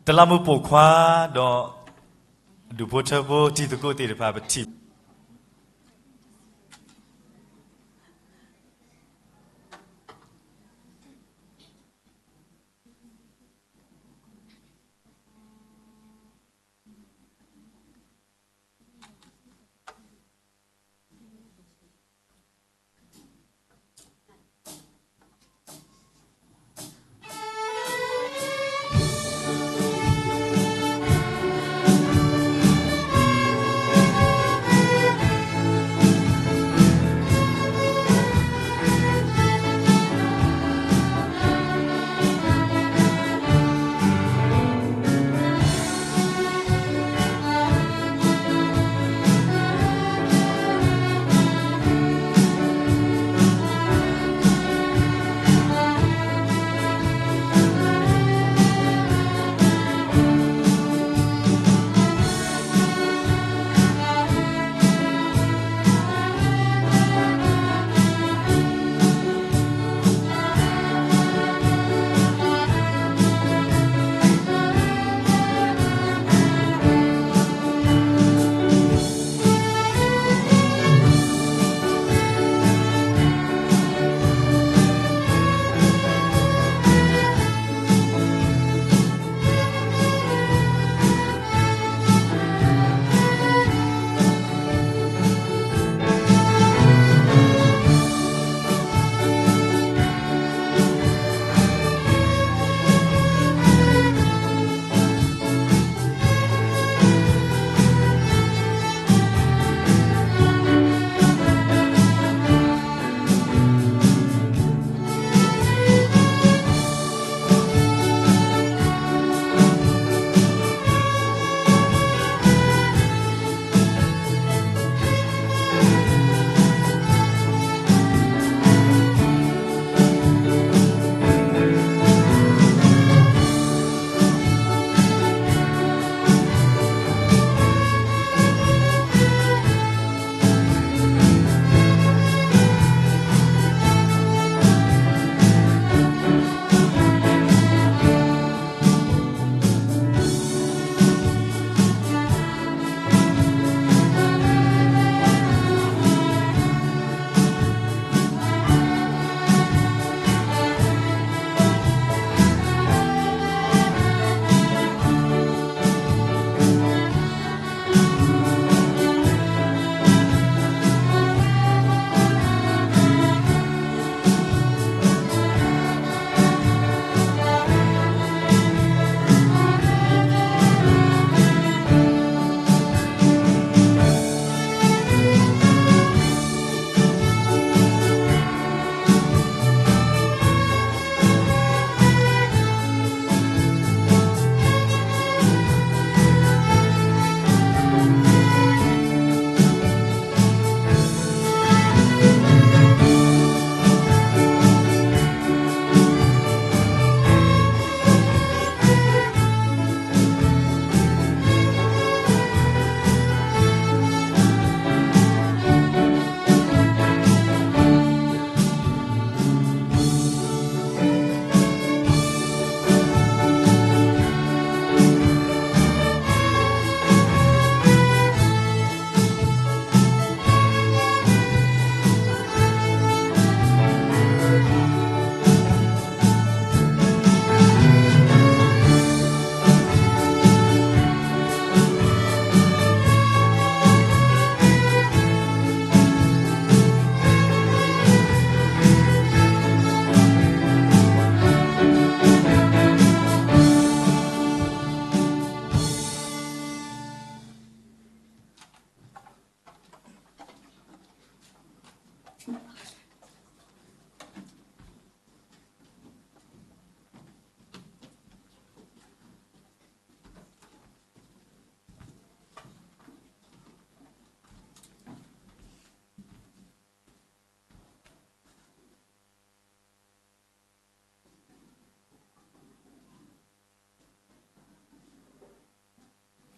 တလးမူးပိာ်ခွါဒီး ဒူၣ်ဖိထၢဖိတံၤသကိးသ့ၣ်တဖၣ် ပထံၣ်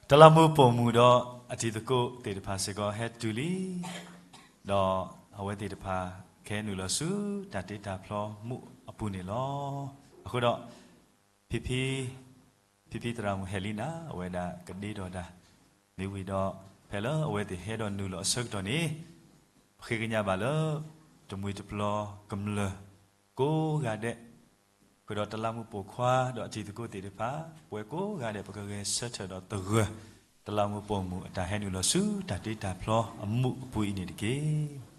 တလးမူးပိာ်မုၣ်ဒီးအတံၤသကိးသ့ၣ်တဖၣ်စ့ၢ်ကီး ဟဲတုၤလံ, ဒီးအဝဲသ့ၣ်တဖၣ် ကဟဲနုာ်လီၤဆူတၢ်တ့တၢ်ဖျီမူးအပူၤန့ၣ်လီၤ. အဃိဒီး ဖံဖံ ဖံဖံသရၣ်မုၣ်ဟဲလံနၤ အဝဲဒၣ်ကဒ့ဒီးတၢ် မ့ၢ်ဝံၤဒီး ဖဲလၢအဝဲသ့ၣ်ဟဲဒီးနုာ်လီၤအဆၢကတီၢ်န့ၣ် ပဃ့ကညးဘၣ်လၢ တမှံၤတပျီၤကမျၢၢ် ကိးဂၤဒဲး ဃုာ်ဒီးတလးမူးပိာ်ခွါဒီးအတံၤသကိးသ့ၣ်တဖၣ် ပဝဲကိးဂၤဒဲး ပကဂဲၤဆၢထၢၣ်ဒီးသဂၢၢ် တလးမူးပိာ်မုၣ်အတၢ်ဟဲနုာ်လီၤဆူတၢ်တ့တၢ်ဖျီအမူးအပူၤအံၤန့ၣ်တက့ၢ်.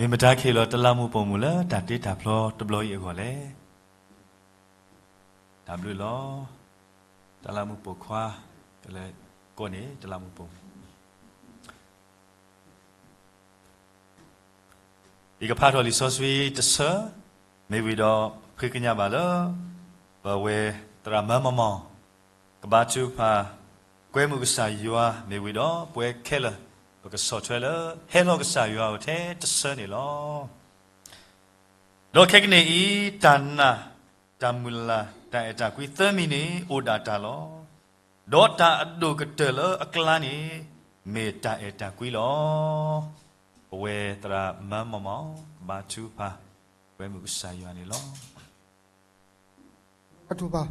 မ့ၢ်မတၤကဟ့ၣ်လီၤတလးမူးပိာ်မုၣ်လၢတၢ်တ့တၢ်ဖျီတဘျီအံၤအဂီၢ်လဲၣ်. တၢ်ဘျုးလီၤ. တလးမူးပိာ်ခွါ ကလဲၤကိးန့ၣ် တလးမူးပိာ်မုၣ် ယကဖးထီၣ်လံာ်စီဆှံတဆၢ မ့ၢ်ဝံၤဒီး ဃ့ကညးဘၣ်လၢ ပဝဲသရၣ်မၢမၤမီၤ ကဘါထုကဖၣ် ကွဲမုာ်ကစၢ်ယွၤ မ့ၢ်ဝံၤဒီး ပဝဲခဲလၢာ် ပကဆီၣ်ထွဲလၢ ဟဲလီၤကစၢ်ယွၤအအိၣ်ထဲတဆၢန့ၣ်လီၤ. ဒီးခဲကနံၣ်အံၤ တၢ်နာ် တၢ်မုၢ်လၢ် တၢ်အဲၣ်တၢ်ကွံသၢမံၤန့ၣ် အိၣ်ဒၣ်တၢ်လီၤ. ဒီးတၢ်အဒိၣ်ကတၢၢ်လၢအကျါန့ၣ် မ့ၢ်တၢ်အဲၣ်တၢ်ကွံလီၤ. ပဝဲသရၣ်မၢမၤမီၤ ကဘါထုကဖၣ် ကွဲမုာ်ကစၢ်ယွၤန့ၣ်လီၤ. ကဘါထုကဖၣ်,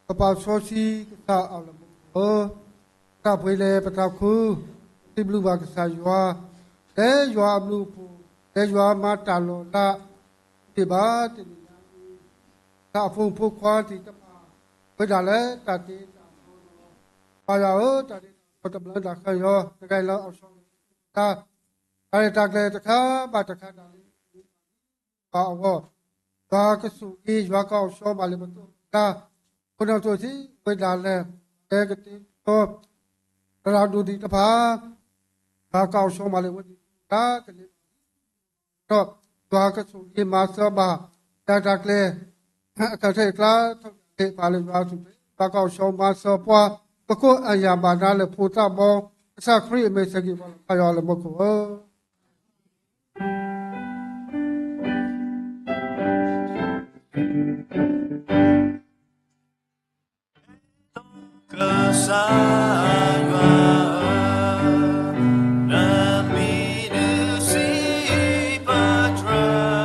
ပပၢ်စီဆှံကစၢ်အလၢၢ်မူခိၣ်ဧၢ, ပတၢ်ဖှူလၢပတၢ်ခူ, ပစံးဘျုးဘၣ်ကစၢ်ယွၤ, လၢယွၤအဘျုးအဖှိၣ်, လၢယွၤမၤတၢ်လီၤလး, တဘၣ်တနံၤညါအံၤ, တၢ်အဖိမုၣ်ဖိခွါသ့ၣ်တဖၣ်, ဝဲဒၣ်လၢတၢ်တ့တၢ်ဖျီ, ပၢ်ယွၤဧၢ, တၢ်တ့တၢ်ဖျီတဘျီတၢ်ဃၢၤယွၤ, တဂၤလၢအီၣ်ဆီ, တၢ်ရဲၣ်တၢ်ကျဲၤတခါဘၣ်တခါဒၣ်လဲာ် ပှၤအဂီၢ်, ယွၤကဆိၣ်ဂ့ၤ, ယွၤကအီၣ်ဆီမၤလၢပသရၣ်, ခိၣ်နၢ်သိၣ်သံဝဲဒၣ်လဲာ်, လၢကတ့ထီ, သရၣ်ဒိၣ်သ့ၣ်တဖၣ်, ယွၤကအီၣ်ဆီမၤလၢဝဲသ့ၣ်တဖၣ်ကလဲၤ, ဒီးယွၤကဆိၣ်ဂ့ၤမၤစၢၤဘၣ်, တၢ်ရဲၣ်တၢ်ကျဲၤ, အခၢၣ်ထံးအကျါ, ထီၣ် ပၢ်လၢယွၤအပူၤ, ဘၣ်ကီၢ်စီၤမၤစၢၤပှၤ, ပခိၣ်အယၢ်ဘၣ်နၤလၢဖိသၣ်ဘီ, ကစၢ်ခရံာ်အမဲာ်ဆှးက့ၤပှၤလၢပၢ်ယွၤလၢမူခိၣ်ဧၢ. ကစၢ်ယွၤ, နမံၤဒုးစံးပတြၢၤ,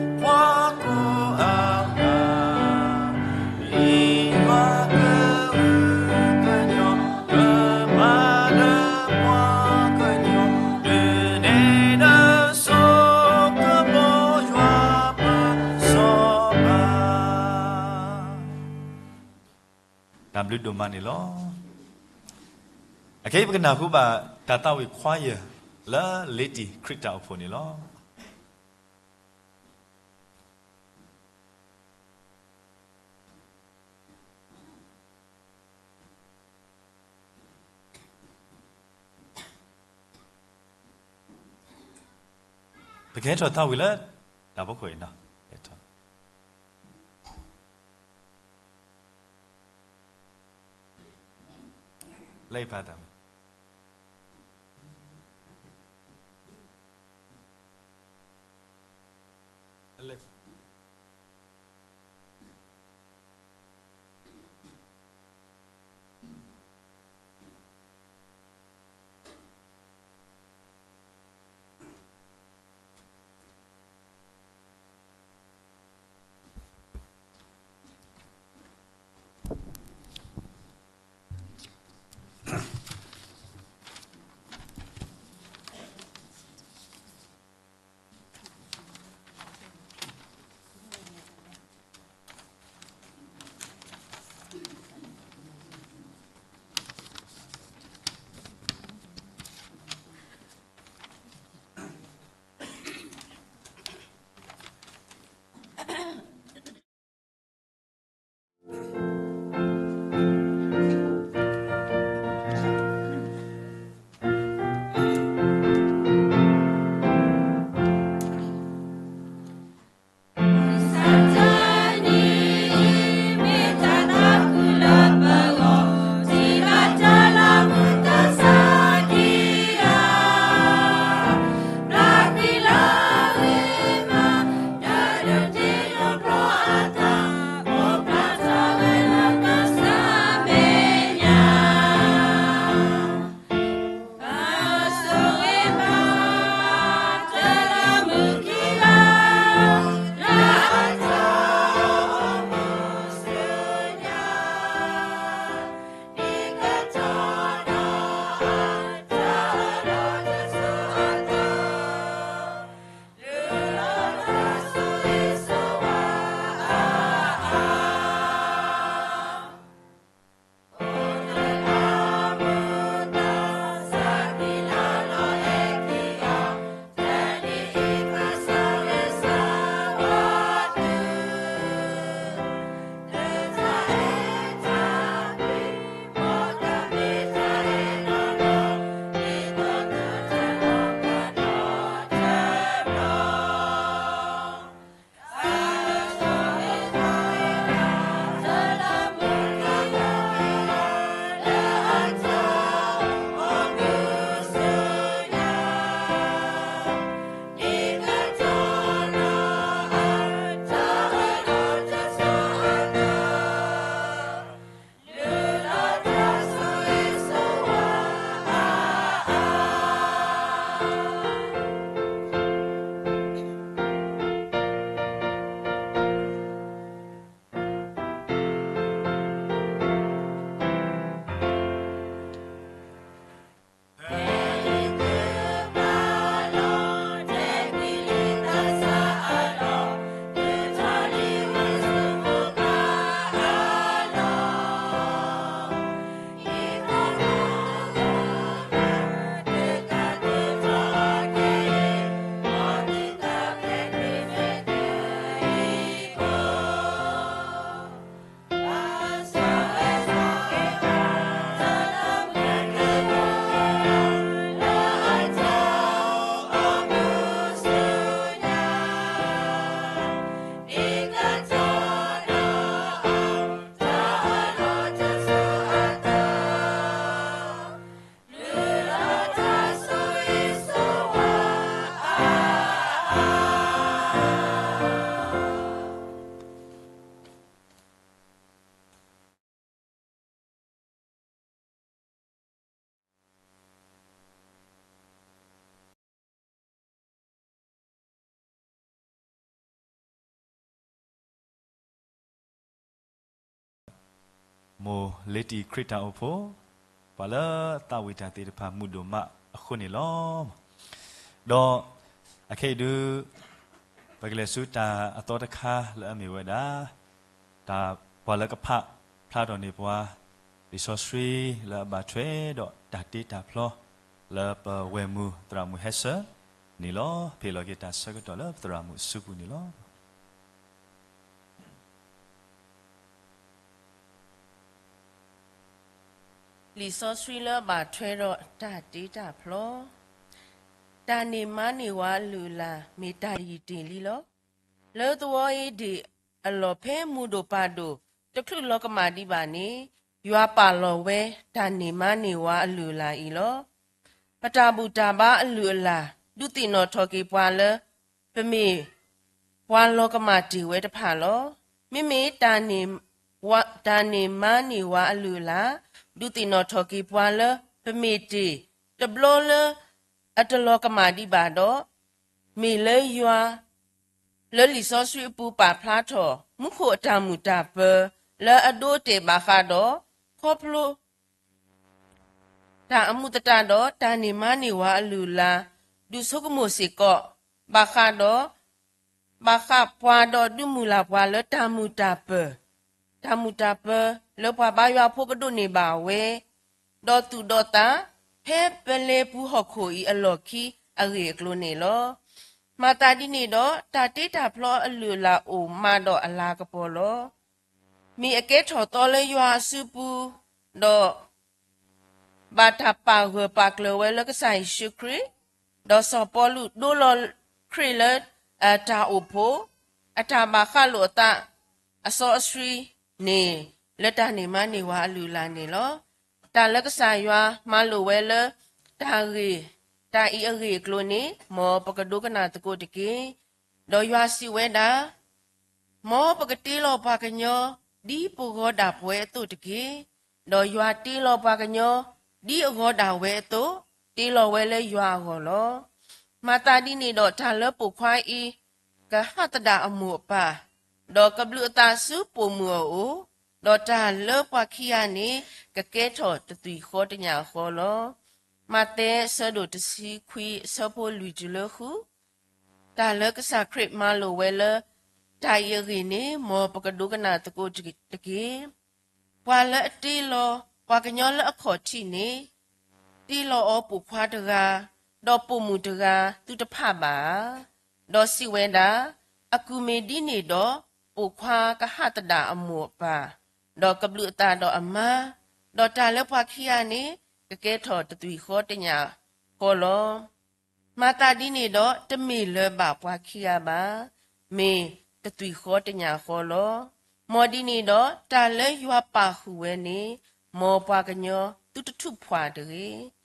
ပှၤကိးအါဂၤ, ယွၤကအုကညီၤ, ကမၤလၢပှၤကညီၤ, ဒုးနဲၣ်ဒၢစိကမီၤယွၤပစီၤပၤ တၢ်ဘျုးဒိၣ်မးန့ၣ်လီၤ. အခဲအံၤပကနၢ်ဟူဘၣ်တၢ်သးဝံၣ်ခွါယၢၢ်လၢလ့တံၢ်ခရံာ်တၢ်အိၣ်ဖှိၣ်န့ၣ်လီၤ. ပကဟဲထီၣ်သးဝံၣ်လၢတၢ်ဖီခိၣ်အံၤနီၤ, ဟဲထီၣ် လၢယဖးတၢ်မး မိၢ်လ့တံၢ်ခရံာ်တၢ်အိၣ်ဖှိၣ်, ပှၤလၢသးဝံၣ်တၢ်သ့ၣ်တဖၣ်မုာ်ဒိၣ်မးအဃိန့ၣ်လီၤ. ဒီးအခဲအံၤဒုး ပကလဲၤဆူတၢ်အသီတခါလၢအမ့ၢ်ဝဲဒၣ် တၢ်ပှၤလၢကဖးဖျါထီၣ်န့ၢ်ပှၤ လံာ်စီဆှံလၢအဘၣ်ထွဲဒီးတၢ်တ့တၢ်ဖျီ လၢပဝဲၢ်မုၢ်သရၣ်မုၣ်ဟဲဆၢန့ၣ်လီၤ. ဖဲလီၤက့ၤတၢ်ဆၢကတီၢ်လၢပသရၣ်မုၣ်အစုပူၤန့ၣ်လီၤ. လံာ်စီဆှံလၢဘၣ်ထွဲဒီးတၢ်တ့တၢ်ဖျီ, တၢ်န့ၢ်မါန့ၢ်ဝၤအလုၢ်အလၢ် မ့ၢ်တၢ်ယံာ်တ့ၢ်လံလီၤ. လၢသဝီအ့ဒ့ၣ်အလီၢ်ဖဲမုၢ်ဒိၣ်ပၢ်ဒိၣ် တချုးလီၤကမၣ်ဒံးဘၣ်န့ၣ်, ယွၤပာ်လီၤဝဲတၢ်န့ၢ်မါန့ၢ်ဝၤအလုၢ်အလၢ်အံၤလီၤ. ပတၢ်ဘူၣ်တၢ်ဘါအလုၢ်အလၢ် ဒုးသ့ၣ်နီၣ်ထီၣ်က့ၤပှၤလၢ ပမ့ၢ်ပှၤလီၤကမၣ်တ့ၢ်ဝဲတဖၣ်လီၤ. မ့မ့ၢ် တၢ်န့ၢ်မါန့ၢ်ဝၤအလုၢ်အလၢ် ဒုးသ့ၣ်နီၣ်ထီၣ်က့ၤပှၤလၢ ပမ့ၢ်တ့ၢ်တဘျီလၢအတလီၤကမၣ်ဒံးဘၣ်ဒီး, မ့ၢ်လၢယွၤ လၢလံာ်စီဆှံအပူၤပာ်ဖျါထီၣ် မူခိၣ်အတၢ်မုာ်တၢ်ပၢၤ လၢအဒိအတဲာ်ဘၣ်ဃးဒီး ခီဖျိ တၢ်အမူးသတးဒီး တၢ်န့ၢ်မါန့ၢ်ဝၤအလုၢ်အလၢ် ဒုးဆိကမိၣ်စ့ၢ်ကီး ဘၣ်ဃးဒီး ဘၣ်ဃးပှၤဒီးဒုးမုၢ်လၢ်ပှၤလၢတၢ်မုာ်တၢ်ပၢၤ, တၢ်မုာ်တၢ်ပၢၤလၢပှၤဘါယွၤဖိကဒိးန့ၢ်ဘၣ်ဝဲ ဒီးသူၣ်ဒီးသး ဖဲပလဲပူၤဟီၣ်ခိၣ်အံၤအလီၢ်ခံအဂ့ၢ်အကျိၤန့ၣ်လီၤ. မၤသးဒ်န့ၣ်ဒီး တၢ်တ့တၢ်ဖျီအလုၢ်အလၢ်အိၣ်မးဒီးအလၤကပီၤလီၤ. မ့ၢ်အကဲထီၣ်သီလၢယွၤအစုပူၤ, ဒီး ဘၣ်တၢ်ပာ်ဂၢၢ်ပာ်ကျၢၤဝဲလၢကစၢ်ယ့ၣ်ၡူးခရံာ်, ဒီးစီၤပီလူးဒိလီၤခရံာ်လၢ တၢ်အိၣ်ဖှိၣ်, အတၢ်ဘၣ်ဃးလိာ်အသးအစီအဆှံန့ၣ် လၢတၢ်န့ၢ်မါန့ၢ်ဝၤအလုၢ်အလၢ်န့ၣ်လီၤ. တၢ်လၢကစၢ်ယွၤမၤလိာ်ဝဲလၢ တၢ်ဂ့ၢ် တၢ်အံၤအဂ့ၢ်အကျိၤန့ၣ် မ်ပကဒိကနၣ်သကိးတက့ၢ်. ဒီးယွၤစံးဝဲဒၣ်, မ်ပကတ့လီၤပှၤကညီ ဒ်ပဂီၤဒၣ်ပဝဲအသိးတက့ၢ်. ဒီးယွၤတ့လီၤပှၤကညီ ဒ်အဂီၤဒၣ်ဝဲအသိး, တ့လီၤဝဲလၢယွၤအဂီၢ်လီၤ. မၤသးဒ်န့ၣ်ဒီး တၢ်လၢပိာ်ခွါအံၤ ကဟးသဒၣ်အမိၢ်အပၢ်, ဒီးကဘျုးအသးဆူပိာ်မုၣ်အအိၣ်, ဒီးတၢ်လၢပှၤခံဂၤန့ၣ် ကကဲထီၣ်တသွံၣ်ဃီတညၣ်ဃီလီၤ. မးသဲအဆၢဒိၣ်တဆံခွံအဆၢဖိလွံၢ်တုၤလၢဃု, တၢ်လၢကစၢ်ခရံာ်မၤလိာ်ဝဲလၢ တၢ်အံၤအဂ့ၢ်န့ၣ် မ်ပကဒိကနၣ်သကိးတက့ၢ်. ပှၤလၢအတ့လီၤ ပှၤကညီလၢအခီၣ်ထံးန့ၣ် တ့လီၤအီၤပိာ်ခွါတဂၤ, ဒီးပိာ်မုၣ်တဂၤ သုတဖးဘၣ်ဧါ. ဒီးစံးဝဲဒၣ်, အကူၣ်မ့ၢ်ဒ်န့ၣ်ဒီး ပိာ်ခွါကဟးသဒၣ်အမိၢ်အပၢ်, ဒီးကဘျုးအသးဒီးအမါ, ဒီးတၢ်လၢပှၤခံဂၤန့ၣ် ကကဲထီၣ်တသွံၣ်ဃီတညၣ်ဃီလီၤ. မၤသးဒ်န့ၣ်ဒီး တမ့ၢ်လၢၤဘၣ်ပှၤခံဂၤဘၣ်, မ့ၢ်တသွံၣ်ဃီတညၣ်ဃီလီၤ. မ်ဒ်န့ၣ်ဒီး တၢ်လၢယွၤပာ်ဃုာ်ဝဲန့ၣ် မ်ပှၤကညီသုတထူၣ်ဖှၣ်တဂ့ၤ.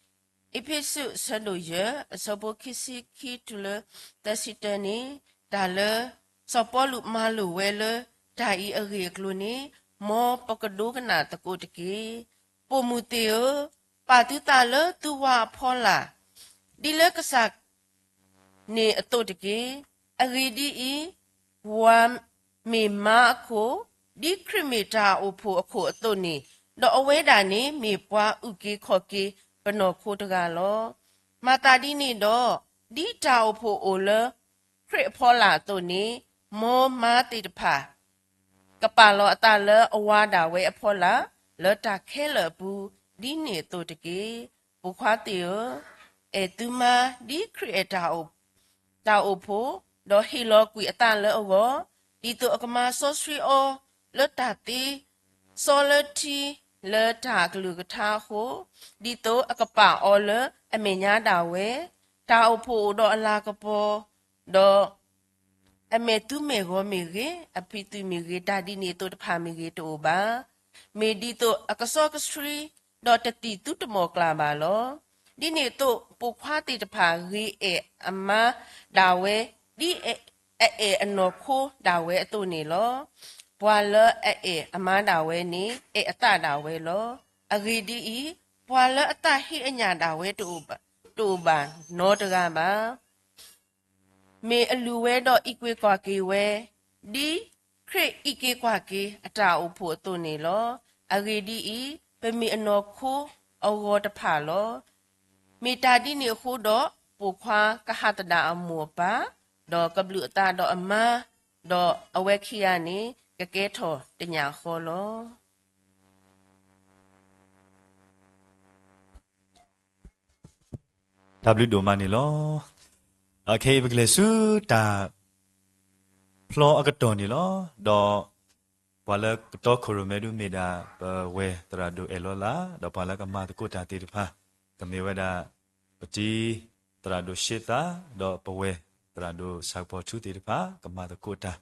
အ့းဖ့းစူး အဆၢဒိၣ်ယဲၢ် အဆၢဖိခံဆံခံတုၤလၢသၢဆံတၢန့ၣ်, တၢ်လၢစီၤပီလူးမၤလိာ်ဝဲလၢ တၢ်အံၤအဂ့ၢ်အကျိၤန့ၣ် မ်ပကဒိကနၣ်သကိးတက့ၢ်. ပိာ်မုၣ်သ့ၣ်ဧၢ, ပာ်သုသးလၢသုဝၤအဖီလာ်, ဒ်လၢကစၢ် န့ၣ်အသိးတက့ၢ်. အဂ့ၢ်ဒ်အံၤ, ဝၤမ့ၢ်မါအခိၣ်, ဒ်ခရံာ်မ့ၢ်တၢ်အိၣ်ဖှိၣ်အခိၣ်အသိးန့ၣ်, ဒီးအဝဲဒၣ်န့ၣ်မ့ၢ်ပှၤအုၣ်က့ၤခီၣ်က့ၤပနီၢ်ခိတဂၤလီၤ. မၤသးဒ်န့ၣ်ဒီး, ဒ်တၢ်အိၣ်ဖှိၣ်အိၣ်လၢခရံာ်အဖီလာ်အသိးန့ၣ်, မ်မါသ့ၣ်တဖၣ် ကပာ်လီၤအသးလၢအဝၤဒၣ်ဝဲအဖီလာ် လၢတၢ်ခဲလၢာ်အပူၤ ဒ်န့ၣ်အသိးတက့ၢ်. ပိာ်ခွါသ့ၣ်ဧၢ, အဲၣ်သုမါဒ်ခရံာ်အဲၣ်တၢ်အိၣ်ဖှိၣ်, ဒီးဟ့ၣ်လီၤကွံာ်အသးလၢအဂီၢ်, ဒ်သိးအကမၤစီဆှံအီၤလၢတၢ်သ့, စီလၢထံလၢတၢ်အကလုၢ်ကထါအဃိ, ဒ်သိးအကပာ်အီၤလၢအမဲာ်ညါဒၣ်ဝဲ, တၢ်အိၣ်ဖှိၣ်အိၣ်ဒီးအလၤကပီၤ, ဒီး အမဲာ်သူမဲာ်ဂီၤမ့ၢ်ဂ့ၤ, အဖံးသူမ့ၢ်ဂ့ၤ, တၢ်ဒ်န့ၣ်အသိးတဖၣ်မ့ၢ်ဂ့ၤတအိၣ်ဘၣ်. မ့ၢ်ဒ်သိးအကစီကဆှံ, ဒီးတသံၣ်သူတမီၢ်ကျၢ်ဘၣ်လီၤ. ဒ်န့ၣ်အသိးပိာ်ခွါသ့ၣ်တဖၣ်ဂ့ၤအဲၣ်အမါဒၣ်ဝဲ, ဒ်အအဲၣ်အနီၢ်ခိဒၣ်ဝဲအသိးန့ၣ်လီၤ. ပှၤလၢအအဲၣ်အမါဒၣ်ဝဲန့ၣ် အဲၣ်အသးဒၣ်ဝဲလီၤ. အဂ့ၢ်ဒ်အံၤ, ပှၤလၢအသးဟ့အညၣ်ဒၣ်ဝဲ တအိၣ်ဘၣ်နီတဂၤဘၣ်. မ့ၢ်အလုၢ်ဝဲဒီးအံးကွံာ်ကွၢ်က့ၤဝဲ, ဒ်ခရံာ်အံးက့ၤကွၢ်က့ၤအတၢ်အိၣ်ဖှိၣ်အသိးန့ၣ်လီၤ. အဂ့ၢ်ဒ်အံၤ, ပမ့ၢ်အနီၢ်ခိအဂီၤတဖၣ်လီၤ. မ့ၢ်တၢ်ဒ်န့ၣ်အဃိဒီး, ပိာ်ခွါကဟးသဒၣ်အမိၢ်အပၢ်, ဒီးကဘျုးအသးဒီးအမါ, ဒီးအဝဲခံဂၤန့ၣ် ကကဲထီၣ်တညၣ်ဃီလီၤ. တၢ်ဘျုးဒိၣ်မးန့ၣ်လီၤ. အခဲအံၤပကလဲၤဆူတၢ်ဖျီအကတီၢ်န့ၣ်လီၤ. ဒီးပှၤလၢကတီခိၣ်ရိၣ်မဲဒုးမ့ၢ်ဒၣ် ပဝဲသရၣ်ဒိၣ်အဲၣ်လီၤလး, ဒီးပှၤလၢကမၤသကိးတၢ်သ့ၣ်တဖၣ် ကမ့ၢ်ဝဲဒၣ် ပတံၤသရၣ်ဒိၣ်ရှ့သး, ဒီးပဝဲသရၣ်ဒိၣ်ဆၣ်ကပီၤထူသ့ၣ်တဖၣ် ကမၤသကိးတၢ်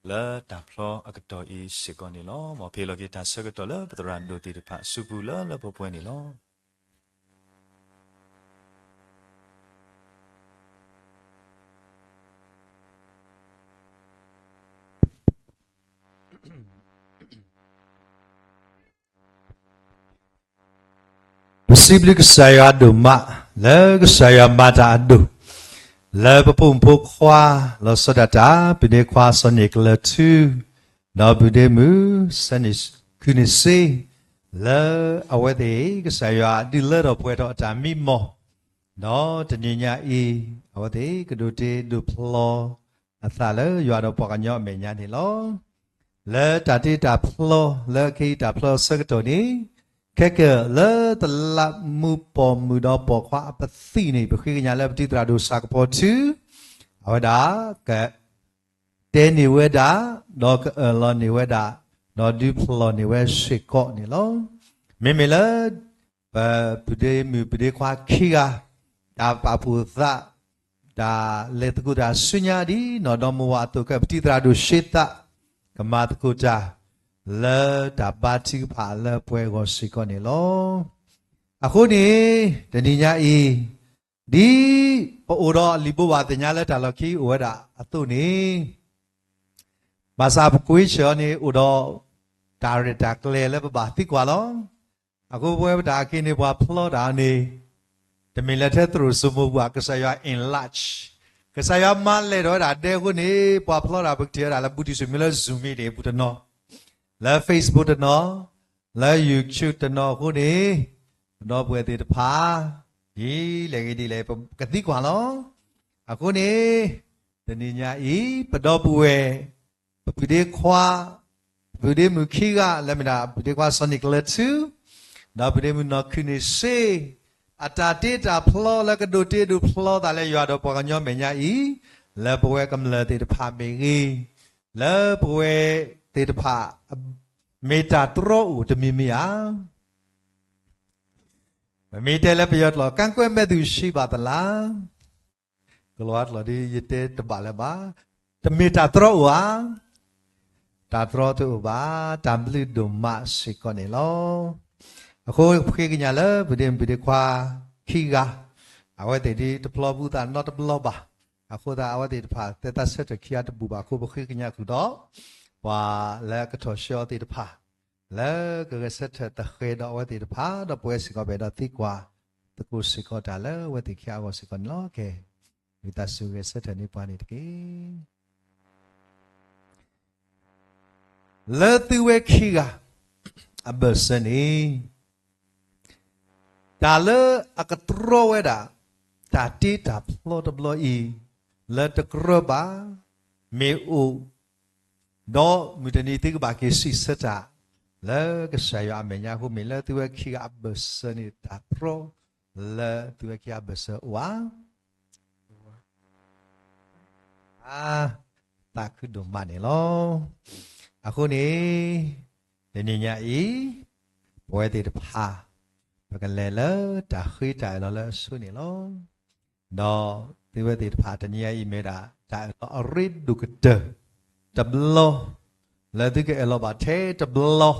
လၢတၢ်ဖျီအကတီၢ်အံၤစ့ၢ်ကီးန့ၣ်လီၤ. မ်ဖဲလီၤက့ၤတၢ်ဆၢကတီၢ်လၢပသရၣ်ဒိၣ်သ့ၣ်တဖၣ် စုပူၤလၢလၢပှဲၤပှဲၤန့ၣ်လီၤ. ပစံးဘျုးကစၢ်ယွၤဒိၣ်မး လၢကစၢ်ယွၤမၤတၢ်အဒိၣ် လၢပပိာ်မုၣ်ဖိခွါ လီၤဆီဒၣ်တၢ် ပုၢ်ဒ့ခွါစီၤန့ၣ်ကလၢၤထူ ဒီးပုၢ်ဒ့မုၣ် စဲန့ၣ်ခုန့ၣ်စ့ လၢအဝဲသ့ၣ် ကစၢ်ယွၤဒုးလၢထီၣ်ပှဲၤထီၣ်အတၢ်မံမီၢ် ဒီးတနံၤညါအံၤ အဝဲသ့ၣ်ကဒိးတ့ဒိးဖျီအသးလၢယွၤဒီးပှၤကညီအမဲာ်ညါန့ၣ်လီၤ. လၢတၢ်တ့တၢ်ဖျီ လၢအခဲအံၤတၢ်ဖျီအဆၢကတီၢ်န့ၣ် ခဲကနံၣ်လၢတလးမူးပိာ်မုၣ်ဒီးပိာ်ခွါအပသံၣ်န့ၣ် ပဃ့ကညးလၢပတံၤသရၣ်ဒိၣ်ဆၣ်ကပီၤထူ အဝဲဒၣ်က တဲန့ၢ်ဝဲဒၣ်, ဒီးကအၢၣ်လီၤန့ၢ်ဝဲဒၣ်, ဒီးဒုးဖျီၣ်န့ၢ်ဝဲစ့ၢ်ကီးန့ၣ်လီၤ. မ့မ့ၢ်လၢ ပပုၢ်ဒ့မုၣ်ပုၢ်ဒ့ခွါခံဂၤ တၢ်ပာ်ဖှိၣ်သး, တၢ်လဲၤသကိးတၢ်ဆူညါဒ်နီၢ်ဒီမါဝၤအသိး ကပတံၤသရၣ်ဒိၣ်ရှ့သး ကမၤသကိးတၢ် လၢတၢ်ဘါထုကဖၣ်လၢပှဲၤအဂီၢ်စ့ၢ်ကီးန့ၣ်လီၤ. အဃိန့ၣ် တနံၤညါအံၤ ဒ်ပအိၣ်ဒီးလံာ်ဘိးဘၣ်သ့ၣ်ညါလၢတၢ်လီၢ်ခံအိၣ်ဝဲဒၣ်အသိးန့ၣ် ဘၣ်ဆၣ်ပကွ့ဆၢၣ်အီၤန့ၣ် အိၣ်ဒီးတၢ်ရဲၣ်တၢ်ကျဲၤလၢပဘၣ်သံကွၢ်လီၤ. အဃိပဝဲပတၢ်အံၤန့ၣ် ပှၤဖျီတၢ်န့ၣ် တမ့ၢ်လၢထဲသရိာ်စိမိၤပူၤဘၣ်, ကစၢ်ယွၤ enlarge, ကစၢ်ယွၤမၤလဲၢ်ထီၣ်ဝဲဒၣ်ဒဲအဃိန့ၣ် ပှၤဖျီတၢ်ပကထံၣ်ဝဲဒၣ်လၢဘူးတံၢ်စူၤမ့ၢ်လၢ Zoom meeting အပူၤတနီၤ, လၢ Facebook တနီၤ, လၢ YouTube တနီၤအဃိန့ၣ် ပဒီပုၢ်ဝဲၢ်သ့ၣ်တဖၣ် ဒ်လဲၣ်ဂ့ၤဒ်လဲၣ် ပကသံကွၢ်လီၤ. အဃိန့ၣ် တနံၤညါအံၤ ပဒီပုၢ်ဝဲၢ် ပပုၢ်ဒ့ခွါ, ပပုၢ်ဒ့မုၣ်ခံဂၤ လၢမ့ၢ်ဒၣ်ပုၢ်ဒ့ခွါစီၤန့ၣ်ကလၢၤထူ ဒီးပုၢ်ဒ့မုၣ်နီၢ်ခုန့ၣ်စ့ အတၢ်တ့တၢ်ဖျီလၢကဒိးတ့ဒိးဖျီသးလၢယွၤဒီးပှၤကညီမဲာ်ညါအံၤ လၢပဝဲကမျၢၢ်သ့ၣ်တဖၣ်မ့ၢ်ဂ့ၤ, လၢပဝဲသ့ၣ်တဖၣ် မ့ၢ်တၢ်တြီအိၣ်တမံၤမံၤဧါ. ပမ့ၢ်တဲလၢပယီၤကျိာ် ကန့်ကွက်မဲ့သူရှိပါသလား, ကလၤဝါကျိာ်ဒ်ယတဲတဘၣ်လၢၤဘၣ်, တမ့ၢ်တၢ်တြီအိၣ်ဧါ. တၢ်တြီတအိၣ်ဘၣ်, တၢ်ဘျုးဒိၣ်မးစ့ၢ်ကီးန့ၣ်လီၤ. အဃိပဃ့ကညးလၢပုၢ်ဒ့မုၣ်ပုၢ်ဒ့ခွါခံဂၤ အဝဲသ့ၣ်ဒ်တဖျီဘူးသးနီတဘျီဘၣ်. အဃိသတးအဝဲသ့ၣ်တဖၣ် သဲသးဆၢထၢၣ်ခံဂၤတဘူၣ်ဘၣ်အဃိ ပဃ့ကညးဃုာ်ဒီး ပှၤလၢအကထီၣ်ဆှၢအီၤသ့ၣ်တဖၣ် လၢကဂဲၤဆၢထၢၣ်သဃဲးဒီးအဝဲသ့ၣ်တဖၣ် ဒီးပဝဲစ့ၢ်ကီးပအဲၣ်ဒိးသံကွၢ်သကိးစ့ၢ်ကီးတၢ်လၢအဝဲသ့ၣ်ခံဂၤအဂီၢ်စ့ၢ်ကီးန့ၣ်လီၤ. ကဲ, ဝံသးစူၤဂဲၤဆၢထၢၣ်န့ၢ်ပှၤန့ၣ်တက့ၢ်. လၢသုဝဲခံဂၤအဘၢၣ်စၢၤန့ၣ် တၢ်လၢအကတြီဝဲဒၣ် တၢ်တ့တၢ်ဖျီတဘျီအံၤ လၢတကြၢးဘၣ် မ့ၢ်အိၣ် ဒီးမုၢ်တနံၤသုကဘၣ်က့ၤစံးဆၢတၢ် လၢကစၢ်ယွၤအမဲာ်ညါအဃိ မ့ၢ်လၢသုဝဲခံဂၤအဘၢၣ်စၢၤန့ၣ် တၢ်တြီ လၢသုဝဲခံဂၤအဘၢၣ်စၢၤအိၣ်ဧါ. သးခုဒိၣ်မးန့ၣ်လီၤ. အဃိန့ၣ် တနံၤညါအံၤ ပဝဲသ့ၣ်တဖၣ် ပကလဲၤလၢတၢ်ဃ့တၢ်အၢၣ်လီၤလၢအဆိန့ၣ်လီၤ. ဒီးသုဝဲသ့ၣ်တဖၣ်တနံၤညါအံၤမ့ၢ်ဒၣ် တၢ်အၢၣ်လီၤအရ့ဒိၣ်ကတၢၢ်တဘျီ လၢသုကအဲၣ်လီၤဘၣ်ထဲတဘျီ လၢ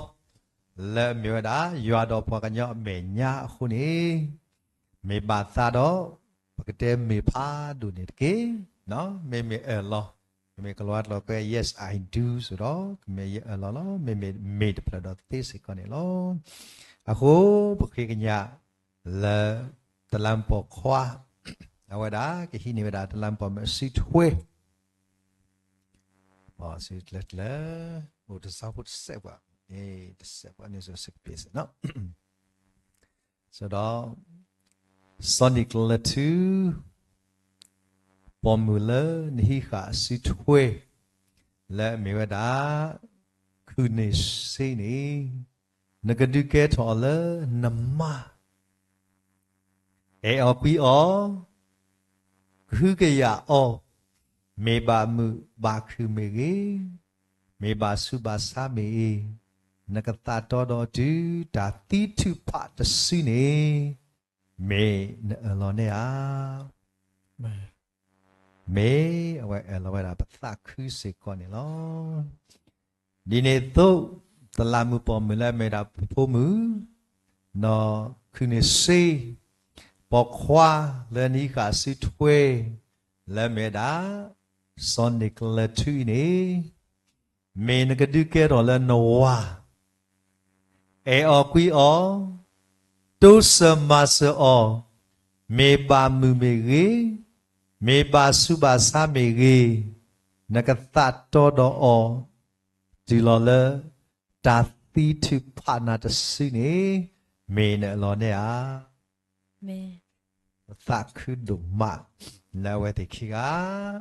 အမ့ၢ်ဝဲဒၣ် ယွၤဒီးပှၤကညီအမဲာ်ညါအဃိန့ၣ် မ့ၢ်ဘၣ်သးဒီး ပကတဲမ့ၢ်ဖးဒိၣ်န့ၣ်တက့ၢ်. မ့မ့ၢ်အၢၣ်လီၤ, မ့မ့ၢ်ကလၤဝါကျိာ်ကွဲး yes I do စ့ၢ်ကီးဒီး ကမ့ၢ်ယအၢၣ်လီၤလီၤ, မ့မ့ၢ်မ့ၢ်တဖျၢၣ်ဒီးသ့စ့ၢ်ကီးန့ၣ်လီၤ. အဃိပဃ့ကညးလၢ တလးမူးပိာ်ခွါ အဝဲဒၣ်ကဟံးန့ၢ်ဝဲဒၣ်တလးမူးပိာ်မုၣ်အစုထွဲ အိၣ်တစီဖိတစဲးပှၤ တစဲးဖိန့ၣ် စကပ့းစ့ၢ်နီၤ, ဒီး စီၤနံၤကလၢၤထူ ပိာ်မုၣ်လၢနဟံးဃာ်အစုထွဲ လၢအမ့ၢ်ဝဲဒၣ် ခုၣ်န့ၢ်စ့န့ၣ်, နကဒုးကဲထီၣ်အီၤလၢနမါ အဲၣ်အီၤကွံအီၤ, ကဟုကယာ်အီၤ, မ့ၢ်ဘၣ်မုာ်ဘၣ်ခုၣ်မ့ၢ်ဂ့ၤ, မ့ၢ်ဘၣ်ဆူးဘၣ်ဆါမ့ၢ်ဂ့ၤ, နကသးတီဒီးတုၤတၢ်သံထုးဖးတစုန့ၣ်, မ့ၢ်နအၢၣ်လီၤန့ၢ်ဧါ. မ့ၢ်အဝဲအၢၣ်လီၤဝဲဒၣ်ပသးခုစ့ၢ်ကီးန့ၣ်လီၤ. ဒ်န့ၣ်အသိး သလးမုၣ်ပိာ်မုၣ်လၢအမ့ၢ်ဒၣ်ပဖိမုၣ်, နီၢ်ခုၣ်န့ၢ်စ့, ပိာ်ခွါလၢနဟံးဃာ်အစုထွဲ လၢအမ့ၢ်ဝဲဒၣ် စီၤနံၤကလၢၤထူအံၤန့ၣ်, မ့ၢ်နကဒုးကဲထီၣ်လၢနဝၤ အဲၣ်အီၤကွံအီၤ, တိစၢၤမၤစၢၤအီၤ, မ့ၢ်ဘၣ်မုာ်မ့ၢ်ဂ့ၤ, မ့ၢ်ဘၣ်ဆူးဘၣ်ဆါမ့ၢ်ဂ့ၤ, နကသးတီဒီးအီၤ, တုၤလီၤလၢ တၢ်သံထုးဖးနၤတစုန့ၣ်, မ့ၢ်နအၢၣ်လီၤန့ၢ်ဧါ. ပသးခုဒိၣ်မး လၢအဝဲသ့ၣ်ခံဂၤ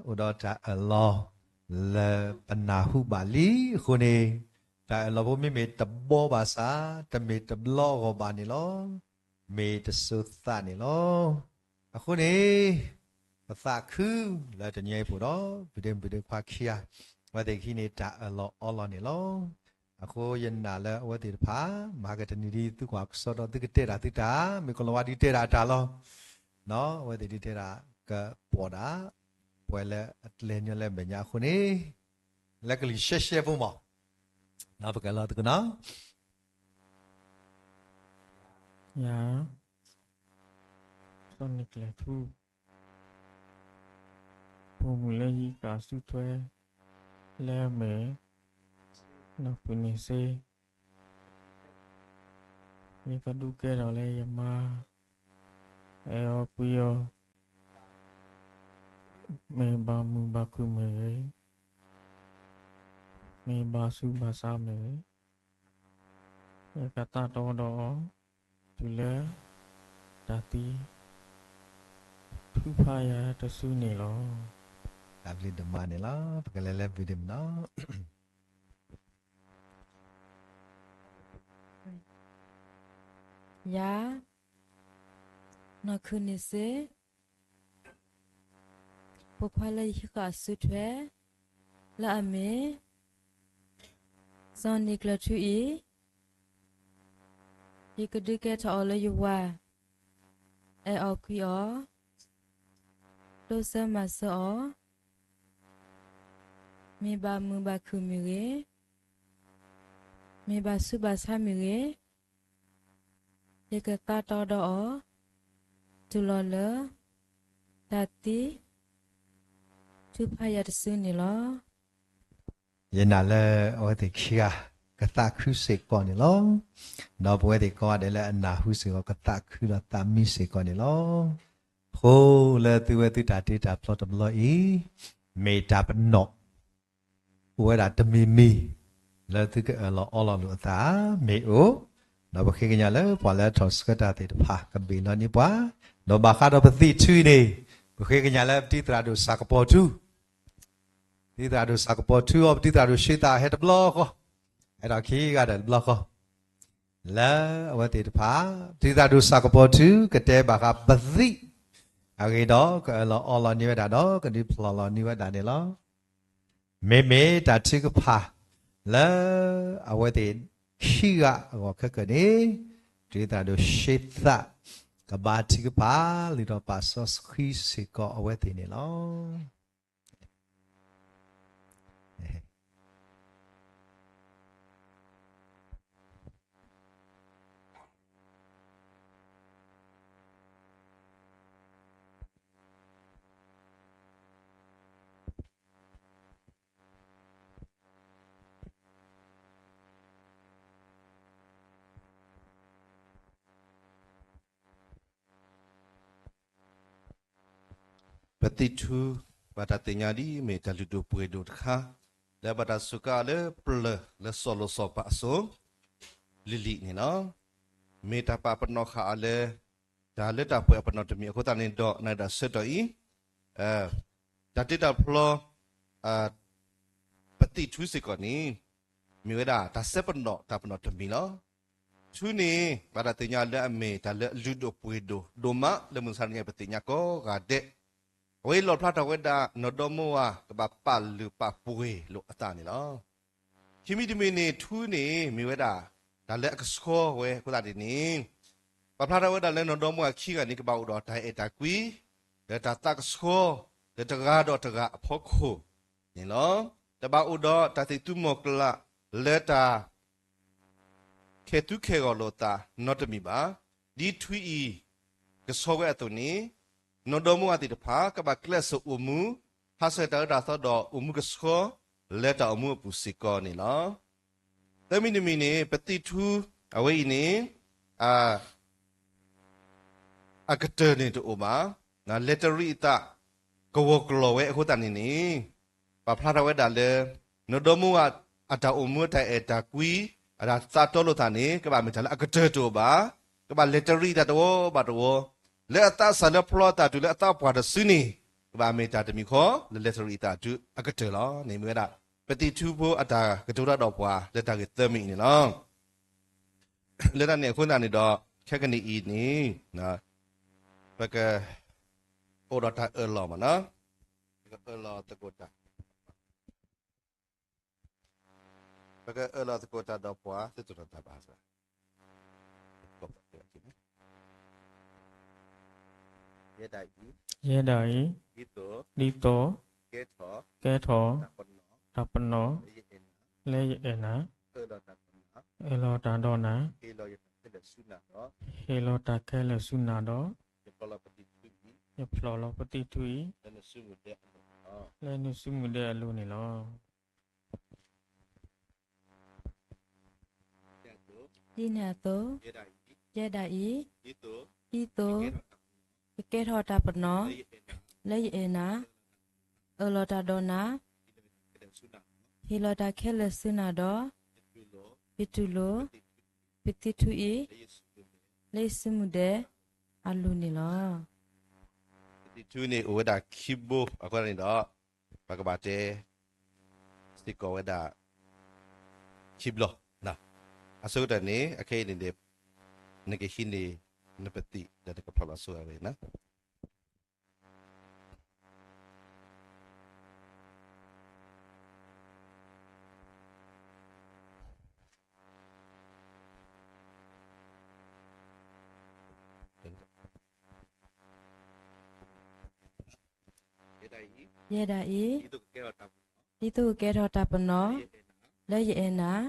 အိၣ်ဒီးတၢ်အၢၣ်လီၤ လၢပနၢ်ဟူဘၣ်လံအဃိန့ၣ်, တၢ်အၢၣ်လီၤဖိမ့မ့ၢ်တဘီဘၣ်ဆၣ် တမ့ၢ်တဘျီအဂီၢ်ဘၣ်န့ၣ်လီၤ. မ့ၢ်တစိၤသးန့ၣ်လီၤ. အဃိန့ၣ် ပသးခုလၢတနံၤအံၤပူၤဒီး ပုၢ်ဒ့မုၣ်ပုၢ်ဒ့ခွါခံဂၤ အဝဲသ့ၣ်ခံန့ၣ် တၢ်အၢၣ်လီၤအီလီၤန့ၣ်လီၤ. အဃိယနာ်လၢအဝဲသ့ၣ်တဖၣ် မၤကတနံၤဒ်သုကွၢ်ကစီဒီးသုကတဲတၢ်သုတၢ် မ့ၢ်ကလီၤဝါဒုးတဲဒၣ်တၢ်လီၤ. အဝဲသ့ၣ်ဒုးတဲဒၣ် ကပိာ်ဒၣ် ပှၤလၢအကျဲၤညီလၢမဲာ်ညါအဃိန့ၣ် လၢကလံၤရှဲရှဲဖိမး ပကလီၤသကိးနီၤ ယၤ စီၤနံၤကလၢၤထူ ပိာ်မုၣ်လၢဟံးဃာ်စုထွဲ လၢအမ့ၢ် နီၢ်ခုၣ်န့ၢ်စ့ ယကဒုးကဲထီၣ်လၢယမါ အဲၣ်အီၤကွံအီၤ မ့ၢ်ဘၣ်မုာ်ဘၣ်ခုၣ်မ့ၢ်ဂ့ၤ, မ့ၢ်ဘၣ်ဆူးဘၣ်ဆါမ့ၢ်ဂ့ၤ, ယကသးတီဒီးအီၤ တုၤလၢ တၢ်သံ ထုးဖးယၤတစုန့ၣ်လီၤ. တၢ်ဘျုးဒိၣ်မးန့ၣ်လီၤ. ပကလဲၤလၢ ပုၢ်ဒ့မုၣ်နီၤ ယၤ နီၢ်ခုၣ်န့ၢ်စ့ ပိာ်ခွါလၢယဟံးဃာ်အစုထွဲ လၢအမ့ၢ် စီၤနံၤကလၢၤထူအံၤ ယကဒုးကဲထီၣ်အီၤလၢယဝၤ အဲၣ်အီၤကွံအီၤ တိစၢၤမၤစၢၤအီၤ မ့ၢ်ဘၣ်မုာ်ဘၣ်ခုၣ်မ့ၢ်ဂ့ၤ, မ့ၢ်ဘၣ်ဆူးဘၣ်ဆါမ့ၢ်ဂ့ၤ, ယကသးတီဒီးအီၤ တုၤလီၤလၢ တၢ်သံ ထုးဖးယၤတစုန့ၣ်လီၤ. ယနာ်လၢအဝဲသ့ၣ်ခံဂၤ ကသးခုစ့ၢ်ကီးန့ၣ်လီၤ. ဒီးပဝဲသ့ၣ်ကိးဂၤဒဲးလၢအနၢ်ဟူစ့ၢ်ကီး ကသးခုဒီးသးမံစ့ၢ်ကီးန့ၣ်လီၤ. အဃိလၢသုဝဲသုတၢ်တ့တၢ်ဖျီတဘျီအံၤ မ့ၢ်တၢ်ပနီၣ် အိၣ်ဝဲဒၣ်တမံၤမံၤ လၢသုကအၢၣ်လီၤအီလီၤလိာ်အသး မ့ၢ်အိၣ်, ဒီးပဃ့ကညးလၢပှၤလၢအထီၣ်ဆှၢတၢ်သ့ၣ်တဖၣ် ကဘ့ၣ်လီၤန့ၢ်ပှၤ, ဒီးဘၣ်ဃးဒီးပသံၣ်ထုအံၤန့ၣ် ပဃ့ကညးလၢပတံၤသရၣ်ဒိၣ်စၢ်ကပီၤထူ ပတံၤသရၣ်ဒိၣ်စၢ်ကပီၤထူအီၤ ပတံၤသရၣ်ဒိၣ်ၡ့သးဟဲတဘျီဃီ, ဟဲထီၣ်ခံဂၤဒီးတဘျီဃီ, လၢအဝဲသ့ၣ်တဖၣ် ပတံၤသရၣ်ဒိၣ်စၢ်ကပီၤထူ ကတဲဘၣ်ဃးပသံၣ် အဂ့ၢ်ဒီး ကအၢၣ်လီၤအီလီၤန့ၢ်ဝဲဒၣ်ဒီး ကဒုးဖျိးလီၤန့ၢ်ဝဲဒၣ်န့ၣ်လီၤ. မ့မ့ၢ်တၢ်ထုကဖၣ် လၢအဝဲသ့ၣ်ခံဂၤအဂီၢ်ခဲကနံၣ်န့ၣ် ပတံၤသရၣ်ဒိၣ်ၡ့သး ကဘါထုကဖၣ် လုၢ်ထီၣ်ပာ်စီဆှံစ့ၢ်ကီးအဝဲသ့ၣ်န့ၣ်လီၤ. ပသံၣ်ထု ဘၣ်တၢ်သ့ၣ်ညါဒ်အမ့ၢ်တၢ်လုၢ်ဒိၣ်ပှ့ၤဒိၣ်တခါ, လၢဘၣ်တၢ်စူးကါအီၤလၢပျၢၤလၢစီၤလိၤစီၤပၤအစိၤလံၤလံၤန့ၣ်လီၤ. မ့ၢ်တၢ်ပာ်ပနီၣ်ဃာ်အီၤလၢ တၢ်လၢတၢ်ပှဲၤအပနီၣ်တမံၤအဃိသတးန့ၣ်ဒီး နၢ်ဒၣ်ဆၢကတီၢ်အံၤ တၢ်တ့တၢ်ဖျီ ပသံၣ်ထူစ့ၢ်ကီးန့ၣ် မ့ၢ်ဝဲဒၣ်တၢ်စဲပနီၣ်တၢ်ပနီၣ်တမံၤလီၤ. ထူန့ၣ် ဘၣ်တၢ်သ့ၣ်ညါလၢအမ့ၢ်တၢ်လၢအလုၢ်ဒိၣ်ပှ့ၤဒိၣ်ဒိၣ်မးလၢမုၢ်မဆါတနံၤအံၤ ပသ့ၣ်ညါကိးဂၤဒဲး, အဝဲအံၤလီၣ်ဖျါထီၣ်ဝဲဒၣ် နီၢ်ဒီမါဝၤ ကဘၣ်ပာ်လုၢ်ပာ်ပှ့ၤလိာ်အသးန့ၣ်လီၤ. ခံမံၤတမံၤန့ၣ် ထူန့ၣ် မ့ၢ်ဝဲဒၣ် တၢ်လၢအကဆှီဝဲအဃိသတးန့ၣ် ပာ်ဖျါထီၣ်ဝဲဒၣ်လၢနီၢ်ဒီမါဝၤခံဂၤန့ၣ် ကဘၣ်အိၣ်ဒီးတၢ်အဲၣ်တၢ်ကွံ ဒီးတၢ်သးကဆှီ ဒီးတဂၤဒီးတဂၤအဖီခိၣ်န့ၣ်လီၤ. တဘၣ်အိၣ်ဒီးတၢ်သ့ၣ်သုမီၢ်ကျၢ် လၢတၢ် ခဲသူခဲဂီၤလိာ်သးနီတမံၤဘၣ်. ဒ်ထူအံၤ ကဆှီဝဲအသိးန့ၣ် နီၢ်ဒီမါဝၤသ့ၣ်တဖၣ် ကဘၣ်ကျဲးစၢးအိၣ်မူ ဟးဆှဲးတၢ်အၢတၢ်သီဒီးအိၣ်မူကဆှီ လၢတၢ်အိၣ်မူအပူၤစ့ၢ်ကီးန့ၣ်လီၤ. သၢမံၤတမံၤန့ၣ် ပသံၣ်ထူ အဝဲအံၤန့ၣ် အကတၢၢ်န့ၣ်တအိၣ်ဘၣ်. လဲၤတရံးအသး ကဝီၤကျီၢ်ဝဲအဃိသတးန့ၣ်န့ၣ် ပာ်ဖျါထီၣ်ဝဲဒၣ်လၢ နီၢ်ဒီမါဝၤအတၢ်အိၣ်မူအတၢ်အဲၣ်တၢ်ကွံ အတၢ်သးတီလိာ်သးန့ၣ် ကဘၣ်မ့ၢ်တၢ်လၢအကတၢၢ်တအိၣ်ဘၣ်. ကဘၣ်လဲၤတရံးအသးတဝီဘၣ်တဝီ လၢအသးစၢ်လၢဖျီအသးတုၤလၢအသးပှၢ်တစုန့ၣ် ကဘၣ်မ့ၢ်တၢ်တမံၤဃီ လၢလဲၤတရံးအသးတုၤအကတၢၢ်လီၤ. န့ၣ်မ့ၢ်ဝဲဒၣ် ပသံၣ်ထူဖိအတၢ်ကတိၤတၢ်ဒီးပှၤလၢတၢ်ဂ့ၢ်သၢမံၤအံၤန့ၣ်လီၤ. လၢတၢ်န့ၣ်အဃိသတးန့ၣ်ဒီး ခဲကနံၣ်အံၤန့ၣ် ပက အိၣ်ဒီးတၢ်အၢၣ်လီၤမးနီၤ, ပကအၢၣ်လီၤသကိးတၢ်, ပကအၢၣ်လီၤသကိးတၢ်ဒီးပှၤ သုတတီၤတၢ်ဘၣ်စၢၤ, ယဲဒၣ်အံၤ, ယဲဒၣ်အံၤ, ဒ်သိး, ဒ်သိး, ကဲထီၣ်, ကဲထီၣ်, တၢ်ပနီၣ်, လၢယအဲၣ်နၤ, အၢၣ်လီၤတၢ်ဒီးနၤ, ဟ့ၣ်လီၤတၢ်ခဲလၢာ်ဆူနၤဒီး, ယဖျိလီၤပသံၣ်ထူအံၤ, လၢနစုမုၢ်ဒဲအလိၤန့ၣ်လီၤ. ဒ်န့ၣ်အသိး, ယဲဒၣ်အံၤ, ဒ်သိး, ကကဲထီၣ်တၢ်ပနီၣ်, လၢယအဲၣ်နၤ, အၢၣ်လီၤတၢ်ဒီးနၤ, ဟ့ၣ်လီၤတၢ်ခဲလၢာ်ဆူနၤဒီး, ယတူၢ်လိာ်, ပသံၣ်ထူအံၤ, လၢယစုမုၢ်ဒဲအလိၤန့ၣ်လီၤ. ပသံၣ်ထူန့ၣ်အိၣ်ဝဲဒၣ်ခံဘိအဃိန့ၣ်ဒီး, ပကဘၣ်တဲ စ့ၢ်ကီးဝဲဒၣ် ခံဘျီ, အဆိကတၢၢ်န့ၣ် အခဲအံၤန့ၣ်န့ၣ် နကဟံးန့ၢ်နပသံၣ်ဒီးနကဖျီၣ်လီၤဆိဝဲန့ၣ် ယဲဒၣ်အံၤ, ဒ်သိးကကဲထီၣ်တၢ်ပနီၣ်, လၢယအဲၣ်နၤ,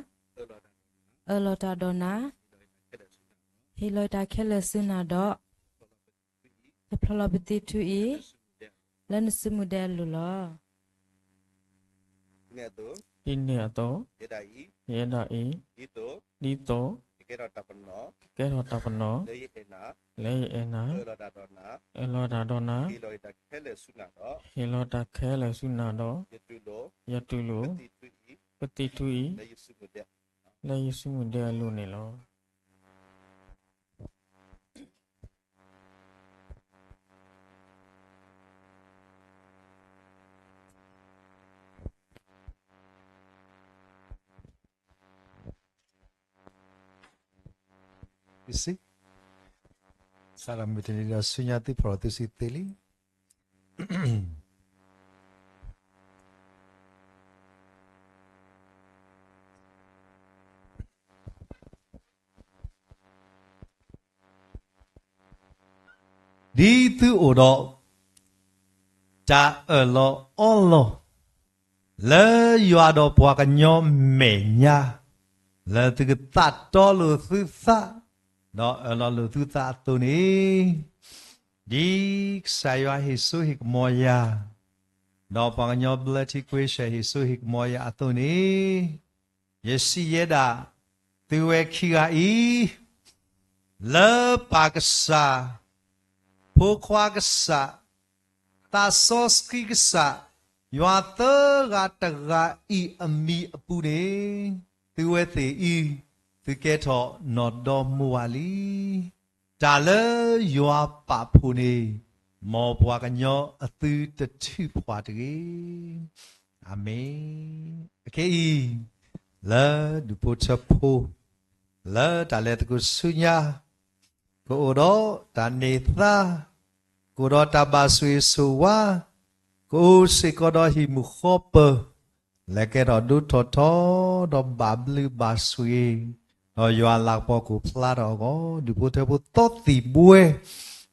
အၢၣ်လီၤတၢ်ဒီးနၤ, ဟ့ၣ်လီၤတၢ်ခဲလၢာ်ဆူနၤဒီး, ယဖျိလီၤပသံၣ်ထူအံၤ, လၢနစုမုၢ်ဒဲအလိၤလီၤ. ဒ်န့ၣ်အသိး, ယဲဒၣ်အံၤ, ဒ်သိး, ကကဲထီၣ်တၢ်ပနီၣ်, လၢယအဲၣ်နၤ, အၢၣ်လီၤတၢ်ဒီးနၤ, ဟ့ၣ်လီၤတၢ်ခဲလၢာ်ဆူနၤဒီး, ယတူၢ်လိာ်, ပသံၣ်ထူအံၤ, လၢယစုမုၢ်ဒဲအလိၤန့ၣ်လီၤ. စးထီၣ်မုၢ်တနံၤဒီးဆူညါသုဖီၣ်လီၤသုစုသ့လံ. ဒ်သုအိၣ်ဒီး တၢ်အၢၣ်လီၤအီလီၤ လၢယွၤဒီးပှၤကညီမဲာ်ညါ, လၢသုကသးတီလိာ်သုသး, ဒီးအၢၣ်လီၤလိာ်သုသးအသိးန့ၣ်, ဒ်ကစၢ်ယွၤဟ့ၣ်စိဟ့ၣ်ကမီၤယၤ, ဒီးပှၤကညီဘျၢထံကွ့ၡဲၣ်ဟ့ၣ်စိဟ့ၣ်ကမီၤယၤအသိးန့ၣ်, ယစံးယဲဒၣ်, သုဝဲခံဂၤအံၤ, လၢပၢ်ကစၢ်, ဖိခွါကစၢ်, သးစီဆှံကစၢ်, ယွၤသၢဂၤတဂၤအံၤအမံၤအပူၤန့ၣ်, သုဝဲသ့ၣ်အံၤ, သုကဲထီၣ်နီၢ်ဒီမါဝၤလံ. တၢ်လၢယွၤပာ်ဖှိၣ်န့ၣ်, မ်ပှၤကညီအသုတထုးဖှၣ်တဂ့ၤ. အၤမ့ၣ်. အခဲအံၤ, လၢဒူၣ်ဖိထၢဖိ, လၢတၢ်လဲၤသကိးဆူညါ, ကအိၣ်ဒီးတၢ်န့ၢ်သါ, ကအိၣ်ဒီးတၢ်ဘၣ်ဆိၣ်ဂ့ၤဆိၣ်ဝါ, ကအိၣ်စ့ၢ်ကီးဒီးဟံၣ်မုာ်ဃီပၢၤ, လဲၤကဲထီၣ်ဒိၣ်ထီၣ်ထီဒီးဘၣ်ဘျုးဘၣ်ဆိၣ်ဂ့ၤ, ဒီးယွၤလၤကပီၤကအိၣ်ဖျါထီၣ်အဂီၢ်, ဒူၣ်ဖိထၢဖိသီသံၣ်ဘှဲ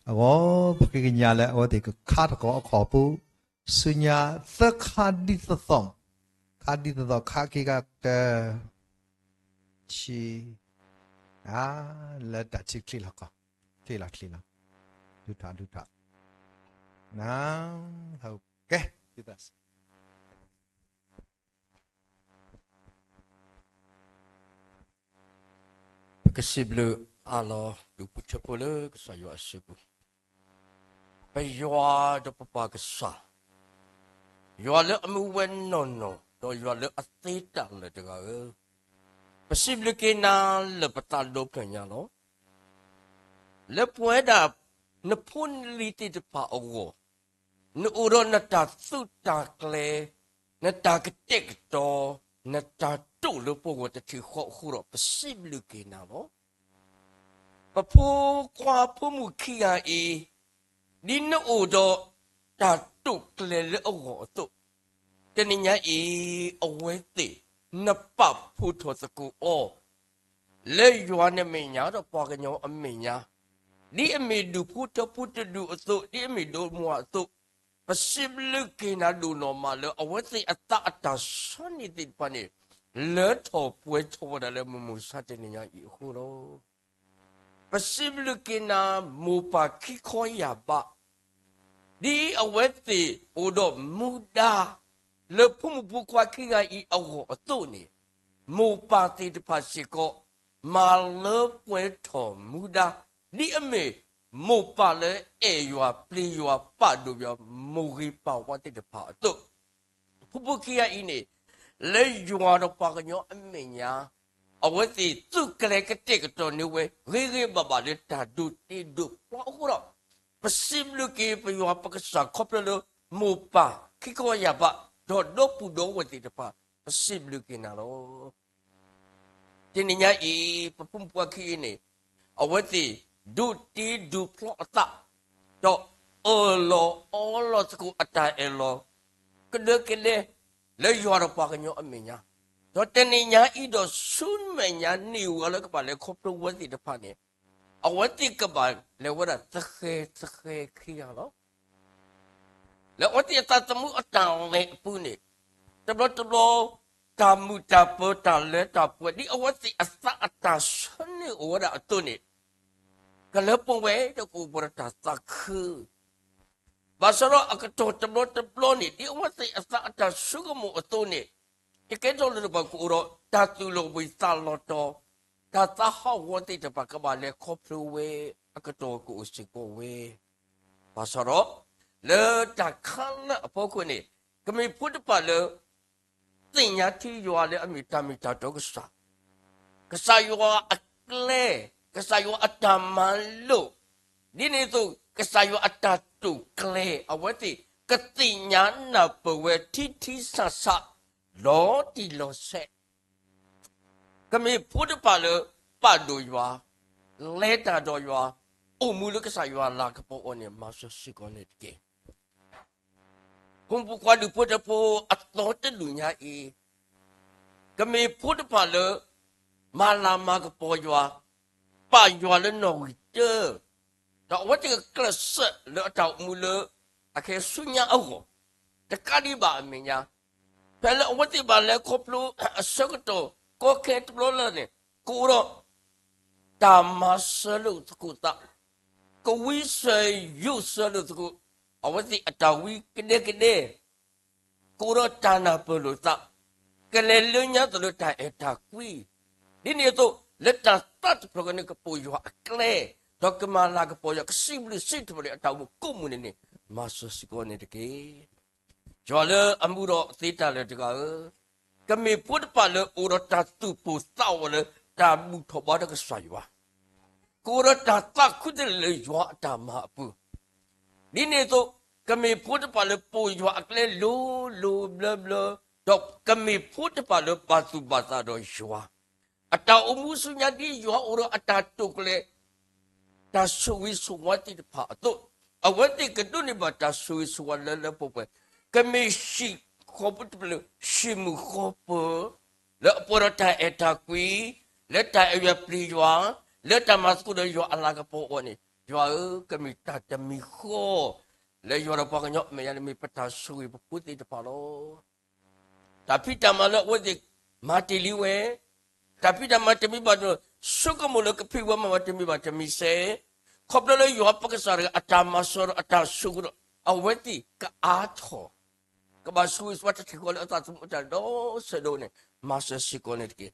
အဂီၢ်, ပဃ့ကညးလၢအဝဲသ့ၣ်ကခါထီၣ်ကီးအခီၣ်ဖိ, ဆူညါသၢခါဒ်သိးသိး, ခါဒ်သိးသိး ခါခံခါတ ဆံ, လၢတၢ်ထံချ့လီၤကီး, ချ့လီၤချ့လီၤ, ဒုးထီၣ်ဒုးထီၣ်, န, ကဲ, ပကစံးဘျုးအါလီၤ ဒူၣ်ဖိထၢဖိလၢကစၢ်ယွၤအစုပူၤ, ပယွၤဒီးပပၢ်ကစၢ်, ယွၤလၢအမူဝဲနီၢ်နီၢ် ဒီးယွၤလၢအသ့တၢ်လၢာ်တဂၤဧၢ, ပစံးဘျုးက့ၤနၤလၢပသးဒီဖျၢၣ်ညါလီၤ. လၢပဝဲဒၣ်နဖိနလံၤသ့ၣ်တဖၣ်အဂီၢ်, နအိၣ်ဒီးနတၢ်သုးတၢ်ကျဲၤ, နတၢ်ကတဲာ်ကတီၤ, နတၢ်တိာ်လၢပဂီၢ်တထံၣ်ဃီအဃိဒီး ပစံးဘျုးက့ၤနၤလီၤ. ပဖိခွါဖိမုၣ်ခံဂၤအံၤ, ဒ်နအိၣ်ဒီးတၢ်တိာ်ကျဲၤလၢအဂီၢ်အသိး, တနံၤညါအံၤ အဝဲသ့ၣ် နပာ်ဖှိၣ်ထီၣ်သကိးအီၤ လၢယွၤနမဲာ်ညါဒီးပှၤကညီအမဲာ်ညါ, ဒ်အမ့ၢ်ဒူၣ်ဖိထၢဖိတဒူၣ်အသိး, ဒ်အမ့ၢ်ဒိၣ်မါအသိး, ပစံးဘျုးက့ၤနၤဒိၣ်နီၢ်မးလၢ အဝဲသ့ၣ်အသးအတၢ်ဆီန့ၢ်သ့ၣ်တဖၣ်န့ၣ် လၢထီၣ်ပှဲၤထီၣ်ဝဲဒၣ်လၢမုၢ်မဆါတနံၤညါအံၤအဃိလီၤ. ပစံးဘျုးက့ၤနၤ မိၢ်ပၢ်ခံခီယၢ်ဘး, ဒ်အဝဲသ့ၣ်အိၣ်ဒီးမူဒါ လၢဖိမုၣ်ဖိခွါခံဂၤအံၤအဂီၢ်အသိးန့ၣ်, မိၢ်ပၢ်သ့ၣ်တဖၣ်စ့ၢ်ကီး မၤလၢပှဲၤထီၣ်မူဒါ, ဒ်အမ့ၢ်မိၢ်ပၢ်လၢအဲၣ်ယွၤပျံၤယွၤပာ်ဒိၣ်ယွၤ မိၢ်ဂ့ၤပၢ်ဝါသ့ၣ်တဖၣ်အသိး, ဖိဖိခံဂၤအံၤန့ၣ် လၢယွၤဒီးပှၤကညီအမဲာ်ညါ, အဝဲသ့ၣ်သုးကျဲၤကတဲာ်ကတီၤန့ၢ်ဝဲ ဂ့ၤဂ့ၤဘၣ်ဘၣ်လၢတၢ်ဒိးတ့ဒိးဖျီအဃိဒီး, ပစံးဘျုးက့ၤပယွၤပကစၢ်ခီဖျိလၢ မိၢ်ပၢ်ခံခီယၢ်ဘး ဒီးဒီပုၢ်ဒီဝဲၢ်သ့ၣ်တဖၣ်, ပစံးဘျုးက့ၤနၤလီၤ. တနံၤညါအံၤ ပဖိမုၣ်ဖိခွါခံဂၤအံၤန့ၣ်, အဝဲသ့ၣ်ဒိးတ့ဒိးဖျီအသး, ဒီးအၢၣ်လီၤအီလီၤသကိးအတၢ်အဲၣ်လီၤ ကဒၢကဒဲ လၢယွၤဒီးပှၤကညီအမဲာ်ညါ, ဒီးတနံၤညါအံၤဒီးဆူမဲာ်ညါန့ၢ်ဝဲလၢကဘၣ်လဲၤခီဖျိဝဲသ့ၣ်တဖၣ်န့ၣ်, အဝဲသ့ၣ်ကဘၣ်လဲၤဝဲဒၣ်သဃဲသဃဲခံဂၤလီၤ. လၢအဝဲသ့ၣ်အသးသမူအတၢ်လဲၤအပူၤန့ၣ်, တဘျီတဘျီ တၢ်မုာ်တၢ်ပၢၤတၢ်လၢတၢ်ပှဲၤ ဒ်အဝဲသ့ၣ်အသးအတၢ်ဆၢန့ၢ်အိၣ်ဝဲဒၣ်အသိးန့ၣ်, ကလၢပဝဲဒီးကအိၣ်ပှဲၤဒီးတၢ်သးခု ဘၣ်ဆၣ်ဒီးအကတီၢ်တဘျီတဘျီန့ၣ် ဒ်အဝဲသ့ၣ်အသးအတၢ်ဆိကမိၣ်အသိးန့ၣ်, တကဲထီၣ်လၢတပှၤကအိၣ်ဒီး တၢ်သူၣ်လီၤဘှံးသးလီၤတီၤ, တၢ်သးဟးဂီၤသ့ၣ်တဖၣ်ကဘၣ်လဲၤခီဖျိဝဲ အကတီၢ်ကအိၣ်စ့ၢ်ကီးဝဲ. ဘၣ်ဆၣ်ဒီး လၢတၢ်ခါလၢအဖီခိၣ်န့ၣ်, ကမ့ၢ်ဖိတဖၣ်လၢ သ့ၣ်ညါထံယွၤလၢအမ့ၢ်တၢ်မ့ၢ်တၢ်တီကစၢ်, ကစၢ်ယွၤအကျဲ, ကစၢ်ယွၤအတၢ်မၤလိာ်, ဒ်န့ၣ်အသိး ကစၢ်ယွၤအတၢ်တိာ်ကျဲၤ အဝဲသ့ၣ်ကသ့ၣ်ညါနၢ်ပၢၢ်ဝဲထံထံဆးဆး လီၤတံၢ်လီၤဆဲး, ကမ့ၢ်ဖိတဖၣ်လၢ ပာ်ဒိၣ်ယွၤ, လဲၤတၢ်ဒီးယွၤ, အိၣ်မူလၢကစၢ်ယွၤလၤကပီၤအီၤန့ၣ် မၤစၢၤစ့ၢ်ကီးန့ၣ်တက့ၢ်. ဖိမုၣ်ဖိခွါဒူၣ်ဖိထၢဖိအသီတဒူၣ်ညါအံၤ, ကမ့ၢ်ဖိတဖၣ်လၢ မၤလၤမၤကပီၤယွၤ, ပာ်ယွၤလၢနီၣ်ဂံၢ်တၢ, ဒီးအဝဲသ့ၣ်ကကျဲးစၢးလၢအတၢ်အိၣ်မူလၢ အခဲဆူညါအဂီၢ်, တကးဒံးဘၣ်အမဲာ်ညါ, ဖဲလၢအဝဲသ့ၣ်ဘၣ်လဲၤခီဖျိအဆၢကတီၢ် ကီခဲတဘျီလၢ်န့ၣ် ကအိၣ်ဒီး တၢ်မၤစၢၤလိာ်သကိးသး, ကဝံစၢၤယိးစၢၤလိာ်သကိး အဝဲသ့ၣ်အတၢ်ဝံကဒဲကဒဲ, ကအိၣ်ဒီးတၢ်နၢ်ပၢၢ်လိာ်သး, ကလဲၤလၢညါသးလၢတၢ်အဲၣ်တၢ်ကွံ, ဒ်န့ၣ်အသိး လၢတၢ်သးတဖျၢၣ်ကန့ၣ် ကပိာ်ယွၤအကျဲ, ဒီးကမၤလၤကပီၤယွၤ ကစံးဘျုးစံးထီၣ်ပတြၢၤအတၢ်အိၣ်မူကိးမူၢ်န့ၣ်န့ၣ် မၤစၢၤစ့ၢ်ကီးန့ၣ်တက့ၢ်. ယွၤလၢအမူဒီးသ့တၢ်လၢာ်တဂၤဧၢ, ကမ့ၢ်ဖိတဖၣ်လၢအိၣ်ဒီးတၢ်သူၣ်ပိၢ်သးဝးလၢတၢ်ဘူၣ်ထီၣ်ဘါထီၣ်ကစၢ်ယွၤ, ကအိၣ်ဒီးတၢ်သးခုတလဲလၢယွၤအတၢ်မၤအပူၤ, ဒ်န့ၣ်အသိး ကမ့ၢ်ဖိတဖၣ်လၢပိာ်ယွၤအကျဲလိၤလိၤဘျၢဘျၢ, ဒီးကမ့ၢ်ဖိတဖၣ်လၢဘၣ်သူၣ်ဘၣ်သးဒီးယွၤ အတၢ်အိၣ်မူဆူညါဒ်ယွၤအိၣ်ဒီးအတၢ်တိာ်ကျဲၤ တၢ်ဆိၣ်ဂ့ၤဆိၣ်ဝါသ့ၣ်တဖၣ်အသိး, အဝဲသ့ၣ်ကဒိးန့ၢ်ဘၣ်တၢ်ဆိၣ်ဂ့ၤဆိၣ်ဝါလၢလၢပှဲၤပှဲၤ, ကမ့ၢ်ဟံၣ်ဃီဖိတဖျၢၣ် ဟံၣ်မုာ်ဃီပၢၤ, လၢအပှဲၤဒီးတၢ်အဲၣ်တၢ်ကွံ, လၢတၢ်အဲၣ်ယွၤပျံၤယွၤ, လၢတၢ်မၤသကိးဒီးယွၤအလၤကပီၤအဂီၢ်န့ၣ်, ယွၤဧၢ, ကမ့ၢ်တၢ်တမံၤဃီ လၢယွၤဒီးပှၤကညီအမဲာ်ညါန့ၣ်မ့ၢ်ပတၢ်ဆိၣ်ဂ့ၤပဖိသ့ၣ်တဖၣ်လီၤ. တၢ်ဖံးတၢ်မၤလၢအဝဲသ့ၣ်မၤတ့ၢ်လံဝဲ, တၢ်ဖံးတၢ်မၤတမံၤဘၣ်တမံၤ, ဆိကမိၣ်လၢကဖံးဝဲမၤဝဲတမံၤဘၣ်တမံၤစဲး, ခီဖျိလၢယွၤပကစၢ်တဂၤအတၢ်မၤစၢၤဒီးအတၢ်ဆိၣ်ဂ့ၤဒီး အဝဲသ့ၣ်ကအါထီၣ်, ကဘၣ်ဆိၣ်ဂ့ၤဆိၣ်ဝါတထံၣ်ဃီလၢအသးသမူအတၢ်ဒီးဆၢဒိၣ်န့ၣ် မၤစၢၤစ့ၢ်ကီးန့ၣ်တက့ၢ်.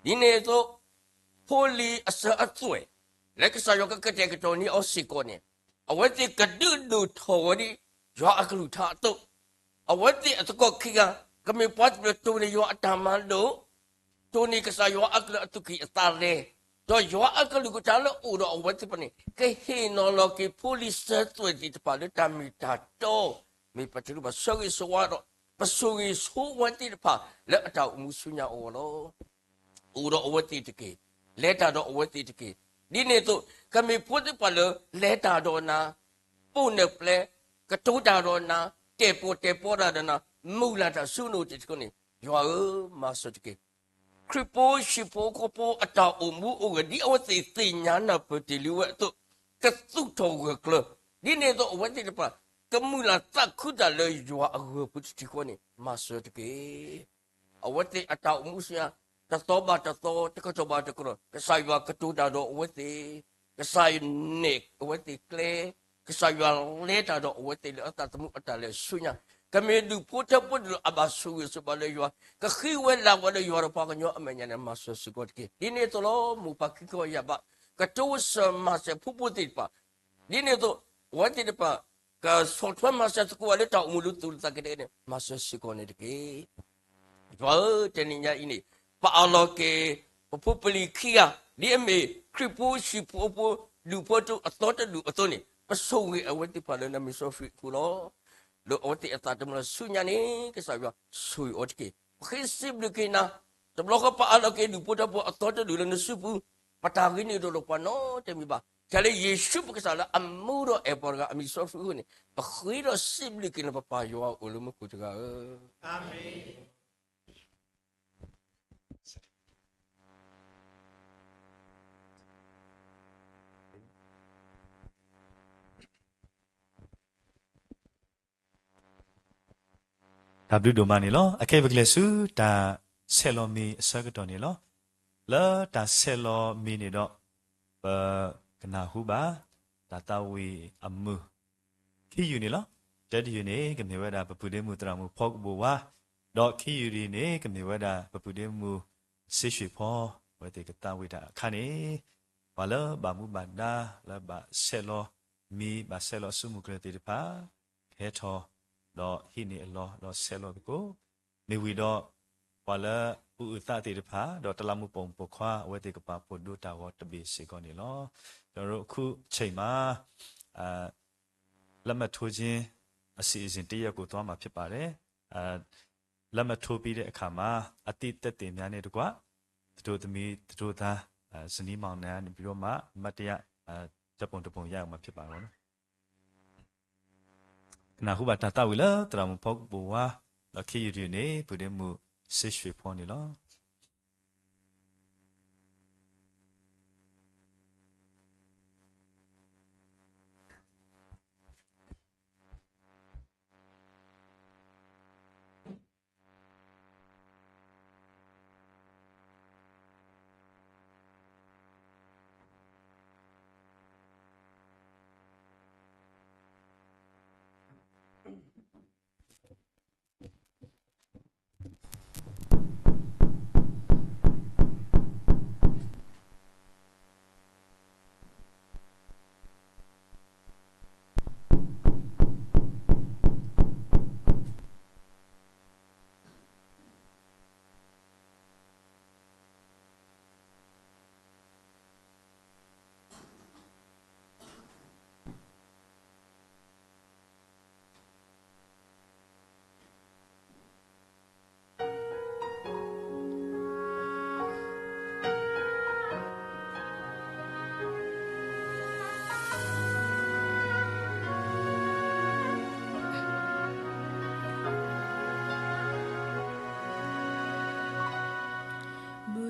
ဒ်န့ၣ်အသိး ဖိလံၤအစၢၤအသွဲၣ် လၢကစၢ်ယွၤကကတဲာ်ကတီၤန့ၢ်အီၤစ့ၢ်ကီးန့ၣ်, အဝဲသ့ၣ်ကဒုးဒိၣ်ထီၣ်ဝဲဒၣ် ယွၤအကလုၢ်ကထါအသိး, အဝဲသ့ၣ်အသကိးခံဂၤ ကမ့ၢ်ပှၤတဖျၢၣ်တိၢ်န့ၢ်ယွၤအတၢ်မၤလိာ်, တိၢ်န့ၢ်ကစၢ်ယွၤအကလုၢ်အသူၣ်ကံၢ်အသးလဲ, ဒီးယွၤအကလုၢ်ကထါလၢအိၣ်ဒီးအဝဲသ့ၣ်တဖၣ်န့ၣ် ကဟ့ၣ်နီၤလီၤက့ၤဖိလံၤစၢၤသွဲၣ်သ့ၣ်တဖၣ်လၢတၢ်မ့ၢ်တၢ်တီ, မ့ၢ်ပတၢ်ဆိၣ်ဂ့ၤဆိၣ်ဝါဒီး ပဆိၣ်ဂ့ၤဆိၣ်ဝါသ့ၣ်တဖၣ်လၢအတၢ်အိၣ်မူဆူညါအဂီၢ်လီၤ. အိၣ်ဒီးအဝဲသ့ၣ်တက့ၢ်, လဲၤတၢ်ဒီးအဝဲသ့ၣ်တက့ၢ်. ဒ်န့ၣ်အသိး ကမ့ၢ်ဖိသ့ၣ်တဖၣ်လၢလဲၤတၢ်ဒီးနၤ, ပိာ်နၢ်ပျဲ, ကတိၤတၢ်ဒီးနၤ, တဲာ်ပီၣ်တဲာ်ပီတၢ်ဒီးနၤ, မုၢ်လၢ်တၢ်ဆူနအိၣ်တ့ၢ်တခီန့ၣ်, ယွၤဧၢ, မၤစၢၤတက့ၢ်. ခရံာ်ဖိဟံၣ်ဖိဃီဖိအတၢ်အိၣ်မူအိၣ်ဂဲၤ ဒ်အဝဲသ့ၣ်သ့ၣ်ညါနၢ်ပၢၢ်တ့ၢ်လံဝဲအသိး, ကသူၣ်ထီၣ်ဂၢၢ်ကျၢၤ, ဒ်န့ၣ်အသိးအဝဲသ့ၣ်တဖၣ် ကမုၢ်လၢ်သးခုတၢ်လၢယွၤအဂၢၤပူၤတထံၣ်ဃီန့ၣ် မၤစၢၤတက့ၢ်. အဝဲသ့ၣ်အတၢ်အိၣ်မူဆူညါ တသီဘၣ်တသီ, တကတီၢ်ဘၣ်တကတီၢ်, ကစၢ်ယွၤကတိၤတၢ်ဒီးအဝဲသ့ၣ်, ကစၢ်ယွၤနဲၣ်အဝဲသ့ၣ်ကျဲ, ကစၢ်ယွၤလဲၤတၢ်ဒီးအဝဲသ့ၣ်လၢအသးသမူအတၢ်လဲၤဆူညါ, ကမ့ၢ်ဒူၣ်ဖိထၢဖိတဒူၣ်အဘၣ်ဆိၣ်ဂ့ၤဆိၣ်ဝါလၢယွၤ, ကဃ့ဝဲလၢ်ဝဲလၢယွၤဒီးပှၤကညီအမဲာ်ညါန့ၣ် မၤစၢၤစ့ၢ်ကီးတက့ၢ်. ဒ်န့ၣ်အသိးလီၤ, မိၢ်ပၢ်ခံခီယၢ်ဘး, ကတိၤဆၢၣ်မၤစၢၤဖိဖိသ့ၣ်တဖၣ်, ဒ်န့ၣ်အသိး အဝဲသ့ၣ်တဖၣ် ကဆီၣ်ထွဲမၤစၢၤသကိးဝဲလၢတၢ်အိၣ်မူလၢသူၣ်လၢသးကဒဲကဒဲန့ၣ် မၤစၢၤစ့ၢ်ကီးန့ၣ်တက့ၢ်. ယွၤဧၢ, တနံၤညါအံၤန့ၣ် ပအၢၣ်လီၤက့ၤ ပဖိပလံၤခံဂၤ ဒ်အမ့ၢ်ခရံာ်ဖိဟံၣ်ဖိဃီဖိ ဒူၣ်ဖိထၢဖိအသီတဒူၣ်အသိးန့ၣ် ပဆိၣ်ဂ့ၤအဝဲသ့ၣ်တဖၣ်လၢနမံၤစီဆှံအဃိလီၤ. လၢအဝဲသ့ၣ်အသးသမူလၢဆူညါန့ၣ် ကစၢ်ယွၤဆိၣ်ဂ့ၤအီၤတက့ၢ်. ပဃ့စံးဘျုးက့ၤနၤ, တဘျီဃီပအၢၣ်လီၤက့ၤဒူၣ်ဖိထၢဖိအသီတဒူၣ်လၢနစုပူၤ, ပတၢ်ဂ့ၤန့ၢ်ဒိၣ်လၢပှၤနီတမံၤဘၣ်. တၢ်လၢယ့ၣ်ၡူးပကစၢ်လၢအမူဒီးအဲၣ်ပှၤတဂၤအမံၤစီဆှံအဃိန့ၣ် ပဃ့ဒီးစံးဘျုးက့ၤနပပၢ်ယွၤအိၣ်လၢမူခိၣ်တဂၤဧၢ, အၤမ့ၣ်. တၢ်ဘျုးဒိၣ်မးန့ၣ်လီၤ. အခဲအံၤပကလဲၤဆူ တၢ်ဆဲးလီၤမံၤအဆၢကတီၢ်န့ၣ်လီၤ. လၢတၢ်ဆဲးလီၤမံၤန့ၣ်ဒီး ပကနၢ်ဟူဘၣ် တၢ်သးဝံၣ်အမုာ် ခံယုၢ်န့ၣ်လီၤ. တၢတယုၢ်န့ၣ် ကမ့ၢ်ဝဲဒၣ်ပပုၢ်ဒ့မုၣ်သရၣ်မုၣ်ဖီကဘိၣ်ဝါ, ဒီးခံယုၢ်န့ၣ် ကမ့ၢ်ဝဲဒၣ်ပပုၢ်ဒ့မုၣ် စ့ၡွ့ၣ်ဖီ, အဝဲသ့ၣ်ကသးဝံၣ်တၢ်အခါန့ၣ် ပှၤလၢဘၣ်မူဘၣ်ဒါ လၢဘၣ်ဆဲးလီၤမံၤ ဘၣ်ဆဲးလီၤအစုမုၢ်ကျၢၤသ့ၣ်တဖၣ် ကဟဲထီၣ် ဒီးဟံးန့ၢ်အလီၢ် ဒီးဆဲးလီၤသကိး, မ့ၢ်ဝံၤဒီး ပှၤလၢအုၣ်အုၣ်သးသ့ၣ်တဖၣ် ဒီးတလးမူးပိာ်မုၣ်ပိာ်ခွါ အဝဲသ့ၣ်ကပာ်ဖှိၣ်ဒိတၢ်ဂီၤတဘ့ၣ်စ့ၢ်ကီးန့ၣ်လီၤ. ကျွန်တော်တို့ အခုအချိန်မှာ အာ လက်မှတ်ထိုးခြင်း အစီအစဉ်တစ်ရပ်ကို သွားမှာဖြစ်ပါတယ်။ အာ လက်မှတ်ထိုးပြီးတဲ့အခါမှာ အသည့်သက်သေများနဲ့တကွ သတို့သမီး သတို့သား အာ ဇနီးမောင်နှံကနေပြီးတော့မှ အမှတ်တရ အာ ဓာတ်ပုံတစ်ပုံ ရိုက်အုံးမှာဖြစ်ပါတယ်နော်။ ကနၢ်ဟူဘၣ်တၢ်သးဝံၣ်လၢ သရၣ်မုၣ်ဖီကပိာ်ဝါ ဒီးခံယုၢ်တယုၢ်န့ၣ် ပုၢ်ဒ့မုၣ် စ့ၡွ့ၣ်ဖီန့ၣ်လီၤ.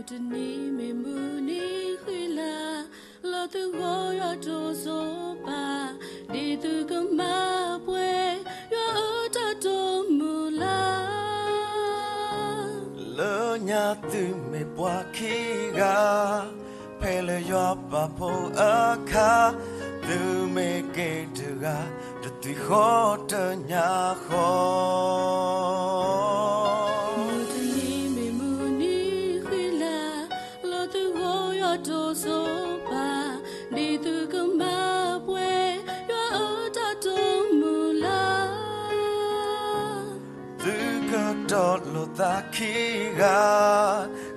တနံၤမ့ၢ်မုၢ်နံၤဃံလၤ, လီၤသဂီၤယွၤတိၢ်စိပာ်, ဒ်သိးကမၤပှဲၤ ယွၤအတၢ်တိာ်မုၢ်လၢ်. လၢညါသုမ့ၢ်ပှၤခံဂၤ, ဖဲလၢယွၤပာ်ဖှိၣ်အခါ, သုမ့ၢ်က့ၤတဂၤ, တသွံၣ်ဃီတညၣ်ဃီ. မုၢ်တနံၤမ့ၢ်မုၢ်နံၤဃံလၤ, လီၤသဂီၤယွၤတိၢ်စိပာ်, ဒ်သိးကမၤပှဲၤ ယွၤအတၢ်တိာ်မုၢ်လၢ်. သုကတီၤလိာ်သးခံဂၤ,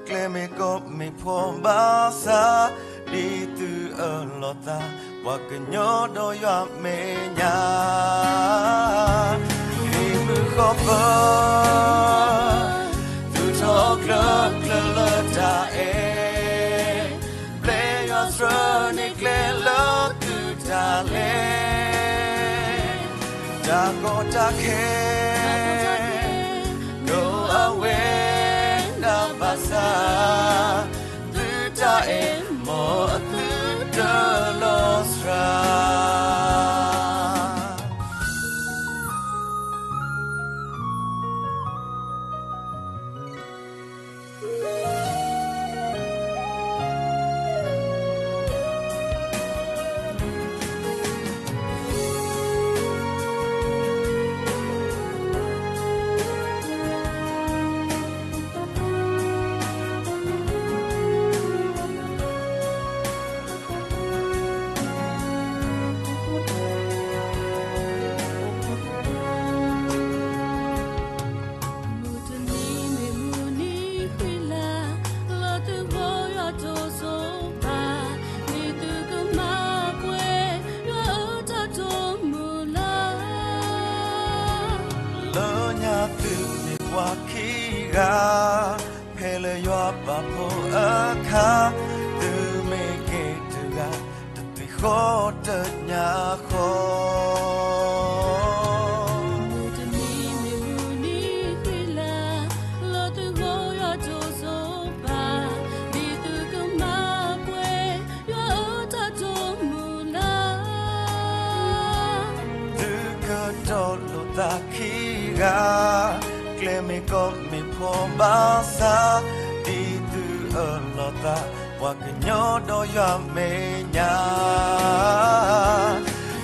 ကျဲမ့ၢ်ကီမ့ၢ်ဖှီၣ်ဘၣ်ဆၣ်, ဒ်သုအၢၣ်လီၤသး ပှၤကညီဒီးယွၤမဲာ်ညါ. ဟံၣ်မုၢ်ဃီပၢၤ, သူၣ်ထီၣ်ကျၢၢ်ကျၢၢ်လၢတၢ်အဲၣ်, ပျဲယွၤဆှၢန့ၢ်ကျဲလၢသုတၢ်လဲၤ. တၢ်ကီတၢ်ခဲ ကအိၣ်အဝဲဒၣ်ဘၣ်ဆၣ်, သုတၢ်အဲၣ် မ်အသုတလီၤစှၤ. မုၢ်တနံၤမ့ၢ်မုၢ်နံၤဃံလၤ, လီၤသဂီၤယွၤတိၢ်စိပာ်, ဒ်သိးကမၤပှဲၤ ယွၤအတၢ်တိာ်မုၢ်လၢ်. လၢညါသုမ့ၢ်ပှၤခံဂၤ, ဖဲလၢယွၤပာ်ဖှိၣ်အခါ, သုမ့ၢ်က့ၤတဂၤ, တသွံၣ်ဃီတညၣ်ဃီ. မုၢ်တနံၤမ့ၢ်မုၢ်နံၤဃံလၤ, လီၤသဂီၤယွၤတိၢ်စိပာ်, ဒ်သိးကမၤပှဲၤ ယွၤအတၢ်တိာ်မုၢ်လၢ်. သုကတီၤလိာ်သးခံဂၤ, ကျဲမ့ၢ်ကီမ့ၢ်ဖှီၣ်ဘၣ်ဆၣ်, ဒ်သုအၢၣ်လီၤသး ပှၤကညီဒီးယွၤမဲာ်ညါ.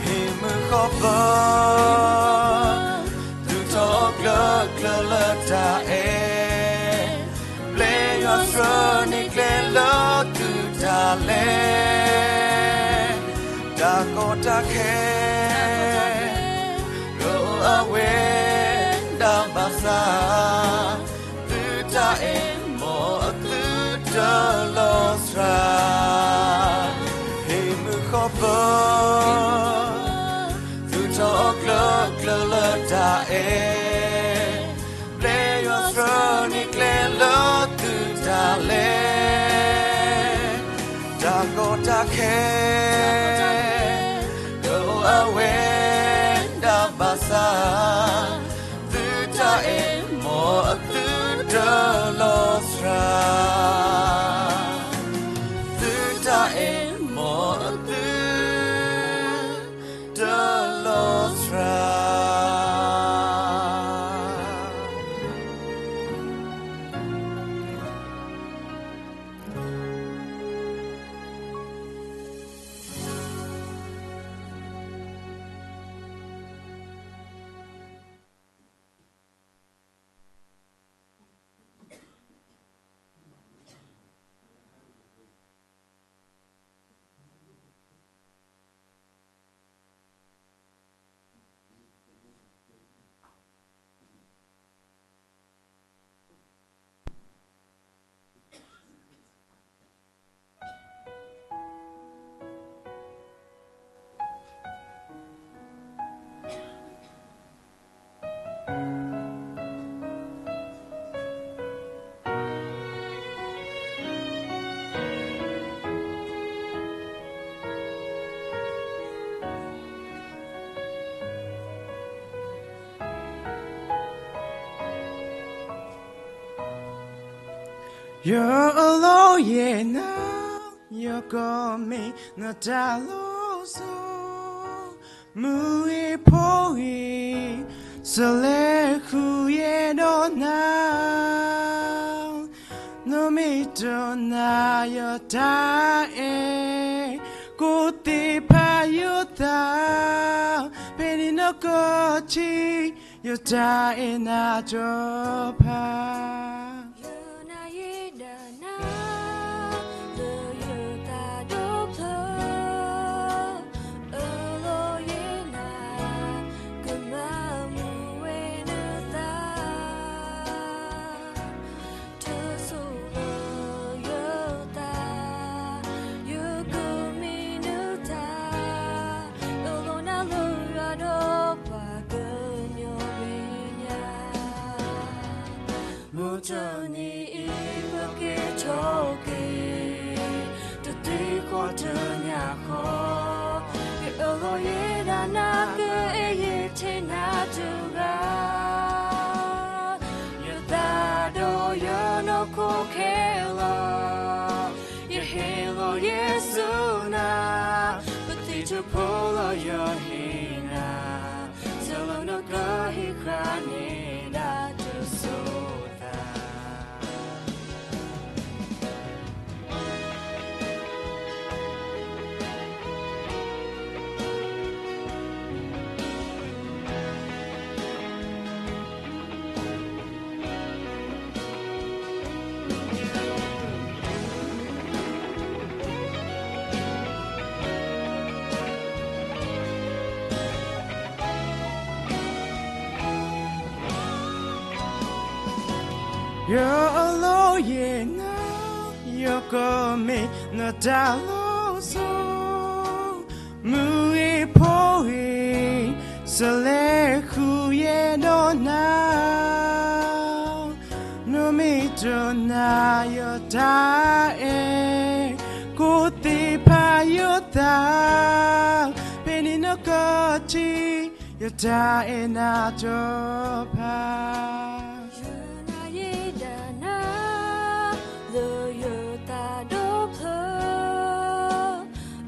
ဟံၣ်မုၢ်ဃီပၢၤ, သူၣ်ထီၣ်ကျၢၢ်ကျၢၢ်လၢတၢ်အဲၣ်, ပျဲယွၤဆှၢန့ၢ်ကျဲလၢသုတၢ်လဲၤ. တၢ်ကီတၢ်ခဲ ကအိၣ်အဝဲဒၣ်ဘၣ်ဆၣ်, သုတၢ်အဲၣ် မ်အသုတလီၤစှၤ. ဟံၣ်မုၢ်ဃီပၢၤ, သူၣ်ထီၣ်ကျၢၢ်ကျၢၢ်လၢတၢ်အဲၣ်, ပျဲယွၤဆှၢန့ၢ်ကျဲလၢသုတၢ်လဲၤ. တၢ်ကီတၢ်ခဲ ကအိၣ်အဝဲဒၣ်ဘၣ်ဆၣ်, သုတၢ်အဲၣ် မ်အသုတလီၤစှၤ. သုတၢ်အဲၣ် မ်အသု တလီၤစှၤ. ယအၢၣ်လီၤယဲၢ်နၤ, ယကမ့ၢ်နတၢ်လိၣ်စိ, မုၢ်ဂ့ၤဖိဂ့ၤ, ဆဲးလဲၤဃုာ်ယဲၢ်ဒီးနၤ, နမ့ၢ်တနာ်ယတၢ်အဲၣ်, ကိးသ့ၣ်ဖးယသး, ဖဲန့ၣ်နကထံၣ် ယတၢ်အဲၣ်နၤတဖၣ်. ယနာ်ယဲဒၣ်နၤ, လၢယသးဒီဖျၢၣ်, အၢၣ်လီၤယဲနၤ, ကမၤမူဝဲနသး တစိၢ်လၢယသး, ယကမ့ၢ်နတၢ်, အၢၣ်လီၤနၤလၢယွၤဒီးပှၤကညီမဲာ်ညါ, မုၢ်တနံၤအံၤပကဲထီၣ်က့ၤ တသွံၣ်ဃီတညၣ်ဃီ, ယအၢၣ်လီၤယဲဒၣ်နၤ ကအဲၣ်ယထဲနၤတဂၤ, ယသးဒီးယနီၢ်ခိခဲလၢာ်, ယဟ့ၣ်လီၤယဲဆူနၤ, ပသံၣ်ထူၣ်ဖိလၢယဟ့ၣ်နၤ, ဆၢလၢနကဟ့ၣ်ဃာ်န့ၢ်ဒၣ်တစိၤသး. ယအၢၣ်လီၤယဲနၤ, ယကမ့ၢ်နတၢ်လိၣ်စိ, မုၢ်ဂ့ၤဖိဂ့ၤ, ဆဲးလဲၤဃုာ်ယဲဒီးနၤ, နမ့ၢ်တနာ်ယတၢ်အဲၣ်, ကိးသ့ၣ်ဖးယသး, ဖဲန့ၣ်နကထံၣ် ယတၢ်အဲၣ်နၤတဖၣ်. ယနာ်ယဲဒၣ်နၤ, လၢယသးဒီဖျၢၣ်,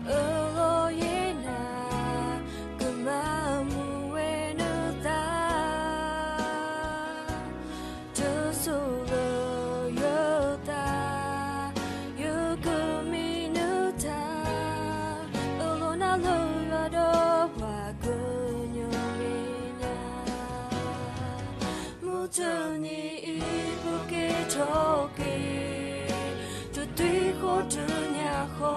အၢၣ်လီၤယဲနၤ, ကမၤမူဝဲနသး တစိၢ်လၢယသး, ယကမ့ၢ်နတၢ်, အၢၣ်လီၤနၤလၢယွၤဒီးပှၤကညီမဲာ်ညါ, မုၢ်တနံၤအံၤပကဲထီၣ်က့ၤ တသွံၣ်ဃီတညၣ်ဃီ,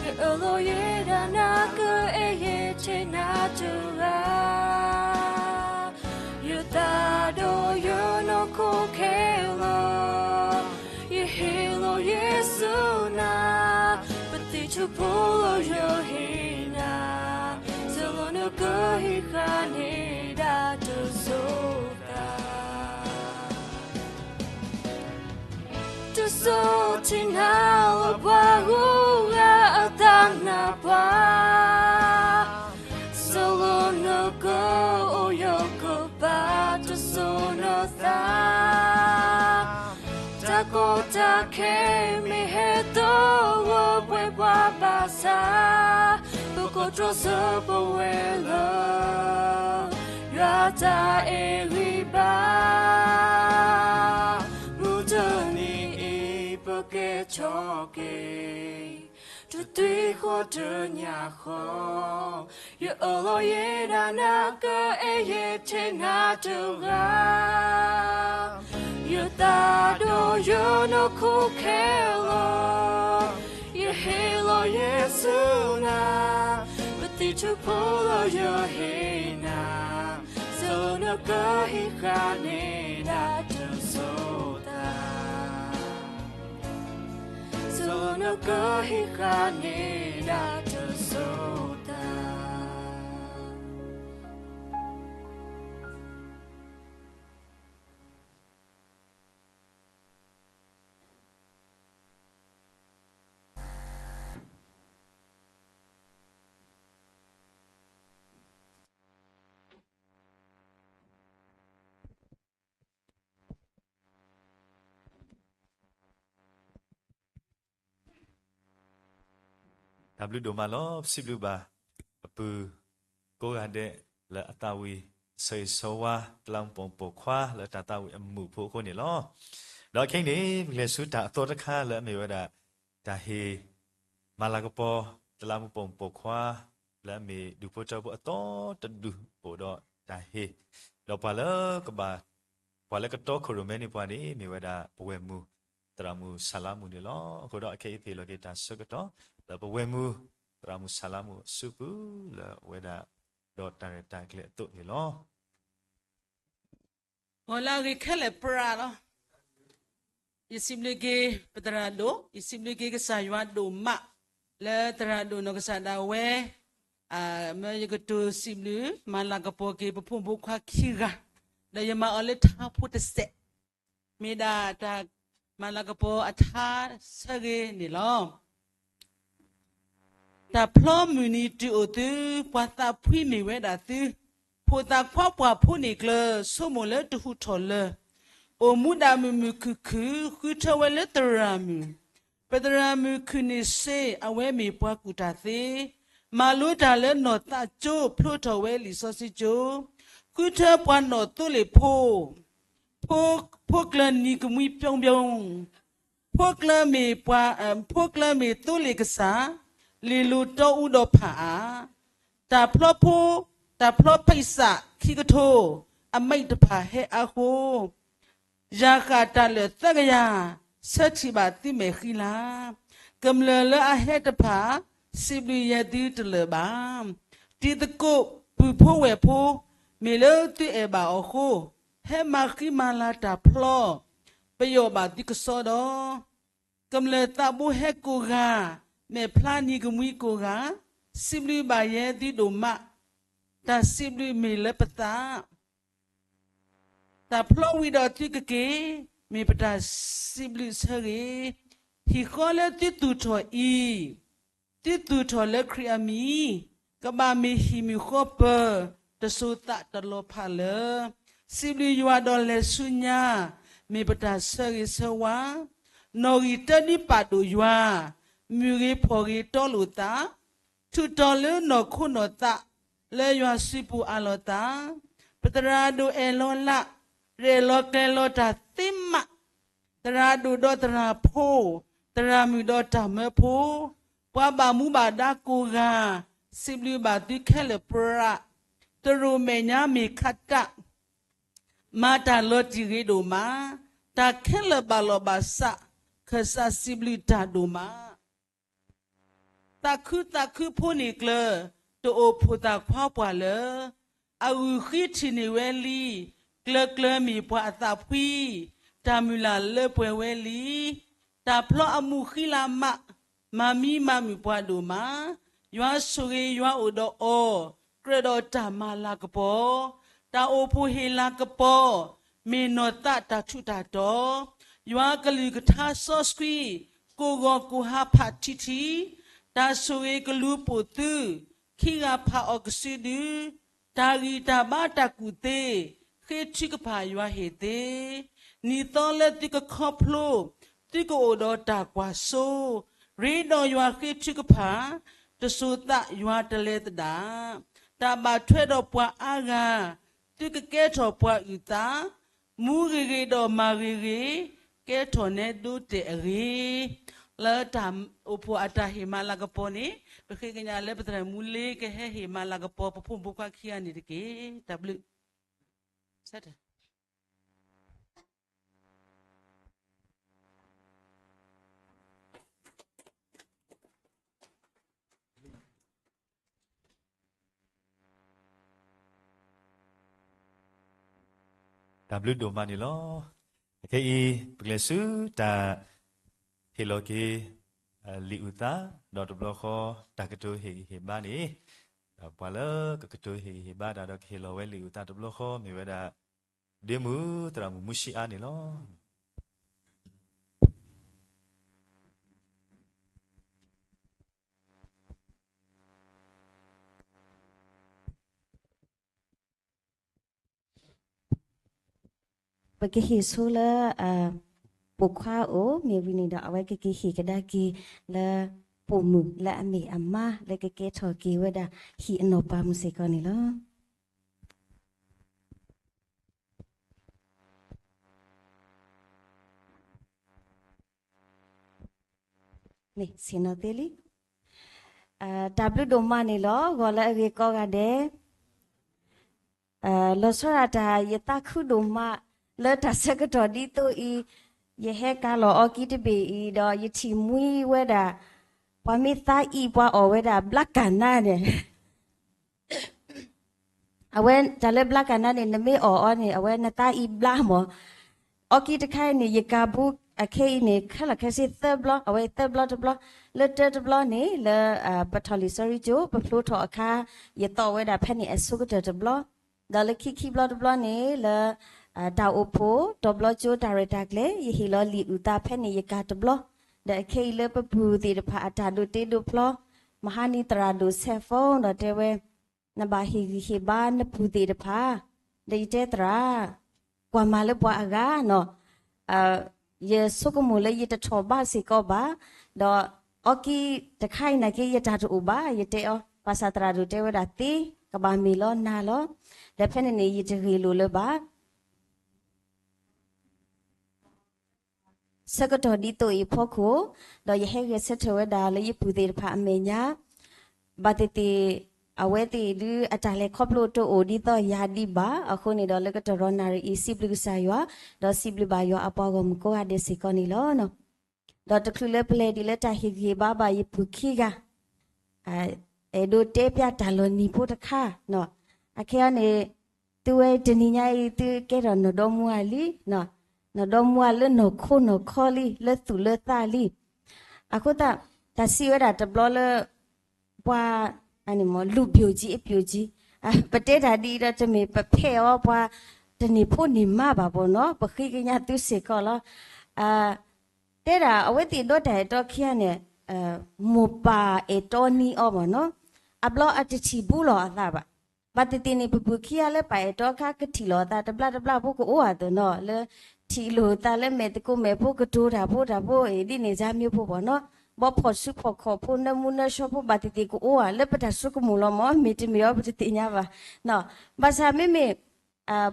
ယအၢၣ်လီၤယဲဒၣ်နၤ ကအဲၣ်ယဲထဲနၤတဂၤ, ယသးဒီးယနီၢ်ခိခဲလၢာ်, ယဟ့ၣ်လီၤယဲဆူနၤ, ပသံၣ်ထူၣ်ဖိလၢယဟ့ၣ်နၤ, ဆၢလၢနကဟ့ၣ်ဃာ်န့ၢ်ဒၣ်တစိၤသး. တစိၢ်ထံနၤလၢပှၤဂုၤဂၤအတၢ်နၢ်ပၢၢ်, ဆၢလၢနကအိၣ်ယကပၤတစိၢ်နသး, တၢ်ကီတၢ်ခဲမ့ၢ်ဟဲသဂၢၢ်ပှဲၤပှၤဘၣ်ဆၣ်, ပကတိၤဆၢပဝဲလၢ ယွၤတၢ်အဲၣ်ဂံၢ်ဘါ, မုၢ်တနံၤအံၤပကဲထီၣ်က့ၤ တသွံၣ်ဃီတညၣ်ဃီ, ယအၢၣ်လီၤယဲဒၣ်နၤ ကအဲၣ်ယဲထဲနၤတဂၤ, ယသးဒီးယနီၢ်ခိခဲလၢာ်, ယဟ့ၣ်လီၤယဲဆူနၤ, ပသံၣ်ထူၣ်ဖိလၢယဟ့ၣ်နၤ, ဆၢလၢနကဟ့ၣ်ဃာ်န့ၢ်ဒၣ်တစိၤသး, ဆၢလၢနကဟ့ၣ်ဃာ်န့ၢ်ဒၣ်တစိၤသး. တၢ်ဘျုးဒိၣ်မးလီၤ. ပစံးဘျုးဘၣ်အပုၢ်ကိးဂၤဒဲးလၢအသးဝံၣ်ဆၢဂ့ၤဆၢဝါ တလးမူးပိာ်မုၣ်ပိာ်ခွါလၢတၢ်သးဝံၣ်အမူးဖိအဃိန့ၣ်လီၤ. ဒီးခဲအံၤန့ၣ် ပကလဲၤဆူတၢ်အသီတခါလၢအမ့ၢ်ဝဲဒၣ် တၢ်ဟ့ၣ်မၤလၤကပီၤ တလးမူးပိာ်မုၣ်ပိာ်ခွါ လၢအမ့ၢ်ဒူၣ်ဖိထၢဖိအသီတဒူၣ်အိၣ်ဒီးတၢ်ဟ့ၣ်, ဒီးပှၤလၢကဘၣ် ပှၤလၢကတီခိၣ်ရိၣ်မဲန့ၢ်ပှၤန့ၣ် မ့ၢ်ဝဲဒၣ်ပဝဲၢ်မုၢ် သရၣ်မုၣ်ဆၣ်လါမူးန့ၣ်လီၤ. အဃိဒီးအခဲအံၤပဟ့ၣ်လီၤက့ၤတၢ်ဆၢကတီၢ် လၢပဝဲၢ်မုၢ် သရၣ်မုၣ်ဆၣ်လါမူးအစုပူၤလၢအဝဲဒၣ် ဒီးတၢ်ရဲၣ်တၢ်ကျဲၤအသိးန့ၣ်လီၤ. ဂီၤလၢအဂ့ၤခဲလၢာ်ပြးလီၤ. ယစံးဘျုးက့ၤပသရၣ်ဒိၣ်, ယစံးဘျုးက့ၤကစၢ်ယွၤဒိၣ်မး လၢသရၣ်ဒိၣ်နီၢ်ကစၢ်ဒၣ်ဝဲ မၢယကတိၤစံးဘျုး မၤလၤကပီၤက့ၤပဖိမုၣ်ဖိခွါခံဂၤ, ဒီးယမၤအီၤလၢထါဖိတစဲး, မ့ၢ်ဒၣ်တၢ်မၤလၤကပီၤအထါဆၢဂ့ၤန့ၣ်လီၤ. တၢ်ဖျီမုၢ်နံၤတုၤအိၣ်သု, ပှၤသးဖှံမ့ၢ်ဝဲဒၣ်သု, ဖိသၣ်ခွါပှၢ်ဖိန့ၣ်ကျၢၤ, ဆိကမိၣ်လၢတဟူးထီၣ်လၢၤ, အိၣ်မူဒၣ်မုာ်မုာ်ခုၣ်ခုၣ်, ဃုထၢဝဲလၢသရၣ်မုၣ်, ပသရၣ်မုၣ်ခုၣ်န့ၢ်စ့, အဝဲမ့ၢ်ပှၤကူၣ်တၢ်သ့, မၤလိတၢ်လၢနီၢ်သးကၠိ, ဖျိထီၣ်ဝဲလံာ်စီဆှံကၠိ, ဃုထၢပှၤနီၢ်သိလ့ၣ်ဖိ ဖိကျၢၤနံၤကမှံပျီပျီ, ဖိကျၢၤမ့ၢ်ပှၤ, ဖိကျၢၤမ့ၢ်သိလ့ၣ်ကစၢ်, လ့ၢ်လိၤတီအူဒီးဖးအါ, တၢ်ဖျီဖိ, တၢ်ဖျီဖဲးစးခံကထိ, အမဲးတဖၣ်ဟဲအါဃိ, ယၤဃၣ်တၢ်လၢာ်သၢကယၤ, ဆၢထံၣ်ဘၣ်သုမဲာ်ဃံလၤ, ကမျၢၢ်လၢအဟဲတဖၣ်, စံးဘျုးယဲသုတလၢာ်ဘၣ်. တံၤသကိးပုၢ်ဖိဝဲၢ်ဖိ, မ့ၢ်လၢသုအဲၣ်ဘၣ်အီၤအဃိ, ဟဲမၤဃံမၤလၤတၢ်ဖျီ, ပယီၣ်ဘၣ်သုကစီဒီး, ကမျၢၢ်သးဘိဟဲကိးဂၤ, မဲာ်ဖျါနံၤကမှံကိးဂၤ, စံးဘျုးဘၣ်ယဲသုဒိၣ်မး, တၢ်စံးဘျုးမ့ၢ်လၢပသး တၢ်ဖျီဝံၤဒီးသုကက့ၤ, မ့ၢ်ပတၢ်စံးဘျုးဆၢဂ့ၤ, ဟံၣ်ဃီလၢသုသူၣ်ထီၣ်အံၤ, သုသူၣ်ထီၣ်လၢခရံာ်အမံၤ, ကဘၣ်မ့ၢ်ဟံၣ်မုၣ်ဃီပၢၤ, တစိၤသးတလီၤဖးလၢ, စံးဘျုးယွၤဒီးလဲၤဆူညါ, မ့ၢ်ပတၢ်ဆၢဂ့ၤဆၢဝါ, နီၣ်ဂံၢ်တၢဒုးပာ်ဒိၣ်ယွၤ, မုၢ်ဂ့ၤဖီၣ်ဂ့ၤတီလိာ်သး ထုးထီၣ်လၢနီၢ်ခိနီၢ်သး, လၢယွၤစုပူၤအးလီၤသး, ပသရၣ်ဒိၣ်အဲၣ်လီၤလး, ရဲၣ်လီၤကျဲၤလီၤတၢ်သ့မး, သရၣ်ဒိၣ်ဒီးသရၣ်ဖိ, သရၣ်မုၣ်ဒီးတၢ်မၢဖိ, ပှၤဘၣ်မူဘၣ်ဒါကိးဂၤ, စံးဘျုးဘၣ်သုခဲလၢာ်ပြး, တရူးမဲာ်ညါမ့ၢ်ခးတၢ်, မၤတၢ်လီၤတံၢ်ဂ့ၤဒိၣ်မး, တၢ်ခဲလၢာ်ဘၣ်လီၤဘၣ်စး, ခၢၣ်စးစံးဘျုးတၢ်ဒိၣ်မး သးခုသးခုဖိန့ၣ်ကျၢၤ, တအိၣ်ဖိသၣ်ခွါပှၢ်လၢ, အဂုာ်ဃံထံၣ်န့ၢ်ဝဲလံ, ကျၢၤကျၢၤမ့ၢ်ပှၤအသးဖှံ, တၢ်မုၢ်လၢ်လၢပှဲၤဝဲလံ, တၢ်ဖျီအမူးဃံလၤမး, မၤမံမၤမုာ်ပှၤဒိၣ်မး, ယွၤဆိၣ်ဂ့ၤယွၤအိၣ်ဒီးအီၤ, ကြၢးဒီးတၢ်မၤလၤကပီၤ, တၢ်အိၣ်ဖှိၣ်ဟ့ၣ်လၤကပီၤ, မ့ၢ်နီၢ်သးတၢ်ထူးတၢ်တီၤ, ယွၤကလုၢ်ကထါစီဆှံ, ကိးဂီၤကိးဟါဖးထံထံ, တၢ်ဆိၣ်ဂ့ၤကလူၤပိာ်သု, ခံဂၤဖးအီၤကစုဒု, တၢ်ဂံၢ်တၢ်ဘါတၢ်ကူၣ်သ့, ဃ့ထုကဖၣ်ယွၤဟ့ၣ်သ့, နံၣ်သီလၢသုကခီဖျိ, သုကအိၣ်ဒီးတၢ်ကွၢ်စိ, ရ့ဒီးယွၤဃ့ထုကဖၣ်, တစိၤသးယွၤတလဲၤသဒၣ်, တၢ်ဘၣ်ထွဲဒီးပှၤအါဂၤ, သုကကဲထီၣ်ပှၤအုၣ်သး, မူဂ့ၤဂ့ၤဒီးမၤဂ့ၤဂ့ၤ, ကဲထီၣ်နဲဒိတဲာ်အဂ့ၤ. လၢတၢ်အိၣ်ဖှိၣ်အတၢ်ဟ့ၣ်မၤလၤကပီၤန့ၣ်, ပဃ့ကညးလၢပသရၣ်မူးလ့ကဟဲဟ့ၣ်မၤလၤကပီၤပဖိမုၣ်ဖိခွါခံဂၤန့ၣ်တက့ၢ်. တၢ်ဘျုး တၢ်ဘျုးဒိၣ်မးန့ၣ်လီၤ. အခဲအံၤ ပကလဲၤဆူတၢ်ဟ့ၣ်လီၤက့ၤ လံာ်အုၣ်သး, ဒီးတဘျီဃီ တၢ်ကတိၤဟ့ၣ်ဂံၢ်ဟ့ၣ်ဘါန့ၣ်, ဒီးပှၤလၢကကတိၤဟ့ၣ်ဂံၢ်ဟ့ၣ်ဘါတၢ်ဒီးကဟ့ၣ်လီၤဝဲလံာ်အုၣ်သးတဘျီဃီ မ့ၢ်ဝဲဒၣ် ဒ့မုၣ်သရၣ်မုၣ်မူဆံအါန့ၣ်လီၤ. ပကဟ့ၣ်ဆိလၢ ပိာ်ခွါအိၣ်မ့ၢ်ဝံၤန့ၣ်ဒီး အဝဲကက့ၤဟ့ၣ်ကဒါက့ၤလၢ ပိာ်မုၣ်လၢအမ့ၢ်အမါလၢကကဲထီၣ်က့ၤဝဲဒၣ်ဟံၣ်အနီၢ်ပၤမုၣ်စ့ၢ်ကီးန့ၣ်လီၤ. န့ၣ်ဆ့ၣ်နီၤသ့လံ. တၢ်ဘျုးဒိၣ်မးန့ၣ်လီၤ. ဂီၤလၢအဂ့ၤကိးဂၤဒဲး, လီၤဆီဒၣ်တၢ်ယသးခုဒိၣ်မး လၢတၢ်ဆၢကတီၢ်ဒ်သိးအံၤ, ယဟဲကၤလီၤအီကံတဘ့ၣ်အံၤ ဒီးယထံၣ်မှံဝဲဒၣ် ပှၤမ့ၢ်သးအံၤပှၤအီၣ်ဝဲဒၣ်ဘျါကၢ်နါန့ၣ် အဝဲတၢ်လၢဘျါကၢ်နါန့ၣ် နမ့ၢ်အီၣ်အီၤန့ၣ် အဝဲနသးအံၤဘျါမး. အီကံတခါအံၤန့ၣ် ယကၤဘူးအခဲအံၤန့ၣ် ခဲလီၤခဲဆ့သၢဘျီ, အဝဲသၢဘျီတဘျီ, လၢတၢတဘျီန့ၣ် လၢပထီၣ်လံာ်စီဆှံကၠိ ပဖျိထီၣ်အခါ ယသီၣ်ဝဲဒၣ်ဖဲန့ၣ်အဆိကတၢၢ်တဘျီ, ဒီးလၢခံခံဘျီတဘျီန့ၣ် လၢ တၢ်အိၣ်ဖှိၣ်တီၤဘျီကၠိတၢ်ရဲၣ်တၢ်ကျဲၤ ယဟ့ၣ်လီၤလံာ်အုၣ်သးဖဲန့ၣ်ယကၤတဘျီ, ဒီးအခဲအံၤလၢပပုၢ်သ့ၣ်တဖၣ်အတၢ်ဒိးတ့ဒိးဖျီ, မဟါနံၤသရၣ်ဒိၣ်ဆဲး phone ဒီးတဲဝဲ နဘၣ်ဟ့ၣ်ဂံၢ်ဟ့ၣ်ဘါနပုၢ်သ့ၣ်တဖၣ်, ဒီးယတဲသရၣ်, ကွၢ်မၤလၢပှၤအဂၤနီၤ, ယဆိကမိၣ်လၢယတထီၣ်ဘးစ့ၢ်ကီးဘၣ်, ဒီးအီကံတခါအံၤနာ်က့ ယတၢ်တအိၣ်ဘၣ် ယတဲအီၤ, ဘၣ်ဆၣ်သရၣ်ဒိၣ်တဲဝဲဒၣ်သ့, ကဘၣ်မ့ၢ်လီၤနၤလီၤ, ဒီးဖဲန့ၣ်န့ၣ် ယတဂ့ၢ်လိာ်လၢၤဘၣ် ဆၢကတီၢ်ဒ်သိးအံၤအဖီခိၣ်, ဒီးယဟဲဂဲၤဆၢထၢၣ်ဝဲဒၣ်လၢယပုၢ်သ့ၣ်တဖၣ်အမဲာ်ညါ, ဘၣ်သ့ၣ်သ့ၣ်, အဝဲသ့ၣ်ဒုးအတၢ်လဲၤခီဖျိတအိၣ်ဒ်သိးယၤဒံးဘၣ်, အဃိန့ၣ်ဒီးလၢကတၢၢ်ရီနၣ်ရံၣ်အံၤ စံးဘျုးကစၢ်ယွၤ, ဒီးစံးဘျုးဘၣ်ယွၤအပှၤဂီၢ်မုၢ်ကိးဂၤဒဲးစ့ၢ်ကီးန့ၣ်လီၤ. ဒီးတချုးလၢပလဲၤဒ်လၢတၢ်ဟ့ၣ်ဂံၢ်ဟ့ၣ်ဘါဘၣ်ယပုၢ်ခံဂၤ အဲၣ်ဒိးတဲပျးတၢ်လီၤနံၤဖိတခါ, အခဲအံၤန့ၣ်, သုဝဲတနံၤညါအံၤ သုကဲထီၣ်နီၢ်ဒီမါဝၤလံ, နီၢ်ဒီမါဝၤလၢနီၢ်ခိနီၢ်ခီလံ လၢသူၣ်လၢသးလံ. အဃိသတး တၢ်စံးဝဲဒၣ်တဘျီလၢ ပှၤ လူဗျူကြီး အပြုကြီး, ပတဲတၢ်ဒ်အံၤဒီး တမ့ၢ်ပဖဲအီၤပှၤတန့ၢ်ဖိန့ၢ်မါဘၣ်ဘီနီၤ, ပဃ့ကညးသုစ့ၢ်ကီးလီၤ. တဲဒၣ်အဝဲသ့ၣ်ဒီးတၢ်အဲၣ်တီခံဂၤန့ၣ်, မိၢ်ပၢ်အဲၣ်တီနံၤအီၤဘၣ်နီၤ, အဘျီအတထံၣ်ဘူးလီၤအသးဘၣ်. ဘၣ်သ့ၣ်သ့ၣ်န့ၣ် ပပုၢ်ခံဂၤလၢပၢ်အဲၣ်တီအခါ ကထံၣ်လိာ်အသးတဘျါတဘျါဖိကအိၣ်အသိးနီၤ, လၢထံၣ်လိာ်သးလၢမဲာ်သကိးမဲာ်ဖိကတိၤတၢ်ဖိတၢ်ဖိအံၤ ဒ်န့ၣ်ဒ်မ့ၢ်ဖိဘၣ်နီၤ, ဘီဖီၣ်စုဖီၣ်ခီၣ်ဖိ နၢမူနၢဆှီဖိ ဘၣ်သ့ၣ်သ့ၣ်ကအိၣ်ဧါ လၢပတၢ်ဆိကမိၣ်လီၤမး, မ့ၢ်တမ့ၢ်အီၤပတသ့ၣ်ညါဘၣ်. ဘၣ်ဆၣ်မ့မ့ၢ်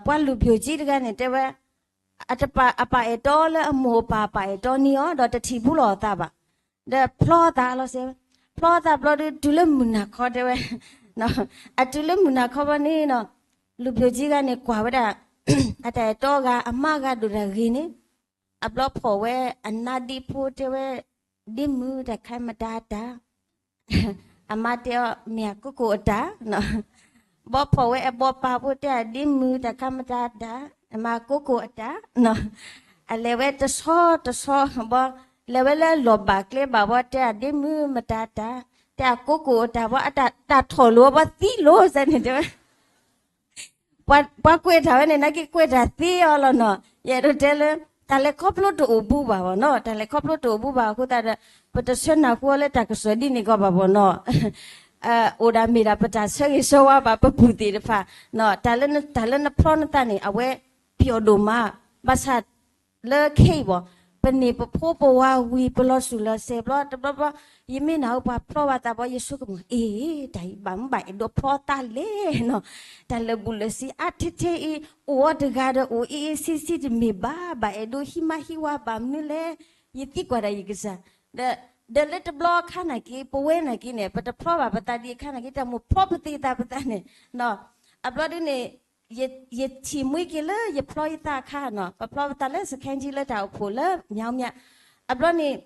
ပှၤလူဗျူကြီးတဂၤန့ၣ် တဲဝဲ အပၢ်အဲၣ်တီလၢအမိၢ်အပၢ် ပၢ်အဲၣ်တီနံၤအီၤ ဒီးတထံၣ်ဘူးလီၤအသးဘၣ်. ဒီးဖျီအသးလီၤစဲး, ဖျီအသးဘျီဒီး တုၤလၢမုၢ်နၤခီတဲဝဲ, အတုၤလၢမုၢ်နၤခီဘျီန့ၣ်နီၤ, လူဗျူကြီးဂၤန့ၣ် ကွၢ်ဝဲဒၣ် အတၢ်အဲၣ်တီဂၤ အမါဂၤဒိၣ်တၢ်ဂ့ၤန့ၣ်, အဘျီဖီၣ်ဝဲအနါဒ့ဖိတဲဝဲ, ဒ့မုၣ်တၢ်ခါမတၤတၢ် အမါတဲအီၤ မ့ၢ်အကိကိၣ်အတၢ်, ဘီဖီၣ်ဝဲအဘီပၢ်ဖိတဲအီၤ ဒ့မုၣ်တၢ်ခါမတၤတၢ်, အမါကိကိၣ်အတၢ်, အလဲၤဝဲတဆီတဆီဘီ, လဲၤဝဲလၢလီၢ်ဘၣ်ကျဲဘၣ်ဘီ တဲအီၤ ဒ့မုၣ်မတၤတၢ်, တဲအကိကိၣ်အတၢ်ဘီ အတၢ်ထီၣ်လိာ်ဘီသံလိာ်စဲန့ၣ်တဲဝဲ ပှၤကွဲးတၢ်ဝဲန့ၣ် နာ်က့ကွဲးတၢ်သ့အီၤလီၤနီၤ. ယအဲၣ်ဒိးတဲလၢ တၢ်လဲၤခီဖျိတအိၣ်ဘူးဘၣ်ဘီနီၤ, တၢ်လဲၤခီဖျိတအိၣ်ဘူးဘၣ်အဃိသတးဒီး ပတဆၢနၢ်ဟူအီၤလၢတၢ်ကစီၣ်ဒ်န့ၣ်ကီးဘၣ်ဘီနီၤ. အိၣ်ဒၣ်မ့ၢ်ဒၣ်ပတၢ်ဆၢဂ့ၤဆၢဝါဘၣ်ပပုၢ်သ့ၣ်တဖၣ်, တၢ်လၢနဖျီနသးန့ၣ် အဝဲပျီၣ်ဒိၣ်မး, ဘၣ်ဆၣ် လၢခဲအံၤဘီ, ပန့ၢ်ပဖိပဝါဝံၤ ပလီၤစူၣ်လီၤစဲးဘျီ တဘျီဘျီ, ယမ့ၢ်နၢ်ဟူပှၤဖျီဘၣ်သးဘီ ယဆိကမိၣ် အ့ တၢ်အံၤဘၣ်မူဘၣ်အဲၣ်ဒိးဖျီသးလဲၣ်နီၤ, တၢ်လၢာ်ဘူၣ်လၢာ်စ့အါထဲထဲအံၤ အိၣ်အီၤတဂၤဒီးအိၣ်အ့အ့ဆံဆံတမ့ၢ်ဘၣ်, ဘၣ်အဲၣ်ဒိးဟံးမါဟံးဝါဘၣ်မနုၤလဲၣ်, ယသံကွၢ်ဒၣ်ယကစၢ်, ဒီး ဒီးလၢတဘျီအခါနာ်က့ ပဝဲနာ်က့န့ၣ် ပတဖျီဘၣ်ပသးဒံးအခါနာ်က့ တၢ်မိၣ်ဖျီပသ့သးပသးန့ၣ်, အဘျီဒုန့ၣ် ယထံၣ်မှံက့ၤလၢယဖျီယသးအခါနီၤ, ပဖျီပသးလၢစခန်းကြီးလၢတၢ်အိၣ်ဖှိၣ်လၢ မြောင်းမြ, အဘျီန့ၣ်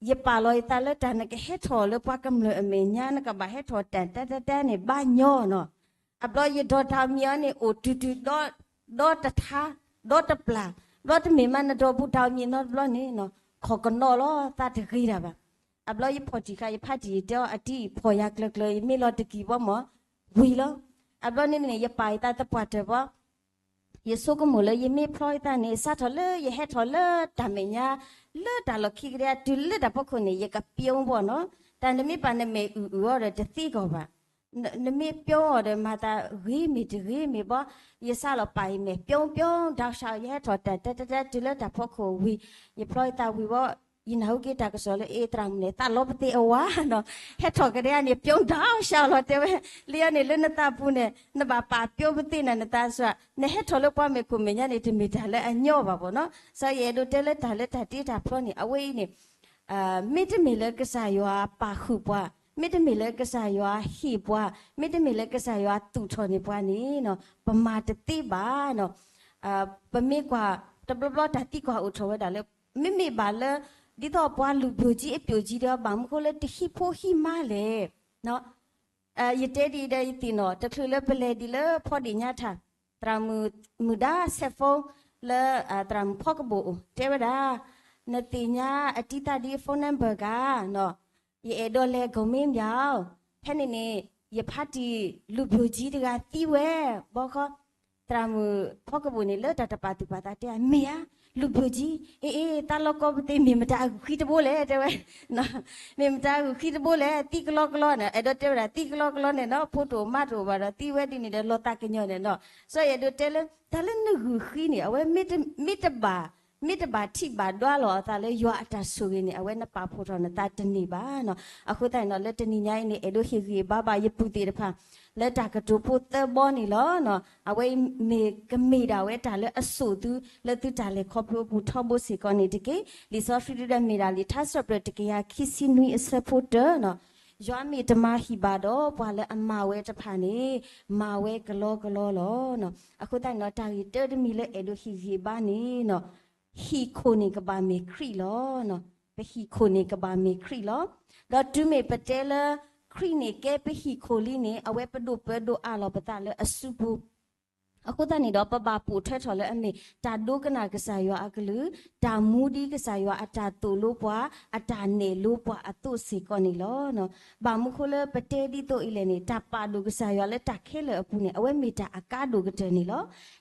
ယပာ်လီၤယသးလၢတၢ်နကဟဲထီၣ်လၢပှၤကမျၢၢ်အမဲာ်ညါ နကဘၣ်ဟဲထီၣ်တၢ်တၢ်တၢ်တၢ်န့ၣ် ဘၣ်ညီနီၤ, အဘျီယဒိးတၢ်အမံၤအီၤန့ၣ် အိၣ်တုၤတုၤ ဒီတထါ, ဒီတပျၢ်, ဘျီတမ့ၢ်မးနဒိးဘူးတၢ်အမံၤနီတဘျီန့ၣ်နီၤ, ခိၣ်ကနီၤလီၤသးတဂ့ၤတၢ်ဘၣ်. အဘျီယဖီၣ်တံၢ်ဃာ်ယဖါတံၢ် ယတဲအီၤအတံၢ် ဖီၣ်ယၤကျၢၤကျၢၤ ယမ့ၢ်လီၤတကံၢ်ဘီမၢ် ဝံၤလီၤ. အဘျီန့ၣ်န့ၣ် ယပာ်ယသးသပှၢ်တၢၢ်ဘီ, ယဆိကမိၣ်လၢယမ့ၢ်ဖျီယသးန့ၣ် စးထီၣ်လၢယဟဲထီၣ်လၢတၢ်မဲာ်ညါ, လၢတၢ်လီၢ်ခံကတည်းက တုၤလၢတၢ်ဖီခိၣ်န့ၣ် ယကပျိဘီနီၤ, တၢ်နမ့ၢ်ပာ်နမဲာ်အုၣ်အုၣ်အီၤဒီးတသံကီးဘၣ်. နမ့ၢ်ပျိအီၤဒီးမၤသးဂ့ၤမ့ၢ်တဂ့ၤမ့ၢ်ဘီ, ယစးလီၤပာ်ယမဲာ်ပျိပျိ ဒီးစး ယဟဲထီၣ်တၢ်တၢ်တၢ်တၢ် တုၤလၢတၢ်ဖီခိၣ်ဝံၤ, ယဖျီယသးဝံၤဘီ ယနၢ်ဟူက့ၤတၢ်ကစီၣ်လၢ အ့ သရၣ်မုၣ်န့ၣ် သးလီပသ့ၣ်အဝၤနီၤ, ဟဲထီၣ်ကဒါန့ၣ် ပျိဒါရှါလီၤ တဲဝဲ, လံန့ၣ်လၢနသးပူၤန့ၣ် နဘၣ်ပာ်ပျိပသ့ၣ်နၤ နသးစှၤ, နဟဲထီၣ်လၢပှၤမဲာ်ခိၣ်မဲာ်ညါန့ၣ် တမ့ၢ်တၢ်လၢအညီဘၣ်ဘၣ်နီၤ. စီၤယအဲၣ်ဒိးတဲလၢတၢ်လၢတၢ်တ့တၢ်ဖျီန့ၣ် အဝဲအံၤန့ၣ် မ့တမ့ၢ်လၢကစၢ်ယွၤပာ်ဃုာ်ပှၤ, မ့တမ့ၢ်လၢကစၢ်ယွၤဟ့ၣ်ပှၤ, မ့တမ့ၢ်လၢကစၢ်ယွၤသူၣ်ထီၣ်န့ၢ်ပှၤန့ၣ်နီၤ ပမၤတသ့ဘၣ်နီၤ. ပမ့ၢ်ကွၢ်တဘျီဘျီတၢ်သံကွၢ်အိၣ်ထီၣ်ဝဲဒၣ်လၢ မ့မ့ၢ်ဘၣ်လၢ ဒ်သိးပှၤလူၤဘျိၣ်ကံအပျိၣ်ကံဒီး ဘၣ်မနုၤဃိလၢတဟံးဖိဟံးမါလဲၣ်. ယတဲဒ်အံၤဒီးယသ့ၣ်နီၣ် တချုးလၢပလဲၤဒ်လၢဖီဒ့ၣ်ညါထၣ် သရၣ်မုၣ်ဒါ ဆဲးဖိ လၢ သရၣ်မုၣ်ဖီကဘိၣ်အိၣ် တဲဝဲဒၣ်, နသ့ၣ်ညါအတံသးဒ် phone number ဂၤနီၤ, ယအဲၣ်ဒိးလဲၤ ကိးမ့ၢ်မ့ၢ်အီၤ, ဖဲန့ၣ်န့ၣ် ယဖါတံၢ်လူၤဘျိၣ်ကံတဂၤသံဝဲ, ဘီခီ သရၣ်မုၣ်ဖီကဘိၣ်န့ၣ် လၢတၢ်တပာ်သူၣ်ပာ်သးတဲ မ့ၢ်ဧါ, လူၤဘျိၣ်ကံ, အ့ အ့ သးလီၤကီၢ်ပသ့ၣ်မ့ၢ်မတၤအဂုာ်ဃံတဘိလဲၣ် တဲဝဲ မ့ၢ်မတၤအဂုာ်ဃံတဘိလဲၣ် သံကလီကလီန့ၣ် အဲၣ်ဒိးတဲဝဲဒၣ်သံကလီကလီန့ၣ်နီၤ ဖိတအိၣ်မါတအိၣ်ဘၣ်ဒီးသံဝဲဒ်န့ၣ်ဒီးလီၤသးကညီၤန့ၣ်နီၤ. စီၤယအဲၣ်ဒိးတဲလၢ တၢ်လၢနဂုာ်ဃံန့ၣ် အဝဲ မ့ၢ်တဘၣ် မ့ၢ်တဘၣ်ထံၣ်ဘၣ်ဒွးလီၤအသးလၢယွၤအတၢ်ဆိၣ်ဂ့ၤန့ၣ် အဝဲနပာ်ဖှိၣ်ထီၣ်နသးတန့ၢ်ဘၣ်နီၤ. အဃိသတးန့ၣ်နီၤ လၢတနံၤညါအံၤန့ၣ် အဲၣ်ဒိးဟ့ၣ်ဂံၢ်ဘါဘၣ်ယပုၢ်သ့ၣ်တဖၣ် လၢတၢ်ကတိၤဖိသၢဘီန့ၣ်လီၤ. အဝဲအံၤမ့ၢ်ကမ့ၢ်ဒၣ်ဝဲတၢ်လၢအစိာ်သု လၢသုတၢ်လဲၤခီဖျိအပူၤထီဘိစ့ၢ်ကီးန့ၣ်တက့ၢ်. လံာ်စီဆှံဒုဒီးမ့ၢ်ဒၣ်လံာ်ထါစံးပတြၢၤတကယၤခံဆံနွံအဆၢဖိတၢနီၤ, ယွၤမ့ၢ်တမၤဟံၣ်ဘၣ်ဒီး ပှၤလၢအမၤဝဲတဖၣ်န့ၣ် မၤဝဲကလီကလီလီၤ. အဃိသတးန့ၣ်နီၤ တၢ်ဂ့ၢ်တၢတမံၤလၢအဲၣ်ဒိးဟ့ၣ်ဂံၢ်ဘါန့ၣ်နီၤ ဟံၣ်ခိၣ်န့ၣ်ကဘၣ်မ့ၢ်ခရံာ်လီၤ. ပဟံၣ်ခိၣ်န့ၣ်ကဘၣ်မ့ၢ်ခရံာ်လီၤ. ဒီးတုၤမ့ၢ်ပတဲလၢ ခရံာ်န့ၣ်ကဲပဟံၣ်ခိၣ်လံန့ၣ် အဝဲပဒိၣ်ပၢဒိၣ်အးလီၤပသးလၢအစုပူၤ အဃိသတးန့ၣ်ဒီး ပဘၣ်ပိာ်ထွဲထီၣ်လၢအမ့ၢ်တၢ်ဒိကနၣ်ကစၢ်ယွၤအကလုၢ်, တၢ်မူဒ်ကစၢ်ယွၤအတၢ်သိၣ်လိပှၤ, အတၢ်နဲၣ်လိပှၤအသိးစ့ၢ်ကီးန့ၣ်လီၤ. ဘၣ်မနုၤဃိလၢပတဲဒ်သိးအံၤလဲၣ်န့ၣ် တၢ်ပာ်ဒိၣ်ကစၢ်ယွၤလၢတၢ်ခဲလၢာ်အပူၤန့ၣ် အဝဲမ့ၢ်တၢ်အကါဒိၣ်ကတၢၢ်န့ၣ်လီၤ.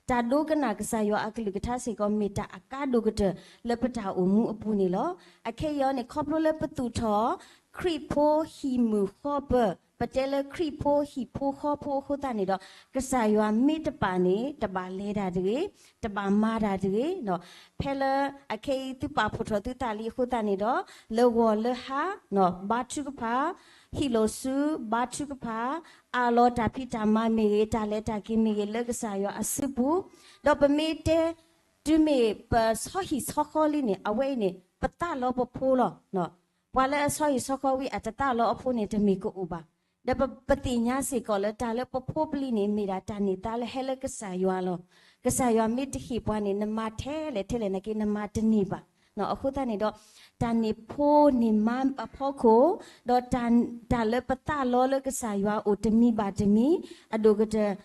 တၢ်ဒိကနၣ်ကစၢ်ယွၤအကလုၢ်ကထါစ့ၢ်ကီး မ့ၢ်တၢ်အကါဒိၣ်ကတၢၢ်လၢပတၢ်အိၣ်မူအပူၤန့ၣ်လီၤ. အခဲအံၤအီၤန့ၣ် ခီဖျိလၢပသူၣ်ထီၣ် ခရံာ်ဖိဟံၣ်မုၢ်ဃီပၢၢ်, ပတဲလၢခရံာ်ဖိဟံၣ်ဖိဃီဖိအဃိသတးန့ၣ်ဒီး ကစၢ်ယွၤမ့ၢ်တပာ်န့ၣ် တဘၣ်လဲၤတၢ်တဂ့ၤ, တဘၣ်မၤတၢ်တဂ့ၤ. ဖဲလၢအခဲအံၤသုပာ်ဖှိၣ်ထီၣ်သုသးလံအဃိသတးန့ၣ်ဒီး လၢဂီၤလၢဟါ ဘါထုကဖၣ်, ဟံၣ်လိာ်စု ဘါထုကဖၣ်, အးလီၤတၢ်ဖံးတၢ်မၤမ့ၢ်ဂ့ၤ, တၢ်လဲၤတၢ်က့ၤမ့ၢ်ဂ့ၤ လၢကစၢ်ယွၤအစုပူၤ, ဒီးပမ့ၢ်တဲ တုၤမ့ၢ်ပဆီဟံၣ်ဆီဃီလံန့ၣ် အဝဲအံၤန့ၣ် ပသးလီပဖိလီၤ. ပှၤလၢအဆီဟံၣ်ဆီဃီဝံၤ အတသးလီအဖိန့ၣ် တမ့ၢ်ကအိၣ်ဘၣ်. ဒီးပသ့ၣ်ညါစ့ၢ်ကီးလၢတၢ်လၢပဖိပလံၤန့ၣ် မ့ၢ်ဒၣ်တၢ်န့ၢ်သါလၢဟဲလၢကစၢ်ယွၤလီၤ. ကစၢ်ယွၤမ့ၢ်တဟ့ၣ်ပှၤန့ၣ် နမၤထဲလဲၣ်ထဲလဲၣ်နာ်က့ နမၤတန့ၢ်ဘၣ်. အဃိသတးန့ၣ်ဒီး တၢ်န့ၢ်ဖိန့ၢ်မါအဖီခိၣ်, ဒီးတၢ်လၢပသးလီလၢကစၢ်ယွၤအိၣ်တမံၤဘၣ်တမံၤ, အဒိၣ်ကတၢၢ်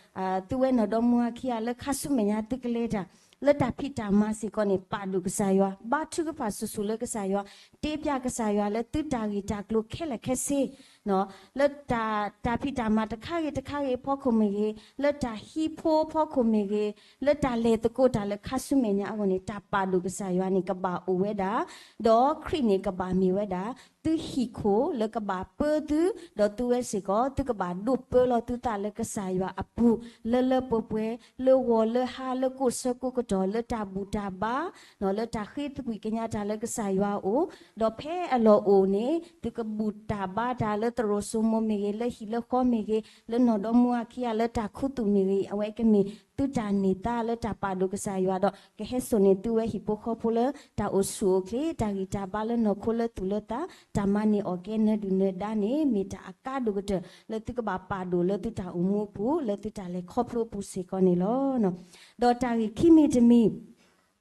သုဝဲနီၢ်ဒီမါဝၤခံဂၤလၢခါဆူမဲာ်ညါသုကလဲၤတၢ်, လၢတၢ်ဖံးတၢ်မၤစ့ၢ်ကီးန့ၣ် ပာ်ဒိၣ်ကစၢ်ယွၤ, ဘါထုကဖၣ်ဆူၣ်ဆူၣ်လၢကစၢ်ယွၤ, တဲပျးကစၢ်ယွၤလၢသုတၢ်ဂ့ၢ်တၢ်ကျိၤခဲလၢာ်ခဲဆ့ လၢတၢ်ဖံးတၢ်မၤတခါဂ့ၤတခါဂ့ၤအဖီခိၣ်မ့ၢ်ဂ့ၤ, လၢတၢ်ဟံးဖိအဖီခိၣ်မ့ၢ်ဂ့ၤ, လၢတၢ်လဲၤသကိးတၢ်လၢခါဆူမဲာ်ညါအဂီၢ်န့ၣ် တၢ်ပာ်ဒိၣ်ကစၢ်ယွၤန့ၣ် ကဘၣ်အိၣ်ဝဲဒၣ်, ဒီးခရံာ်န့ၣ်ကဘၣ်မ့ၢ်ဝဲဒၣ် သုဟံၣ်ခိၣ်လၢကဘၣ်ပၢသု, ဒီးသုဝဲစ့ၢ်ကီး သုကဘၣ်ဒိးပၢလီၤသုသးလၢကစၢ်ယွၤအပူၤ လၢလၢပှဲၤပှဲၤ, လၢဂီၤလၢဟါ လၢကိးဆၢကိးကတီၢ် လၢတၢ်ဘူၣ်တၢ်ဘါ လၢတၢ်ဃ့သကွံာ်ကညးတၢ်လၢကစၢ်ယွၤအအိၣ်, ဒီးဖဲအလီၢ်အိၣ်န့ၣ် သုကဘူၣ်တၢ်ဘါတၢ်လၢသရိာ်စိမိၤမ့ၢ်ဂ့ၤ, လၢဟံၣ်လၢဃီမ့ၢ်ဂ့ၤ, လၢနီၢ်ဒီမါဝၤခံဂၤလၢတၢ်ခူသူၣ်မ့ၢ်ဂ့ၤ, အဝဲကမ့ၢ်သုတၢ်န့ၢ်သါလၢတၢ်ပာ်ဒိၣ်ကစၢ်ယွၤဒီး ကဟဲစိာ်န့ၢ်သုဝဲဟံၣ်ဖိဃီဖိလၢတၢ်အိၣ်ဆူၣ်အိၣ်ချ့ တၢ်ဂံၢ်တၢ်ဘါလၢနီၢ်ခိလၢသူၣ်လၢသး တၢ်မၤန့ၢ်အီၣ်ကဲနၢၤဒုၣ်နၢၤဒါန့ၣ် မ့ၢ်တၢ်အကါဒိၣ်ကတၢၢ်လၢသုကဘၣ်ပာ်ဒိၣ်လၢသုတၢ်အိၣ်မူအပူၤ လၢသုတၢ်လဲၤခီဖျိအပူၤစ့ၢ်ကီးန့ၣ်လီၤ. ဒီးတၢ်ဂ့ၢ်ခံမံၤတမံၤ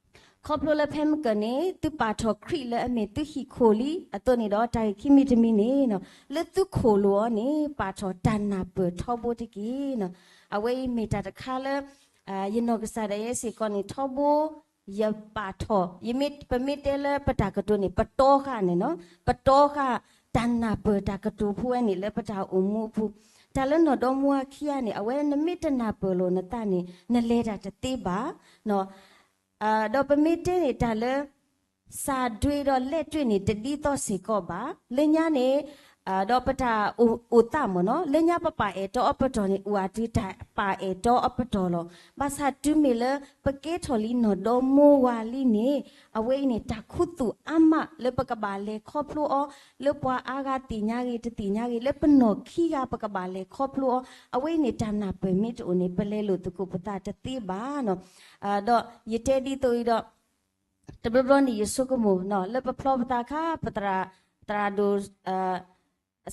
ခီဖျိလၢဖဲမုၢ်ကၢၢ်န့ၣ် သုပာ်ထီၣ်ခရံာ်လၢအမ့ၢ်သုဟံၣ်ခိၣ်လံအသိးန့ၣ်ဒီး တၢ်ဂ့ၢ်ခံမံၤတမံၤန့ၣ် လၢသုခိၣ်လိၤအီၤန့ၣ် ပာ်ထီၣ်တၢ်နၢ်ပၢၢ်ထီဘိတက့ၢ်. အဝဲအံၤမ့ၢ်တၢ်တခါလၢ ယနီၢ်ကစၢ်ဒၣ်ယဲစ့ၢ်ကီးန့ၣ် ထီဘိ ယပာ်ထီၣ် ယမ့ၢ် ပမ့ၢ်တဲလၢပတၢ်ကတိၤန့ၣ် ပတီဃာ်န့ၣ်နီၤ ပတီဃာ်တၢ်နၢ်ပၢၢ်တၢ်ကတိၤဖိဝဲန့ၣ်လၢပတၢ်အိၣ်မူအပူၤ, တၢ်လၢနီၢ်ဒီမါဝၤခံဂၤန့ၣ် အဝဲနမ့ၢ်တနၢ်ပၢၢ်လိာ်နသးန့ၣ် နလဲၤတၢ်တသ့ဘၣ်. ဒီးပမ့ၢ်တဲန့ၣ်တၢ်လၢ စၢ်ဒွ့ဒီးလဲၣ်တွ့ၣ်န့ၣ် တဒ်သိးစ့ၢ်ကီးဘၣ်. လၢညါန့ၣ် ဒီးပတၢ်အိၣ်သးမ့ၢ်နီၤ လၢညါပပာ်အဲၣ်တီအပတီၢ်န့ၣ် အိၣ်အတုၤတၢ်ပာ်အဲၣ်တီအပတီၢ်လီၤ. ဘၣ်ဆၣ်တုၤမ့ၢ်လၢပကဲထီၣ်လံနီၢ်ဒီမါဝၤလံန့ၣ် အဝဲအံၤန့ၣ် တၢ်ခူသူၣ်အါမးလၢပကဘၣ်လဲၤခီဖျိအီၤ လၢပှၤအါဂၤသ့ၣ်ညါဂ့ၤ တသ့ၣ်ညါဂ့ၤ လၢပနီၢ်ခံဂၤပကဘၣ်လဲၤခီဖျိအီၤ အဝဲအံၤန့ၣ် တၢ်နၢ်ပၢၢ်မ့ၢ်တအိၣ်န့ၣ် ပလဲၤလိာ်သကိးပသးတသ့ဘၣ်နီၤ. ဒီးယတဲဒ်သိးအံၤဒီး တဘျီဘျီန့ၣ် ယဆိကမိၣ်နီၤ လၢပဖျီပသးခါ ပသရၣ် သရၣ်ဒိၣ်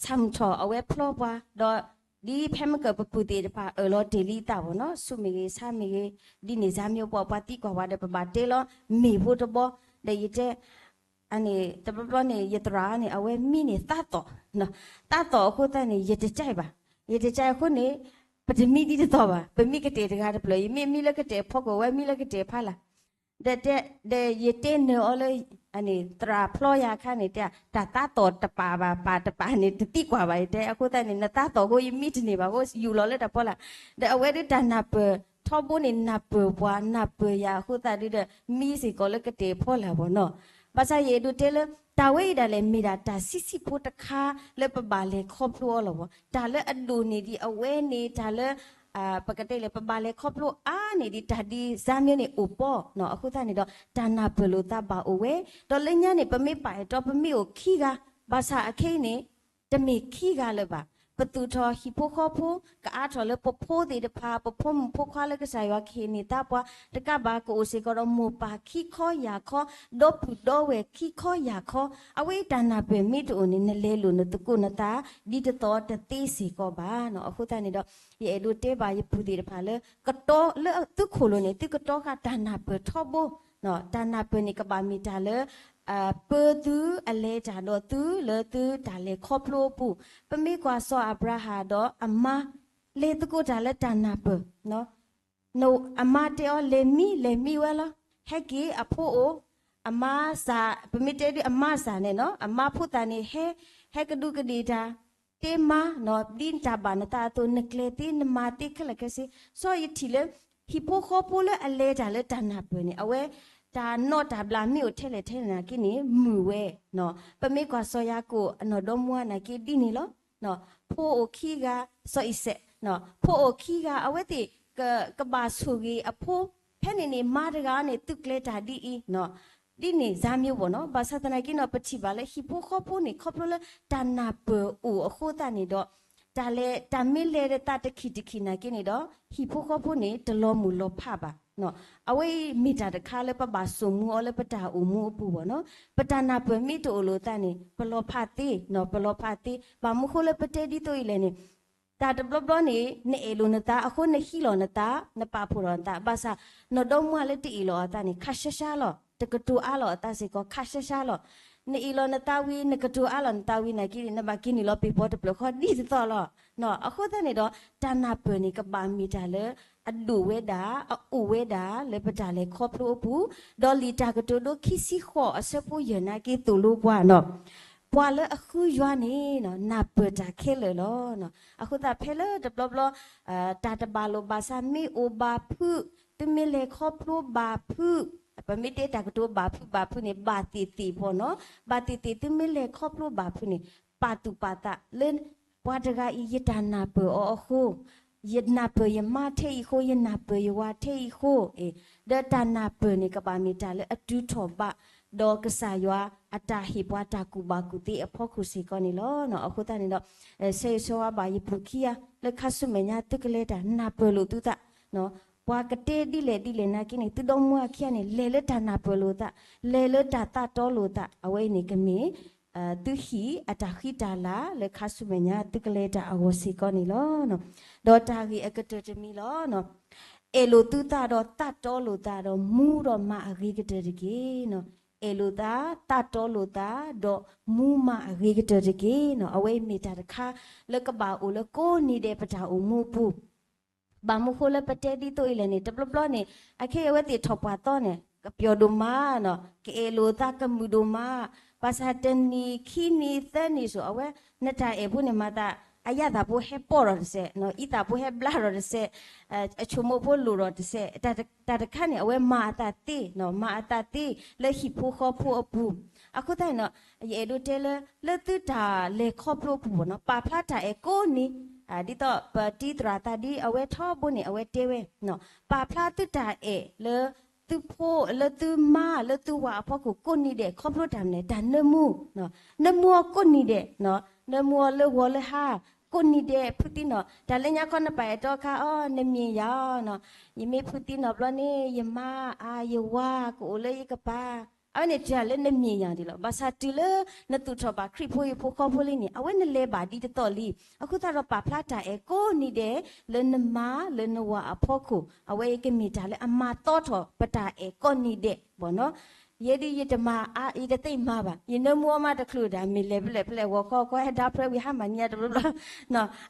ဆၣ်မုၢ်ထီၣ် အဝဲဖျီပှၤ ဒီးဒ်ဖဲမ့ၢ်ကပပုၢ်သ့ၣ်တဖၣ်အၢၣ်လီၤတ့ၢ်လံအသးဘၣ်နီၤ ဆူမ့ၢ်ဂ့ၤ ဆါမ့ၢ်ဂ့ၤ ဒ်န့ၣ် ဇါမ့ၢ်ပှၤ ပှၤသံကွၢ်ဝဲဒီး ပဘၣ်တဲလီၤ မ့ၢ်ဖိတဘီ ဒီးယတဲ အန့ၣ် တဘျီဘျီန့ၣ် ယသရၣ်န့ၣ် အဝဲမံန့ၢ်သးသိၣ်, သးသိၣ်အဃိသတးန့ၣ် ယတကြိုက်ဘၣ်. ယတကြိုက်အဃိန့ၣ် ပတမံဒ်တသိးဘၣ်. ပမံကတဲာ်တဂၤတဖျၢၣ်, ယမ့ၢ်မံလၢကတဲာ်ဖီခိၣ် အဝဲမံလၢကတဲာ်ဖီလာ်. ဒီးတဲ, ဒီးယတဲနၢၤအီၤလၢ အန့ၣ် သရၣ်ဖျီယၤအခါန့ၣ် တဲ တၢ်သးသိၣ်တပာ်ဘၣ် ပာ်တပာ်န့ၣ် တသံကွၢ်ဘၣ် ယတဲ. အဃိသတးန့ၣ် နသးသိၣ်အဃိ ယမံတန့ၢ်ဘၣ်အဃိ ယူၢ်လီၤလၢတၢ်ဖီလာ်. ဒီးအဝဲဒၣ်တၢ်နၢ်ပၢၢ်ထီဘိန့ၣ် နၢ်ပၢၢ်ပှၤ နၢ်ပၢၢ်ယၤအဃိသတးဒ်ဒီး မံစ့ၢ်ကီးလၢကတဲာ်ဖီလာ်ဘၣ်နီၤ. ဘၣ်ဆၣ်ယအဲၣ်ဒိးတဲလၢ တၢ်ဝဲအံၤဒၣ်လဲာ် မ့ၢ်ဒၣ်တၢ်ဆံးဆံးဖိတခါလၢပဘၣ်လဲၤခီဖျိအီၤလီၤဘၣ်. တၢ်လၢအဒိၣ်န့ၢ်ဒံးအဝဲန့ၣ် တၢ်လၢ ပကတဲလၢ ပဘၣ်လဲၤခီဖျိအါန့ၢ်ဒံးတၢ်ဒ်စၢ်မ့ၢ်န့ၣ်အိၣ်ပီနီၤ. အဃိသတးန့ၣ်ဒီး တၢ်နၢ်ပၢၢ်လိာ်သးဘၣ်အိၣ်ဝဲ, ဒီးလၢညါန့ၣ် ပမ့ၢ်ပာ်အဲၣ်တီ ပမ့ၢ်အိၣ်ခံဂၤ, ဘၣ်ဆၣ်အခဲအံၤန့ၣ် တမ့ၢ်ခံဂၤလၢၤဘၣ်. ပသူၣ်ထီၣ်ဟံၣ်ဖိဃီဖိ ကအါထီၣ်လၢပဖိသ့ၣ်တဖၣ်, ပဖိမုၣ်ဖိခွါလၢကစၢ်ယွၤကဟ့ၣ်န့ၢ်သါပှၤ, တကးဘၣ်ကအိၣ်စ့ၢ်ကီးဒီး မိၢ်ပၢ်ခံခီယၢ်ခီ, ဒီပုၢ်ဒီဝဲၢ်ခံခီယၢ်ခီ, အဝဲအံၤတၢ်နၢ်ပၢၢ်မ့ၢ်တအိၣ်န့ၣ် နလဲၤလိာ်နသကိးနသး ဒ်တသီတသ့စ့ၢ်ကီးဘၣ်နီၤ. အဃိသတးန့ၣ်ဒီး ယအဲၣ်ဒိးတဲဘၣ်ယပုၢ်သ့ၣ်တဖၣ်လၢ ကတီလၢသုခိၣ်လိၤန့ၣ် သုကတီဃာ်တၢ်နၢ်ပၢၢ်ထီဘိ, တၢ်နၢ်ပၢၢ်န့ၣ် ကဘၣ်မ့ၢ်တၢ်လၢ ပၢသုအလဲၤတၢ်ဒီးသုလၢသုတၢ်လဲၤခီဖျိအပူၤ, ပမ့ၢ်ကွၢ်စီၤအၤဘြၤဟၣ်ဒီးအမါ လဲၤသကိးတၢ်လၢတၢ်နၢ်ပၢၢ် အမါတဲအီၤ လဲၤမံ လဲၤမံဝဲလီၤ. ဟဲက့ၤအဖိအိၣ်, အမါစၢ်, ပမ့ၢ်တဲဒ်အမါစၢ်န့ၣ်နီၤ, အမါဖိသၣ်န့ၣ် ဟဲ, ဟဲကဒူးကဒ့ၣ်တၢ်, တဲမါနီၤ, ဒ်တၢ်ဘၣ်နသးအသိး နကျဲၤသ့ နမၤသ့ခဲလၢာ်ခဲဆ့. စီၤယထံၣ်လၢ ဟံၣ်ဖိဃီဖိလၢအလဲၤတၢ်လၢတၢ်နၢ်ပၢၢ်န့ၣ် အဝဲ တၢ်နီၣ်တၢ်ဘျးမ့ၢ်အိၣ်ထဲလဲၣ်ထဲလဲၣ်နာ်က့န့ၣ် မုာ်ဝဲ. ပမ့ၢ်ကွၢ်စီၤယၤကိာ် အနီၢ်ဒီမါနာ်က့ဒ်န့ၣ်လီၤ. ဖိအိၣ်ခံဂၤ, စီၤအံၤစဲး, ဖိအိၣ်ခံဂၤ အဝဲသ့ၣ် ကဘၣ်ဆိၣ်ဂ့ၤအဖိ, ဖဲန့ၣ်န့ၣ် မါတဂၤန့ၣ် သုးကျဲၤတၢ်ဒ်အံၤ, ဒ်န့ၣ် ဇၢမ့ၢ်ဘၣ်နီၤ. ဘၣ်ဆၣ်သနာ်က့နီၤ ပထံၣ်ဘၣ်လၢဟံၣ်ဖိဃီဖိန့ၣ် ခီဖျိလၢတၢ်နၢ်ပၢၢ်အိၣ်အဃိသတးန့ၣ်ဒီး တၢ်လဲၤ တၢ်မ့ၢ်လဲၤဒီးသးတခံးတခံးနာ်က့န့ၣ်ဒီး ဟံၣ်ဖိဃီဖိန့ၣ် တလီၤမုၢ်လီၤဖးဘၣ်. အဝဲအံၤမ့ၢ်တၢ်တခါလၢပဘၣ်စိာ်မူအီၤလၢပတၢ်အိၣ်မူအပူၤဘၣ်နီၤ. ပတၢ်နၢ်ပၢၢ်မ့ၢ်တအိၣ်လိာ်သးန့ၣ် ပလီၤဖးသ့, ပလီၤဖးသ့. ဘၣ်မနုၤဃိလၢပတဲဒ်သိးအံၤလဲၣ်န့ၣ် တၢ်တဘျီဘျီန့ၣ် နအဲၣ်လိာ်နသးအဃိ နဟံးလီၤနသး, နပာ်ဖှိၣ်လီၤနသး, ဘၣ်ဆၣ် နီၢ်ဒီမါလၢတအ့ၣ်လိာ်အသးန့ၣ် ခးရှဲရှဲလီၤ, တကတိၤအါလီၤအသးစ့ၢ်ကီး ခးရှဲရှဲလီၤ. နအ့ၣ်လိာ်နသးဝံၤ နကတိၤအါလီၤနသးဝံၤနာ်က့န့ၣ် နဘၣ်က့ၤနုာ်လီၤပ့ၤဖီတဖျၢၣ်ဃီဒ်သိးသိးလီၤ. အဃိသတးန့ၣ်ဒီး တၢ်နၢ်ပၢၢ်န့ၣ် ကဘၣ်မ့ၢ်တၢ်လၢ အဒိၣ်ဝဲဒၣ် အအိၣ်ဝဲဒၣ်လၢပတၢ်လဲၤခီဖျိအပူၤ, ဒီးလံာ်တၢ်ကတိၤဒိခံဆံဃိးအဆၢဖိယဲၢ်နာ်က့သိၣ်လိပှၤနီၤ ပှၤလၢအဃုယွၤန့ၣ် နၢ်ပၢၢ်တၢ်ခဲလၢာ်လီၤ. အဃိသတးဖဲလၢတဘျီဘျီ တၢ်တဘၣ်လိာ်ဘၣ်စး မ့ၢ်အိၣ်ဘၣ်ဖုး, သုမ့ၢ်လဲၤခီဖျိဘၣ်ဖုး, ပမ့ၢ်တဲတၢ်ကတိၤဘၣ်ဖုးဘၣ်ဖုးန့ၣ် ဘၣ်သ့ၣ်သ့ၣ်ဖီနီၤ, ဘၣ်သ့ၣ်သ့ၣ် သုမ့ၢ်လဲၤခီဖျိဘၣ်ဖုးန့ၣ် ပာ်သူၣ်ပာ်သးလၢ ပှၤတဂၤအံၤ ယတၢ်နၢ်ပၢၢ်အီၤအဃိ ယနၢ်ပၢၢ်ယမါထဲအံၤအဃိ, ယနၢ်ပၢၢ်ယဝၤထဲအံၤအဃိ, ဒီးတၢ်နၢ်ပၢၢ်န့ၣ် ကဘၣ်မ့ၢ်တၢ်လၢအတုၤထီၣ်ဘး ဒီးကစၢ်ယွၤအတၢ်ဟ့ၣ်ပှၤတၢ်ကူၣ်ဘၣ်ကူၣ်သ့အဖီခိၣ်စ့ၢ်ကီးန့ၣ်လီၤ. အဃိသတးန့ၣ်ဒီး ဆၢဂ့ၤဆၢဝါဘၣ်ယပုၢ်ခံဂၤ လၢခါဆူမဲာ်ညါသုကလဲၤတၢ်နၢ်ပၢၢ်လိာ်သုသး, ပှၤကတဲဒ်လဲၣ်ဒ်လဲၣ်နာ်က့န့ၣ် သုဒီမါခံဂၤန့ၣ် လဲၤလၢတၢ်နၢ်ပၢၢ်လိာ်သး, လဲၤလၢတၢ်သးတီလိာ်သး, အဝဲအံၤန့ၣ်ကမ့ၢ် သုဟံၣ်အတၢ်ဃံတၢ်လၤလၢခါဆူမဲာ်ညါသုကလဲၤတၢ်အဂီၢ်စ့ၢ်ကီးန့ၣ်လီၤ. ဒီးတၢ်ဂ့ၢ်အကတၢၢ်တမံၤလီၤ. အဲၣ်လိာ်သုသးဒီးသးတီလိာ်သးဒီးမူဒီးမၤအဂ့ၤကတၢၢ်တက့ၢ်. အဲၣ်လိာ်သး, သးတီလိာ်သး, ဒီးမူမၤအဂ့ၤကတၢၢ်တက့ၢ်နီၤ. အဝဲအံၤမ့ၢ်တၢ်တခါလၢကဘၣ်အိၣ်လၢကိးနံၤဒဲးပတၢ်အိၣ်မူအပူၤ ဘၣ်မနုၤဃိလၢပတဲဒ်သိးအံၤလဲၣ်န့ၣ် တဘျီဘျီန့ၣ် အခဲအံၤအဝဲသ့ၣ်ထီၣ်ပှၢ်သီန့ၣ် ကပျီၤဒိၣ်မးနီၤ, ကအဲၣ်လိာ်သးကမုာ်ဒိၣ်မး, ဘၣ်ဆၣ်တနံၤခံနံၤသၢနံၤစိၤ အဝဲ နတၢ်အဲၣ်ဖိန့ၣ်မၤသး အယၣ်သးဖိဟဲပီၢ်ဒီးတစဲး, အံသးဖိဟဲဘျါဒီးတစဲး, အဆိမိၣ်ဖိလိၤဒီးတစဲး, တၢ်တခါန့ၣ် အဝဲမၤအသးသ့, မၤအသးသ့လၢဟံၣ်ဖိဃီဖိအပူၤ. အဃိသတးန့ၣ်ဒီး ယအဲၣ်ဒိးတဲလၢ လၢသုတၢ်လဲၤခီဖျိအပူၤဘၣ်နီၤ, ပာ်ဖျါတၢ်အဲၣ်ကိးနံၤ, ဒ်သိးပတံၤသရၣ်သးဒ်အဝဲထီဘိန့ၣ် အဝဲတဲဝဲ, ပာ်ဖျါသုတၢ်အဲၣ်လၢ သုဖိ လၢသုမါ လၢသုဝၤအဖီခိၣ်ကိးနံၤဒဲး ခီဖျိတၢ်မနုၤလဲၣ်, တၢ်နၢမူ, နၢမူအီၤကိးနံၤဒဲး, နၢမူအီၤလၢဂီၤလၢဟါ, ကိးနံၤဒဲး ဖုသံနီၣ်, တၢ်လၢညါခီနပာ်အဲၣ်တီခါအီၤ နမံၤယၤအီၤ, ယမ့ၢ်ဖုသံနီၣ်ဘျီန့ၣ် ယမါ ယဝၤ ကအိၣ်လၢယကပၤ, အဝဲန့ၣ်တၢ်လၢနမံၤယၤဒ်လီၤ. ဘၣ်ဆၣ်တုၤလၢနသူၣ်ထီၣ်ဘၣ်ခရံာ်ဖိဟံၣ်ဖိဃီဖိလံန့ၣ် အဝဲနလဲၤဘၣ်ဒ်တသီၣ်လံ. အဃိသတးဒီးပာ်ဖျါတၢ်အဲၣ်ကိးနံၤဒဲး လၢနမါလၢနဝၤအဖီခိၣ် အဝဲအံၤကမ့ၢ်တၢ်လၢအမၤသီထီၣ်ပတၢ်အဲၣ်ကိးနံၤဒဲးဘၣ်နီၤ. ယဲဒ်ယတမၤအါ ယတသ့ၣ်မၤဘၣ်, ယနၢမူအီၤမးတချုးဒၣ် မ့ၢ်လဲၤဖဲလဲၣ်ဖဲလဲၣ် ဂီၤခီခီဟဲဒါဖျၢဝံၤ ဟါမၢ်နံၤညါတဘျီဘျီ,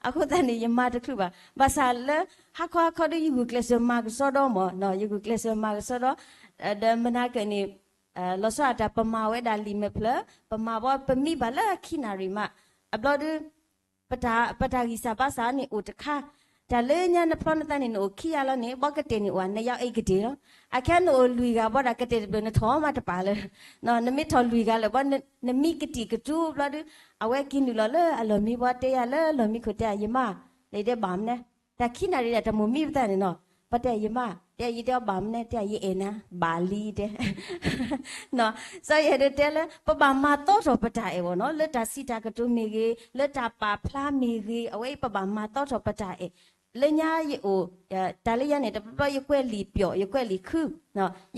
အဃိသတးန့ၣ် ယမၤတချုးဘၣ်. ဘၣ်ဆၣ်လၢ ဟါခီဟါခီဒီး ယဂုာ်ကျဲးစၢးမၤကစီဒီမၢ်, ယဂုာ်ကျဲးစၢးမၤကစီဒီ, ဒီးမနၤကၢၣ်န့ၣ် လီၤဆီဒၣ်တၢ် ပမၤဝဲဒၣ်လံာ်မဲာ်ဖျၢၣ်, ပမၤဘီ ပမံဘၣ်လၢခံနၣ်ရံၣ်မး, အဘျီဒီး ပတၢ်ဂံၢ်စၢ်ဘါစၢ်န့ၣ်အိၣ်တခါ, တၢ်လၢညါနဖျီနသးန့ၣ် နအိၣ်ခံဂၤလီၤန့ၣ် ဘီကတဲာ်န့ၣ်အိၣ် နယါအ့ၣ်ကတဲာ်လီၤ. အခဲနအိၣ်လွံၢ်ဂၤဘီဒီး ကတဲာ်တဘျုးနထီၣ်မးတပာ်လၢ, နမ့ၢ်ထီၣ်လွံၢ်ဂၤလၢာ်ဘီ နမံကတံာ်ကတူာ်ဘျီဒီး အဝဲက့ၤနုာ်လီၤလၢအလီၢ်မံဘီတဲယၤလၢလီၢ်မံခိၣ်တဲ ယမါ, လၢယတဲဘၣ်မနုၤ, တၢ်ခံနၣ်ရံၣ်ဒၣ်တမိၢ်မံပသးန့ၣ်နီၤ, ပတဲယမါ, တဲယတဲအီၤဘၣ်မနုၤ, တဲယတဲအီၤဘၣ်လံတဲ စီၤယဲၢ်ဒိးတဲလၢ ပဘၣ်မၤသီထီၣ်ပတၢ်အဲၣ်ဘၣ်နီၤ, လၢတၢ်စံးတၢ်ကတိၤမ့ၢ်ဂ့ၤ, လၢတၢ်ပာ်ဖျါမ့ၢ်ဂ့ၤ, အဝဲအံၤပဘၣ်မၤသီထီၣ်ပတၢ်အဲၣ်, လၢညါယအိၣ်, တၢ်လၢယၤန့ၣ် တဘျီဘျီယကွဲးလံာ်ပျီၣ် ယကွဲးလံာ်ခု,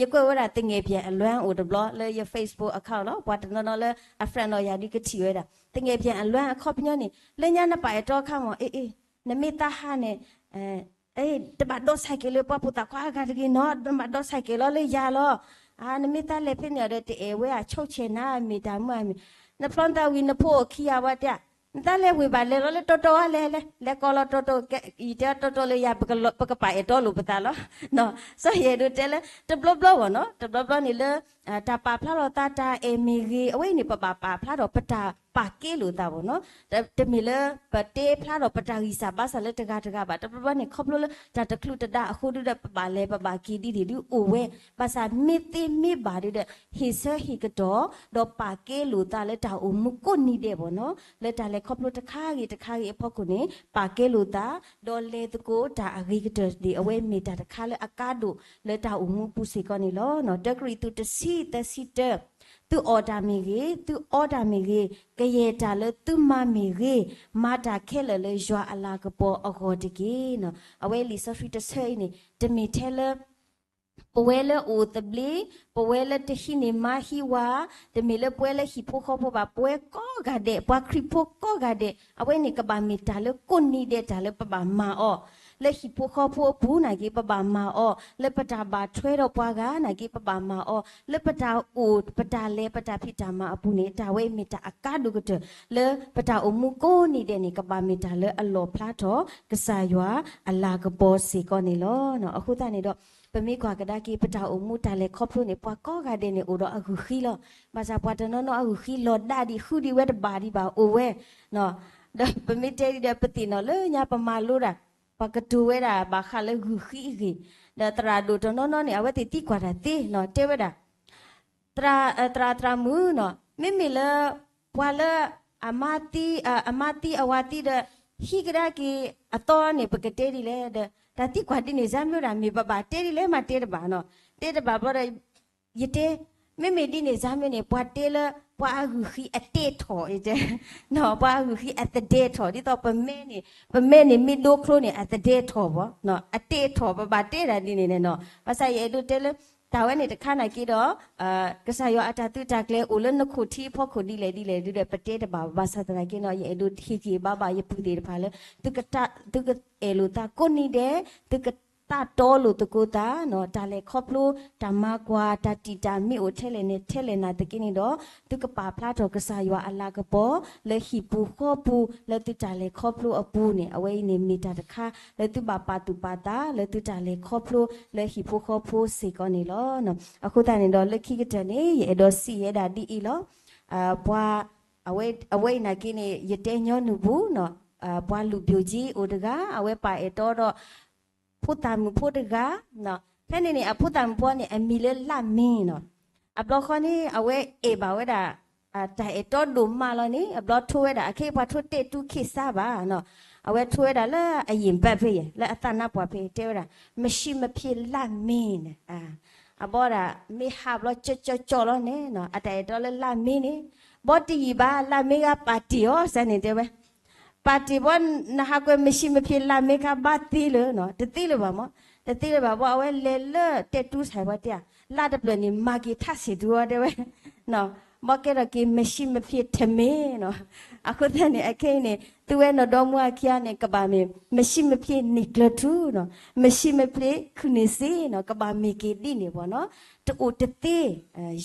ယကွဲးဝဲဒၣ် သငယ်ပြန်အလွမ်း အိၣ်တဘျီ လၢယ Facebook account လီၤ, ပှၤတနီၤနီၤလၢအ friend လီၤယၤဒုးကထံၣ်ဝဲဒၣ် သငယ်ပြန်အလွမ်း အခီပညီန့ၣ် လၢညါနပာ်အဲၣ်တီခါမၢ်, အ့ၣ်အ့ၣ်, နမ့ၢ်သးဟးန့ၣ် တဘၣ်ဒိးဆၢက့ၤလၢပှၤဖိသၣ်ခွါအဂၤတဂ့ၤနီၤ, နဘၣ်ဒိးဆၢက့ၤလီၤလၢယၤလီၤ. နမ့ၢ်သးလဲၤဖဲန့ၣ်ဒီး တအဲၣ်ဝဲအဆိကတၢၢ်နၤ မ့ၢ်တၢ်မုၢ်အမ့ၢ်, နဖျီနသးဝံၤနဖိအိၣ်ခံဂၤဝဲတဲ, နသးလဲၤဝံၤဘၣ်လဲၤလီၤလၢတီတီဝဲလဲၤလဲၤ လဲၤကိးလီၤတီတီ, ယတဲတီတီလၢယၤ ပကပာ်အဲၣ်တီလိာ်ပသးလီၤ. စီၤယဲၢ်ဒိးတဲလၢ တဘျီဘျီဘၣ်နီၤ, တဘျီဘျီန့ၣ်လၢ တၢ်ပာ်ဖျါလီၤသးတၢ်အဲၣ်မ့ၢ်ဂ့ၤ, အဝဲအံၤန့ၣ် ပဘၣ်ပာ်ဖျါထီၣ် ပတၢ်ပာ်ကဲလိာ်သးဘၣ်နီၤ. တမ့ၢ်လၢ ပတဲဖျါထီၣ်ပတၢ်ဂံၢ်စၢ်ဘါစၢ်လၢတဂၤတဂၤဘၣ်, တဘျီဘျီန့ၣ် ခီဖျိလၢတၢ်တချုးတဒါအဃိဒုဒီး ပဘၣ်လဲၤပဘၣ်က့ၤဒ်န့ၣ်ဒုအိၣ်ဝဲ, ဘၣ်ဆၣ်မ့ၢ်သ့မ့ၢ်ဘၣ်ဒုဒီး ဟ့ၣ်ဆၢဟ့ၣ်ကတီၢ် ဒီးပာ်ကဲလိာ်သးလၢတၢ်အိၣ်မူကိးနံၤဒဲးဘၣ်နီၤ, လၢတၢ်လဲၤခီဖျိတခါဂ့ၤတခါဂ့ၤအဖီခိၣ်န့ၣ် ပာ်ကဲလိာ်သး, ဒီးလဲၤသကိးတၢ်အဂ့ၤကတၢၢ်န့ၣ် အဝဲမ့ၢ်တၢ်တခါလၢအကါဒိၣ်လၢတၢ်အိၣ်မူပူၤစ့ၢ်ကီးန့ၣ်လီၤ. တၢကရံၣ်သူးတဆံသၢဆံတၢ, သုအီၣ်တၢ်မ့ၢ်ဂ့ၤ, သုအီတၢ်မ့ၢ်ဂ့ၤ, ကယဲၢ်တၢ်လၢသုမၤမ့ၢ်ဂ့ၤ, မၤတၢ်ခဲလၢာ်လၢယွၤအလၤကပီၤအဂီၢ်တက့ၢ်. အဝဲလံာ်စီဆှံတဆၢအံၤန့ၣ် တမ့ၢ်ထဲလၢ ပဝဲလၢအိၣ်သဘျ့, ပဝဲလၢတဟံးန့ၢ်မါဟံးဝၤ, တမ့ၢ်လၢပဝဲလၢဟံၣ်ဖိဃီဖိဘၣ်, ပဝဲကိးဂၤဒဲး, ပှၤခရံာ်ဖိကိးဂၤဒဲး, အဝဲန့ၣ်ကဘၣ်မ့ၢ်တၢ်လၢကိးနံၤဒဲးတၢ်လၢပဘၣ်မၤအီၤ, လၢဟံၣ်ဖိဃီဖိအပူၤနာ်က့ ပဘၣ်မၤအီၤ, လၢပတၢ်ဘၣ်ထွဲဒီးပှၤဂၤနာ်က့ ပဘၣ်မၤအီၤ, လၢပတၢ်အိၣ်ပတၢ်လဲၤပတၢ်ဖံးတၢ်မၤအပူၤန့ၣ် တၢ်ဝဲမ့ၢ်တၢ်အကါဒိၣ်ကတၢၢ်, လၢပတၢ်အိၣ်မူကိးနံၤဒဲးန့ၣ် ကဘၣ်မ့ၢ်တၢ်လၢအလီၣ်ဖျါထီၣ် ကစၢ်ယွၤအလၤကပီၤစ့ၢ်ကီးန့ၣ်လီၤ. အဃိသတးန့ၣ်ဒီး ပမ့ၢ်ကွၢ်ကဒါက့ၤ ပတၢ်အိၣ်မူတၢ်လဲၤခီဖျိန့ၣ် ပှၤကိးဂၤဒဲးန့ၣ် အိၣ်ဒီးအဂုာ်ဃံလီၤ. ဘၣ်ဆၣ်ပှၤတနီၤနီၤအဂုာ်ဃံလီၤဒၣ်ဒံး ဃုဒံးဝဲတဘၣ်ဒံးဘၣ်အိၣ်ဝဲ, ဒီးပမ့ၢ်တဲဒ်ဒီး ပသ့ၣ်နီၣ်လၢညါပမၤလိတၢ်, ပှၤကတိၤဝဲဒၣ်ဘၣ်ဃးလၢဂုာ်ဃံအဂ့ၢ်, ဒီးသရၣ်ဒိၣ်တနီၤနီၤန့ၣ် အဝဲသ့ၣ်သံကွၢ်တၢ်သ့နီၣ် တဲဝဲဒၣ် သရၣ် သရၣ်မုၣ်နီၣ်, မ့မ့ၢ်လၢ ပှၤလၢ အမါသံ အမါသံအဝၤသံဒီး ဟံးကဒါက့ၤအသီန့ၣ် ပကတဲဒ်လဲၣ်ဒီး တၢ်သံကွၢ်ဒ်န့ၣ် စၢ်မ့ၢ်ဝဲဒၣ် မ့ၢ်ပဘၣ်တဲဒ်လဲၣ်မးတဲတဘၣ်နီၣ်, တဲတဘၣ်ဘျီဒီး ယတဲ မ့မ့ၢ်ဒ်န့ၣ် စၢ်မ့ၢ်န့ၣ် ပှၤတဲလၢ ပှၤအဂုာ်ဃံအတဲထီၣ် ယတဲ ပှၤအဂုာ်ဃံအသဒဲထီၣ် ဒ်သိးပမဲန့ၣ် ပမဲန့ၣ် မ့ၢ်ဒိချိန့ၣ် အသဒဲထီၣ်ဘၣ်, အတဲထီၣ် ပဘၣ်တဲဒၣ်ဒ်န့ၣ်န့ၣ်နီၣ်, ဘၣ်ဆၣ်ယအဲၣ်ဒိးတဲလၢ တၢ်ဝဲန့ၣ်တခါနာ်က့ဒီး ကစၢ်ယွၤအတၢ်သုးတၢ်ကျဲၤအိၣ်လၢနခိၣ်ထံအဖီခိၣ်ဒ်လဲၣ်ဒ်လဲၣ်ဒ်ဒီး ပတဲတဘၣ်ဘၣ်ဆၣ်သနာ်က့နီၣ်, ယအဲၣ်ဒိးဟ့ၣ်က့ၤဘၣ်ဘၣ်ယပုၢ်သ့ၣ်တဖၣ်လၢ သုကအဲၣ်လိာ်သးကိးနံၤဒဲး, သုကသးတီလိာ်သကိးသး, တၢ်လဲၤခီဖျိ တၢ်မၤကွၢ် တၢ်တံာ်တၢ်မ့ၢ်အိၣ်ထဲလဲၣ်န့ၣ် ထဲလဲၣ်နာ်သက့န့ၣ်ဒီး သုကပာ်ဖျါထီၣ်ကစၢ်ယွၤအလၤကပီၤ လၢဟံၣ်ပူၤဃီပူၤ လၢသုတၢ်လဲၤခီဖျိအပူၤန့ၣ် အဝဲအံၤန့ၣ်မ့ၢ်တၢ်တခါ လၢသုဘၣ်ပာ်သူၣ်ပာ်သး လၢသုတၢ်လဲၤခီဖျိ လၢဟံၣ်ဖိဃီဖိစ့ၢ်ကီးန့ၣ်လီၤ. အဃိသတးန့ၣ်ဒီး လၢခံကတၢၢ်န့ၣ် ယအဲၣ်ဒိးစံးဝဲဒၣ်ဒ်အံၤလီၤ. ပှၤ အဝဲအံၤနာ်က့န့ၣ် ယတဲညီနုၢ်ပူၤနီၣ် ပှၤလူၤဘျိးကၠံအိၣ်တဂၤ အဝဲပာ်အဲၣ်တီဒီး ဖိသၣ်မုၣ်ဖိတဂၤ, ဖဲန့ၣ်န့ၣ် အဖိသၣ်မုၣ်ဖိန့ၣ် အမံၤလၢလၢ်မ့ၢ်နီၤ. အဘျီဃီန့ၣ် အဝဲအဲၣ်ဘၣ်ဝဲဒၣ် တၢ်အဲၣ်တီဒိၣ်မးလီၤန့ၣ် အဘျီထိဝဲဒၣ် အခ့အပှၤထိတဲတူၢ်ခ့ၣ်စါဘၣ်နီၤ. အဝဲထိဝဲဒၣ်လၢအယံာ်ဘၣ်ဖဲယဲၢ် လၢအသးနါပှၢ်ဖဲတဲဝဲဒၣ် မရှိမဖြစ်လၢ်မ့ၢ်န့ၣ် အဘီဒၣ် မ့ၢ်ဟးဘျီကၠီကၠီကၠီလီၤန့ၣ်နီၤ အတၢ်အဲၣ်တီလၢလၢ်မ့ၢ်န့ၣ် ဘီတယံာ်ဘၣ် လၢ်မ့ၢ်ဂၤပာ်တ့ၢ်အီၤစဲန့ၣ်တဲဝဲ ပာ်တ့ၢ်ဘီ နဟးကွဲး မရှိမဖြစ်လၢ်မ့ၢ်ခါဘၣ်သ့လၢၤနီၤ တသ့လၢၤဘၣ်မး တသ့လၢၤဘၣ်ဘီ အဝဲလဲၤလၢတဲတူၢ်ဆၢ်ပှၤတဲ လၢ်တဖျၢၣ်န့ၣ် မၤက့ၤထၣ်ဆံးတူၢ်အီၤတဲဝဲ ဘီကဲထီၣ်က့ၤ မရှိမဖြစ်တမ့ၢ်နီၤ. အဃိသတးန့ၣ် အခဲအံၤန့ၣ် သုဝဲနီၢ်ဒီမါဝၤခံဂၤန့ၣ် ကဘၣ်မ့ၢ် မရှိမဖြစ်န့ၢ်ကျၢၤထူနီၤ မရှိမဖြစ်ခုၣ်န့ၢ်စ့နီၤ ကဘၣ်မ့ၢ်က့ၤဒ်န့ၣ်ဘီနီၤ. တအိၣ်တသ့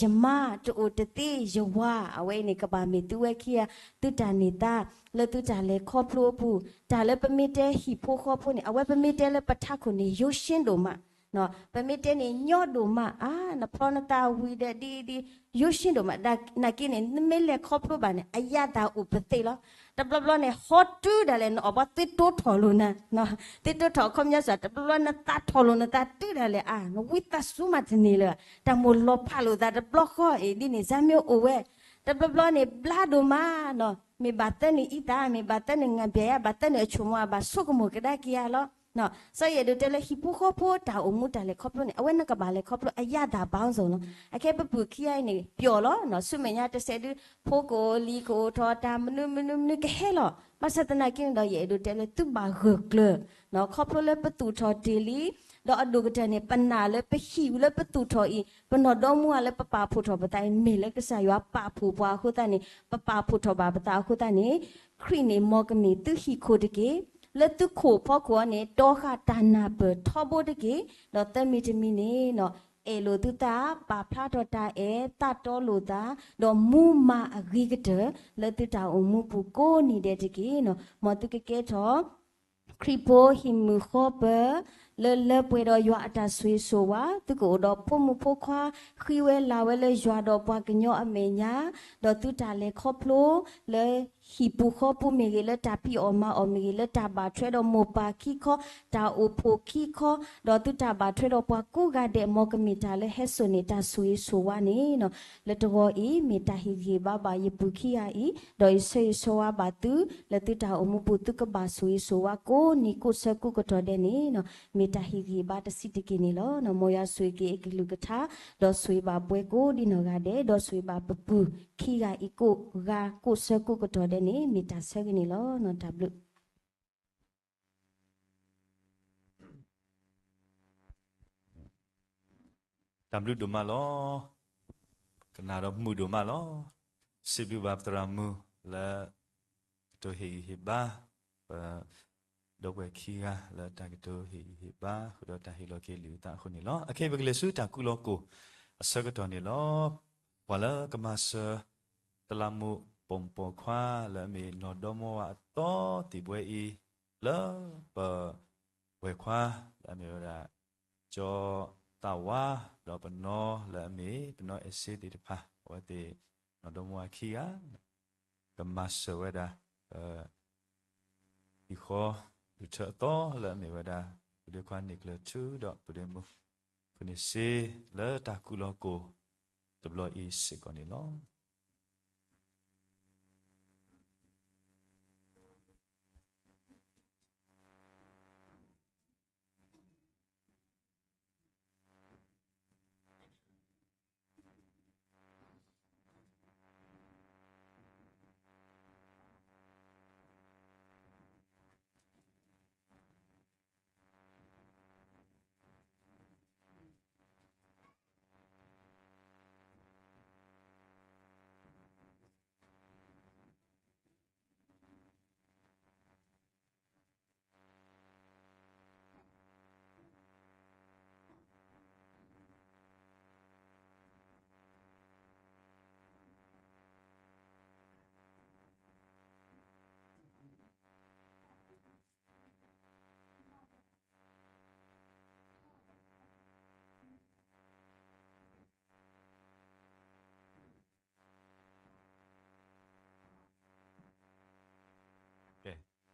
ယမါ တအိၣ်တသ့ ယဝၤ အဝဲအံၤန့ၣ် ကဘၣ်မ့ၢ်သုဝဲခံဂၤ သုတၢ်န့ၢ်သါ လၢသုတၢ်လဲၤခီဖျိအပူၤ တၢ်လၢပမ့ၢ်တဲဟံၣ်ဖိဃီဖိန့ၣ် အဝဲပမ့ၢ်တဲလၢပထးခိၣ်န့ၣ် ယိရှ့ဒိၣ်မး ပမ့ၢ်တဲန့ၣ် ညီဒိၣ်မး အါ နဖျီနသးဝံၤဒီးဒ်အံၤဒ် ယိရှ့ဒိၣ်မး နာ်က့န့ၣ် နမ့ၢ်လဲၤခီဖျိဘၣ်န့ၣ် အယၣ်သးအိၣ်ပသ့လီၤ. တဘျီဘျီန့ၣ် ဟီတုၤဒၣ်လဲာ် နအီၣ်ဘီသုတိထီၣ်လိာ်နၤ သုတိထီၣ်အခီပညီစ့ၢ် တဘျီဘျီနသးထီၣ်လိာ်နသးတုၤဒၣ်လဲာ် အါ နဝံသးစူၤမးတန့ၢ်လၢၤ တၢ်မိၣ်လီၤဖးလိာ်သးတဘျီဃီအံၤ ဒ်န့ၣ် စၢ်မ့ၢ်အိၣ်ဝဲ တဘျီဘျီန့ၣ် ဘျါဒိၣ်မးနီၤ မ့ၢ်ဘၣ်သၢနုာ်အံသၣ် မ့ၢ်ဘၣ်သၢနုာ်ငါဘျဲၣ်ယါ ဘၣ်သၢနုာ်အဆိကမိၣ် အဘၣ်ဆိကမိၣ်ကဒါက့ၤယါလီၤ. စီၤယဲၢ်ဒိးတဲလၢဟံၣ်ဖိဃီဖိတၢ်အိၣ်မူတၢ်လဲၤခီဖျိန့ၣ် အဝဲနကဘၣ်လဲၤခီဖျိအယၣ်သးဘၣ်စိၤလီၤ. အခဲပပုၢ်ခံဂၤအံၤန့ၣ် ပျီၢ်လီၤ ဆူမဲာ်ညါတစဲးဒု ဖိကအိၣ်လံၤကအိၣ်ထီၣ် တၢ်မနုၤမနုၤမနုၤကဟဲလီၤ. ဘၣ်ဆၣ်သနာ်က့န့ၣ်ဒီး ယအဲၣ်ဒိးတဲလၢသုဘၣ်ဂၢၢ်ကျၢၤ ခီဖျိလၢပသူၣ်ထီၣ်တ့ၢ်လံ ဒီးအဒိၣ်ကတၢၢ်န့ၣ် ပနာ်လၢပဟံၣ်လၢပသူၣ်ထီၣ်အံၤ ပနီၢ်ဒီမါဝၤလၢပပာ်ဖှိၣ်ထီၣ်ပသးအံၤ မ့ၢ်လၢကစၢ်ယွၤပာ်ဖှိၣ်ပှၤအဃိသတးန့ၣ် ပပာ်ဖှိၣ်ထီၣ်ဘၣ်ပသးအဃိသတးန့ၣ် ခရံာ်န့ၣ်မ်ကမ့ၢ်သုဟံၣ်ခိၣ်တက့ၢ်. လၢသုခိၣ်ဖီခိၣ်အံၤန့ၣ် တီဃာ်တၢ်နၢ်ပၢၢ်ထီဘိတက့ၢ်. ဒီးသၢမံၤတမံၤန့ၣ် အဲၣ်လိာ်သုသး ပာ်ဖျါထီၣ်တၢ်အဲၣ် သးတီလိာ်သး ဒီးမူမၤအဂ့ၤကတၢၢ် လၢသုတၢ်အိၣ်မူပူၤကိးနံၤဒဲးတက့ၢ်. မ်သုကကဲထီၣ် ခရံာ်ဖိဟံၣ်မုာ်ဃီပၢၤ လၢလၢပှဲၤဒီးယွၤအတၢ်ဆိၣ်ဂ့ၤဆိၣ်ဝါ, သုကအိၣ်ဒီးဖိမုၣ်ဖိခွါ ဃံဝဲလၤဝဲလၢယွၤဒီးပှၤကညီအမဲာ်ညါ, ဒီးသုတၢ်လဲၤခီဖျိ လၢဟံၣ်ပူၤဃီပူၤမ့ၢ်ဂ့ၤ, လၢတၢ်ဖံးအီၣ်မၤအီၣ်မ့ၢ်ဂ့ၤ, လၢတၢ်ဘၣ်ထွဲဒီးမိၢ်ပၢ်ခံခီ, တၢ်အိၣ်ဖှိၣ်ခံခီ, ဒီးသုတၢ်ဘၣ်ထွဲဒီးပှၤကိးဂၤဒဲး မ်ကမ့ၢ်တၢ်လၢဟဲစိာ်န့ၢ်တၢ်ဆိၣ်ဂ့ၤဆိၣ်ဝါန့ၣ် လၢတဂီၤအံၤ မ့ၢ်တၢ်ဟ့ၣ်ဂံၢ်ဟ့ၣ်ဘါဘၣ်ယပုၢ်ခံဂၤအံၤ, ဒီးယဆၢဂ့ၤဆၢဝါဘၣ်သု လၢသုတၢ်အိၣ်မူပူၤ သုကဘၣ်ဆိၣ်ဂ့ၤဆိၣ်ဝါကိးနံၤကိးဆၢကိးကတီၢ်ဒဲးန့ၣ် မ့ၢ်တၢ်ဟ့ၣ်ဂံၢ်ဟ့ၣ်ဘါတဆံးတက့ၢ်န့ၣ်လီၤ. မ်ယွၤဆိၣ်ဂ့ၤက့ၤအကလုၢ်ကထါ, ဒီးဆိၣ်ဂ့ၤဘၣ်ပှၤကိးဒ်နီၢ်ဂၤဒဲး, ဒီးဆိၣ်ဂ့ၤဘၣ်ပပုၢ်ခံဂၤအံၤကိးဂၤကိးဆၢကိးကတီၢ်ဒဲးန့ၣ် မ့ၢ်တၢ်ဆၢဂ့ၤန့ၣ်လီၤ. တၢ်ဘျုး တၢ်ဘျုးဒိၣ်မးလီၤ. ကနၣ်ဒီးမုာ်ဒိၣ်မးလီၤ. စံးဘျုးဘၣ်ပသရၣ်မုၣ်လၢ ကတိၤဟ့ၣ်ဂံၢ်ဟ့ၣ်ဘါ ပဒီပုၢ်ဝဲၢ်ခံဂၤလၢတၢ်ကတိၤဟ့ၣ်ဂံၢ်ဟ့ၣ်ဘါ ဃုာ်ဒီးတၢ်ဟ့ၣ်လီၤက့ၤလံာ်အုၣ်သးအဃိန့ၣ်လီၤ. အခဲအံၤပကလဲၤဆူတၢ်ကူၣ်လီၤကိၢ်အဆၢကတီၢ်န့ၣ်လီၤ. ပှၤလၢကမၤစၢၤ တလးမူးပိာ်မုၣ်ပိာ်ခွါ လၢအမ့ၢ်နီၢ်ဒီမါဝၤအသီသံၣ်ဘှဲအံၤ လၢပဝဲၢ်ခွါ လၢအမ့ၢ်ဝဲဒၣ် ကၠီသးဝါ ဒီးပနီၢ်လၢအမ့ၢ် ပနီၢ်အဲၣ်စ့သ့ၣ်တဖၣ် အဝဲသ့ၣ်နီၢ်ဒီမါဝၤခံဂၤ ကမၤစၢၤဝဲဒၣ် ပ ဟံၣ်ဃီဒူၣ်ထၢအသီလၢအမ့ၢ်ဝဲဒၣ် ပဒိၣ်ခွါန့ၢ်ကျၢၤထူဒီးပဒိၣ်မုၣ် ဃုာ်န့ၢ်စ့ လၢတၢ်ကူၣ်လီၤကိၢ်တဘျီအံၤစ့ၢ်ကီးန့ၣ်လီၤ.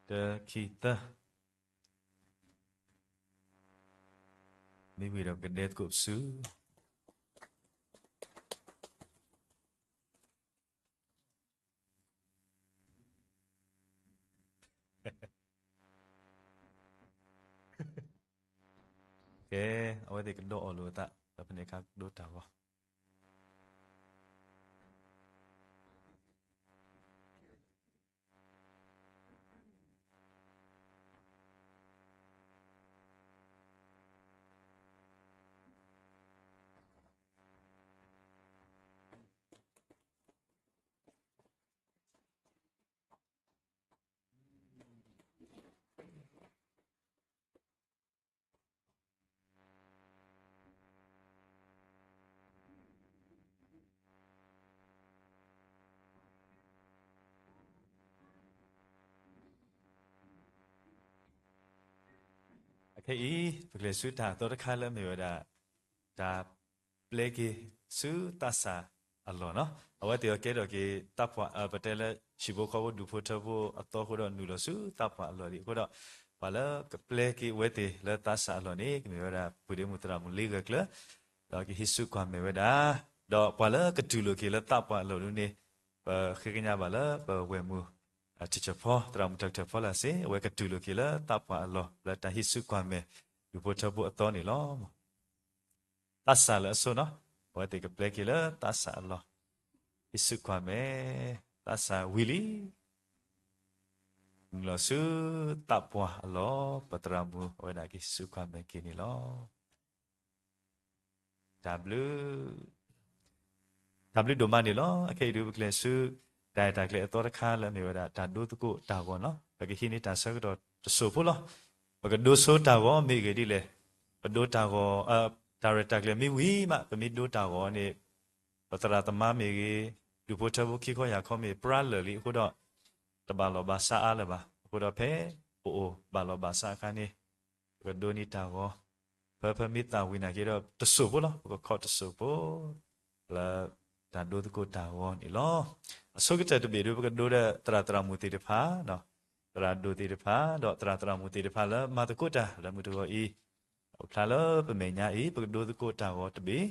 တၢ ခံ သၢ, မ့ၢ်ဝံၤဒီးပကဒဲသကိးပစု. ကဲ, အဝဲသ့ၣ်ကဒိးအီၣ်လိာ်အသး ဒီးဖဲန့ၣ်အခါကဒိတၢ်ဂီၤ အခဲအံၤ ပကလဲၤဆူတၢ်အသီတခါလၢအမ့ၢ်ဝဲဒၣ် တၢ်ပျဲက့ၤဆူသးစၢ်အလီၢ်နီၤ. အဝဲသ့ၣ်အီၤကဲထီၣ်က့ၤသးပှၢ် ပတဲလၢဟံၣ်ဖိဃီဖိဒူၣ်ဖိထၢဖိအသီအဃိဒီးနုာ်လီၤဆူသးပှၢ်အလီၢ်လံအဃိဒီး ပှၤလၢကပျဲက့ၤအဝဲသ့ၣ်လၢသးစၢ်အလီၢ်န့ၣ် ကမ့ၢ်ဝဲဒၣ်ပုၢ်ဒ့မုၣ်သရၣ်မုၣ်လ့ဂၢၢ်ကျၢၤ ဒီးကဟံးစုကွၢ်မဲာ်ဝဲဒၣ်, ဒီးပှၤလၢကတူၢ်လိာ်က့ၤလၢသးပှၢ်အလီၢ်ဒ်န့ၣ် ပဃ့ကညးဘၣ်လၢပဝဲၢ်မုၣ် ထံၣ်ဆၢဖီ သရၣ်မုၣ်ထၢၣ်ထၢၣ်ဖီလာ်စ့ၢ် အဝဲကတူၢ်လိာ်က့ၤလၢသးပှၢ်အလီၢ် လၢတၢ်ဟံးစုကွၢ်မဲာ် ဒူၣ်ဖိထၢဖိအသီန့ၣ်လီၤ. သးစၢ်လၢအဆိနီၤ, အဝဲသ့ၣ်ကပျဲက့ၤလၢသးစၢ်အလီၢ်, ဟံးစုကွၢ်မဲာ်, သးစၢ်ဝံၤလံ နုာ်လီၤဆူသးပှၢ်အလီၢ် ပသရၣ်မုၣ်အဝဲဒၣ်ကဟံးစုကွၢ်မဲာ်က့ၤန့ၣ်လီၤ. တၢ်ဘျုး, တၢ်ဘျုးဒိၣ်မးန့ၣ်လီၤ. အခဲအံၤဒုးပကလဲၤဆူ တၢ်ရဲၣ်တၢ်ကျဲၤအသီတခါလၢအမ့ၢ်ဝဲဒၣ် တၢ်ဒိသကိးတၢ်ဂီၤနီၤ. ပကဟံးန့ၢ်တၢ်ဆၢကတီၢ်တစိၢ်ဖိလီၤ. ပကဒိဆိတၢ်ဂီၤမ့ၢ်ဂ့ၤဒ်လဲၣ်, ပဒိတၢ်ဂီၤ, တၢ်ရဲၣ်တၢ်ကျဲၤမ့ၢ်ဝံၤမး ပမ့ၢ်ဒိတၢ်ဂီၤန့ၣ် ပသရၣ်သမါမ့ၢ်ဂ့ၤ, ဒူၣ်ဖိထၢဖိခံခီယၢ်ခီမ့ၢ်ပှၤလၢာ်လံအဃိဒီး တဘၣ်လီၢ်ဘၣ်စးအါလၢၤဘၣ်. အဃိဒီးဖဲပအိၣ်ဘၣ်လီၢ်ဘၣ်စးအခါန့ၣ် ပကဒိန့ၢ်တၢ်ဂီၤ, ဖဲဖဲမ့ၢ်သးဝံၤနာ်က့ဒီးတစိၢ်ဖိလီၤ. ပကခီၣ်တစိၢ်ဖိ လၢတၢ်ဒိသကိးတၢ်ဂီၤန့ၣ်လီၤ. အဆိကတၢၢ်တဘ့ၣ်ဒုး ပကဒိဒီးသရၣ်သရၣ်မုၣ်သ့ၣ်တဖၣ်, သရၣ်ဒိၣ်သ့ၣ်တဖၣ် ဒီးသရၣ်သရၣ်မုၣ်သ့ၣ်တဖၣ်လၢမၤသကိးတၢ်လၢမုၢ်တဂီၤအံၤ, အိၣ်ဖျါလၢပမဲာ်ညါအံၤ ပကဒိသကိးတၢ်ဂီၤတဘ့ၣ်, မ့ၢ်ဝံၤဒီး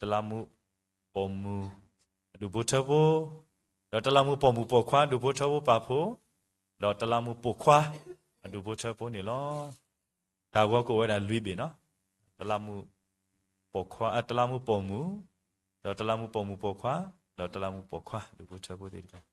တလးမူးပိာ်မုၣ်အဒူၣ်ဖိထၢဖိ, ဒီးတလးမူးပိာ်မုၣ်ပိာ်ခွါအဒူၣ်ဖိထၢဖိပာ်ဖှိၣ်, ဒီးတလးမူးပိာ်ခွါအဒူၣ်ဖိထၢဖိန့ၣ်လီၤ. တၢ်ဂီၤကအိၣ်ဝဲဒၣ်လွံၢ်ဘ့ၣ်နီၤ, တလးမူးပိာ်ခွါ, တလးမူးပိာ်မုၣ်, ဒီးတလးမူးပိာ်မုၣ်ပိာ်ခွါ, ဒီးတလးမူးပိာ်ခွါဒူၣ်ဖိထၢဖိသ့ၣ်တဖၣ်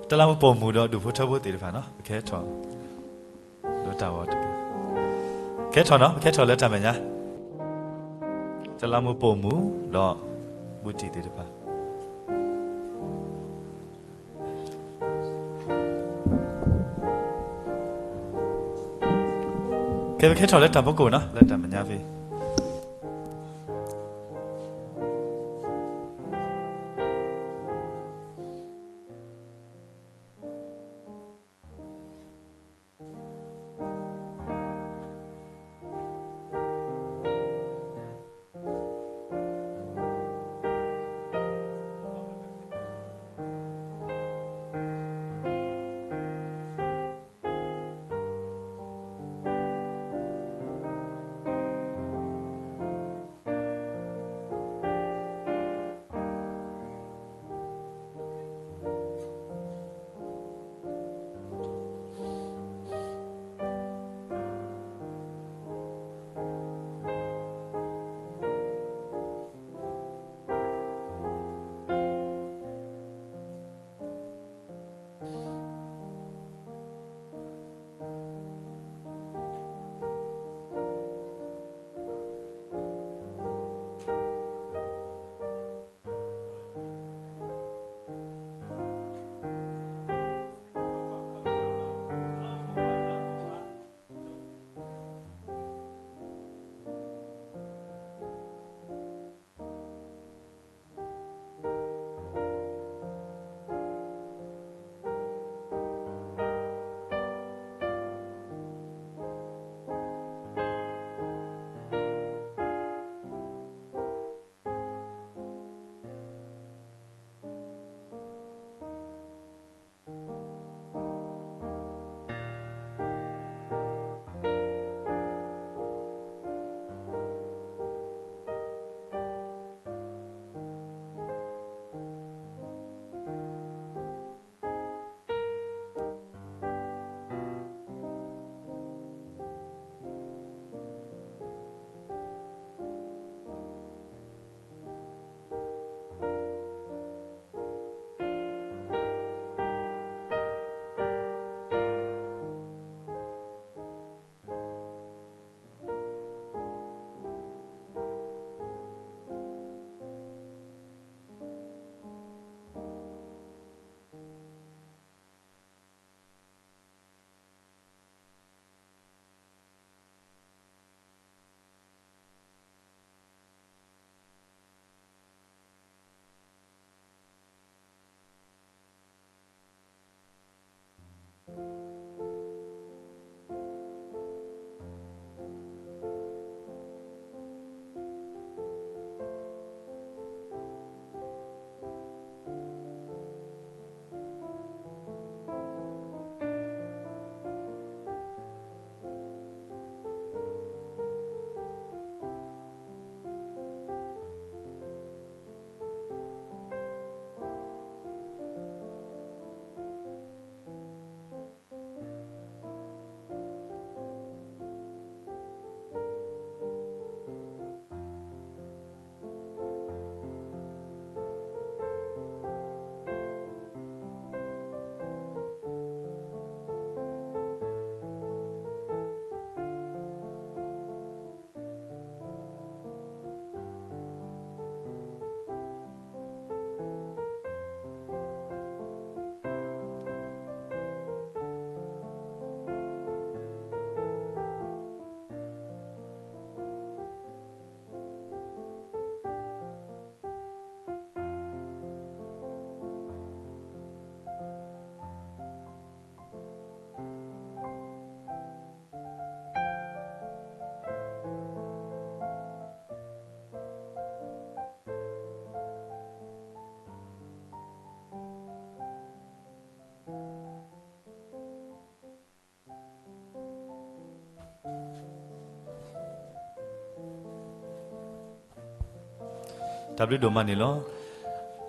တလးမူးပိာ်မုၣ်ဒီး ဒူၣ်ဖိထၢဖိသ့ၣ်တဖၣ်နီၤ, ပကဲထီၣ်လၢတၢ်ဂီၤတဘ့ၣ်, ကဲထီၣ်နီၤ, ပကဲထီၣ်လၢတၢ်မဲာ်ညါ, တလးမူးပိာ်မုၣ်ဒီး ဘူးတံၢ်သ့ၣ်တဖၣ် ကဲပကဲထီၣ်လၢတၢ်ဖီခိၣ်နီၤ, လၢတၢ်မဲာ်ညါဖဲ တၢ်ဘျုးဒိၣ်မးန့ၣ်လီၤ.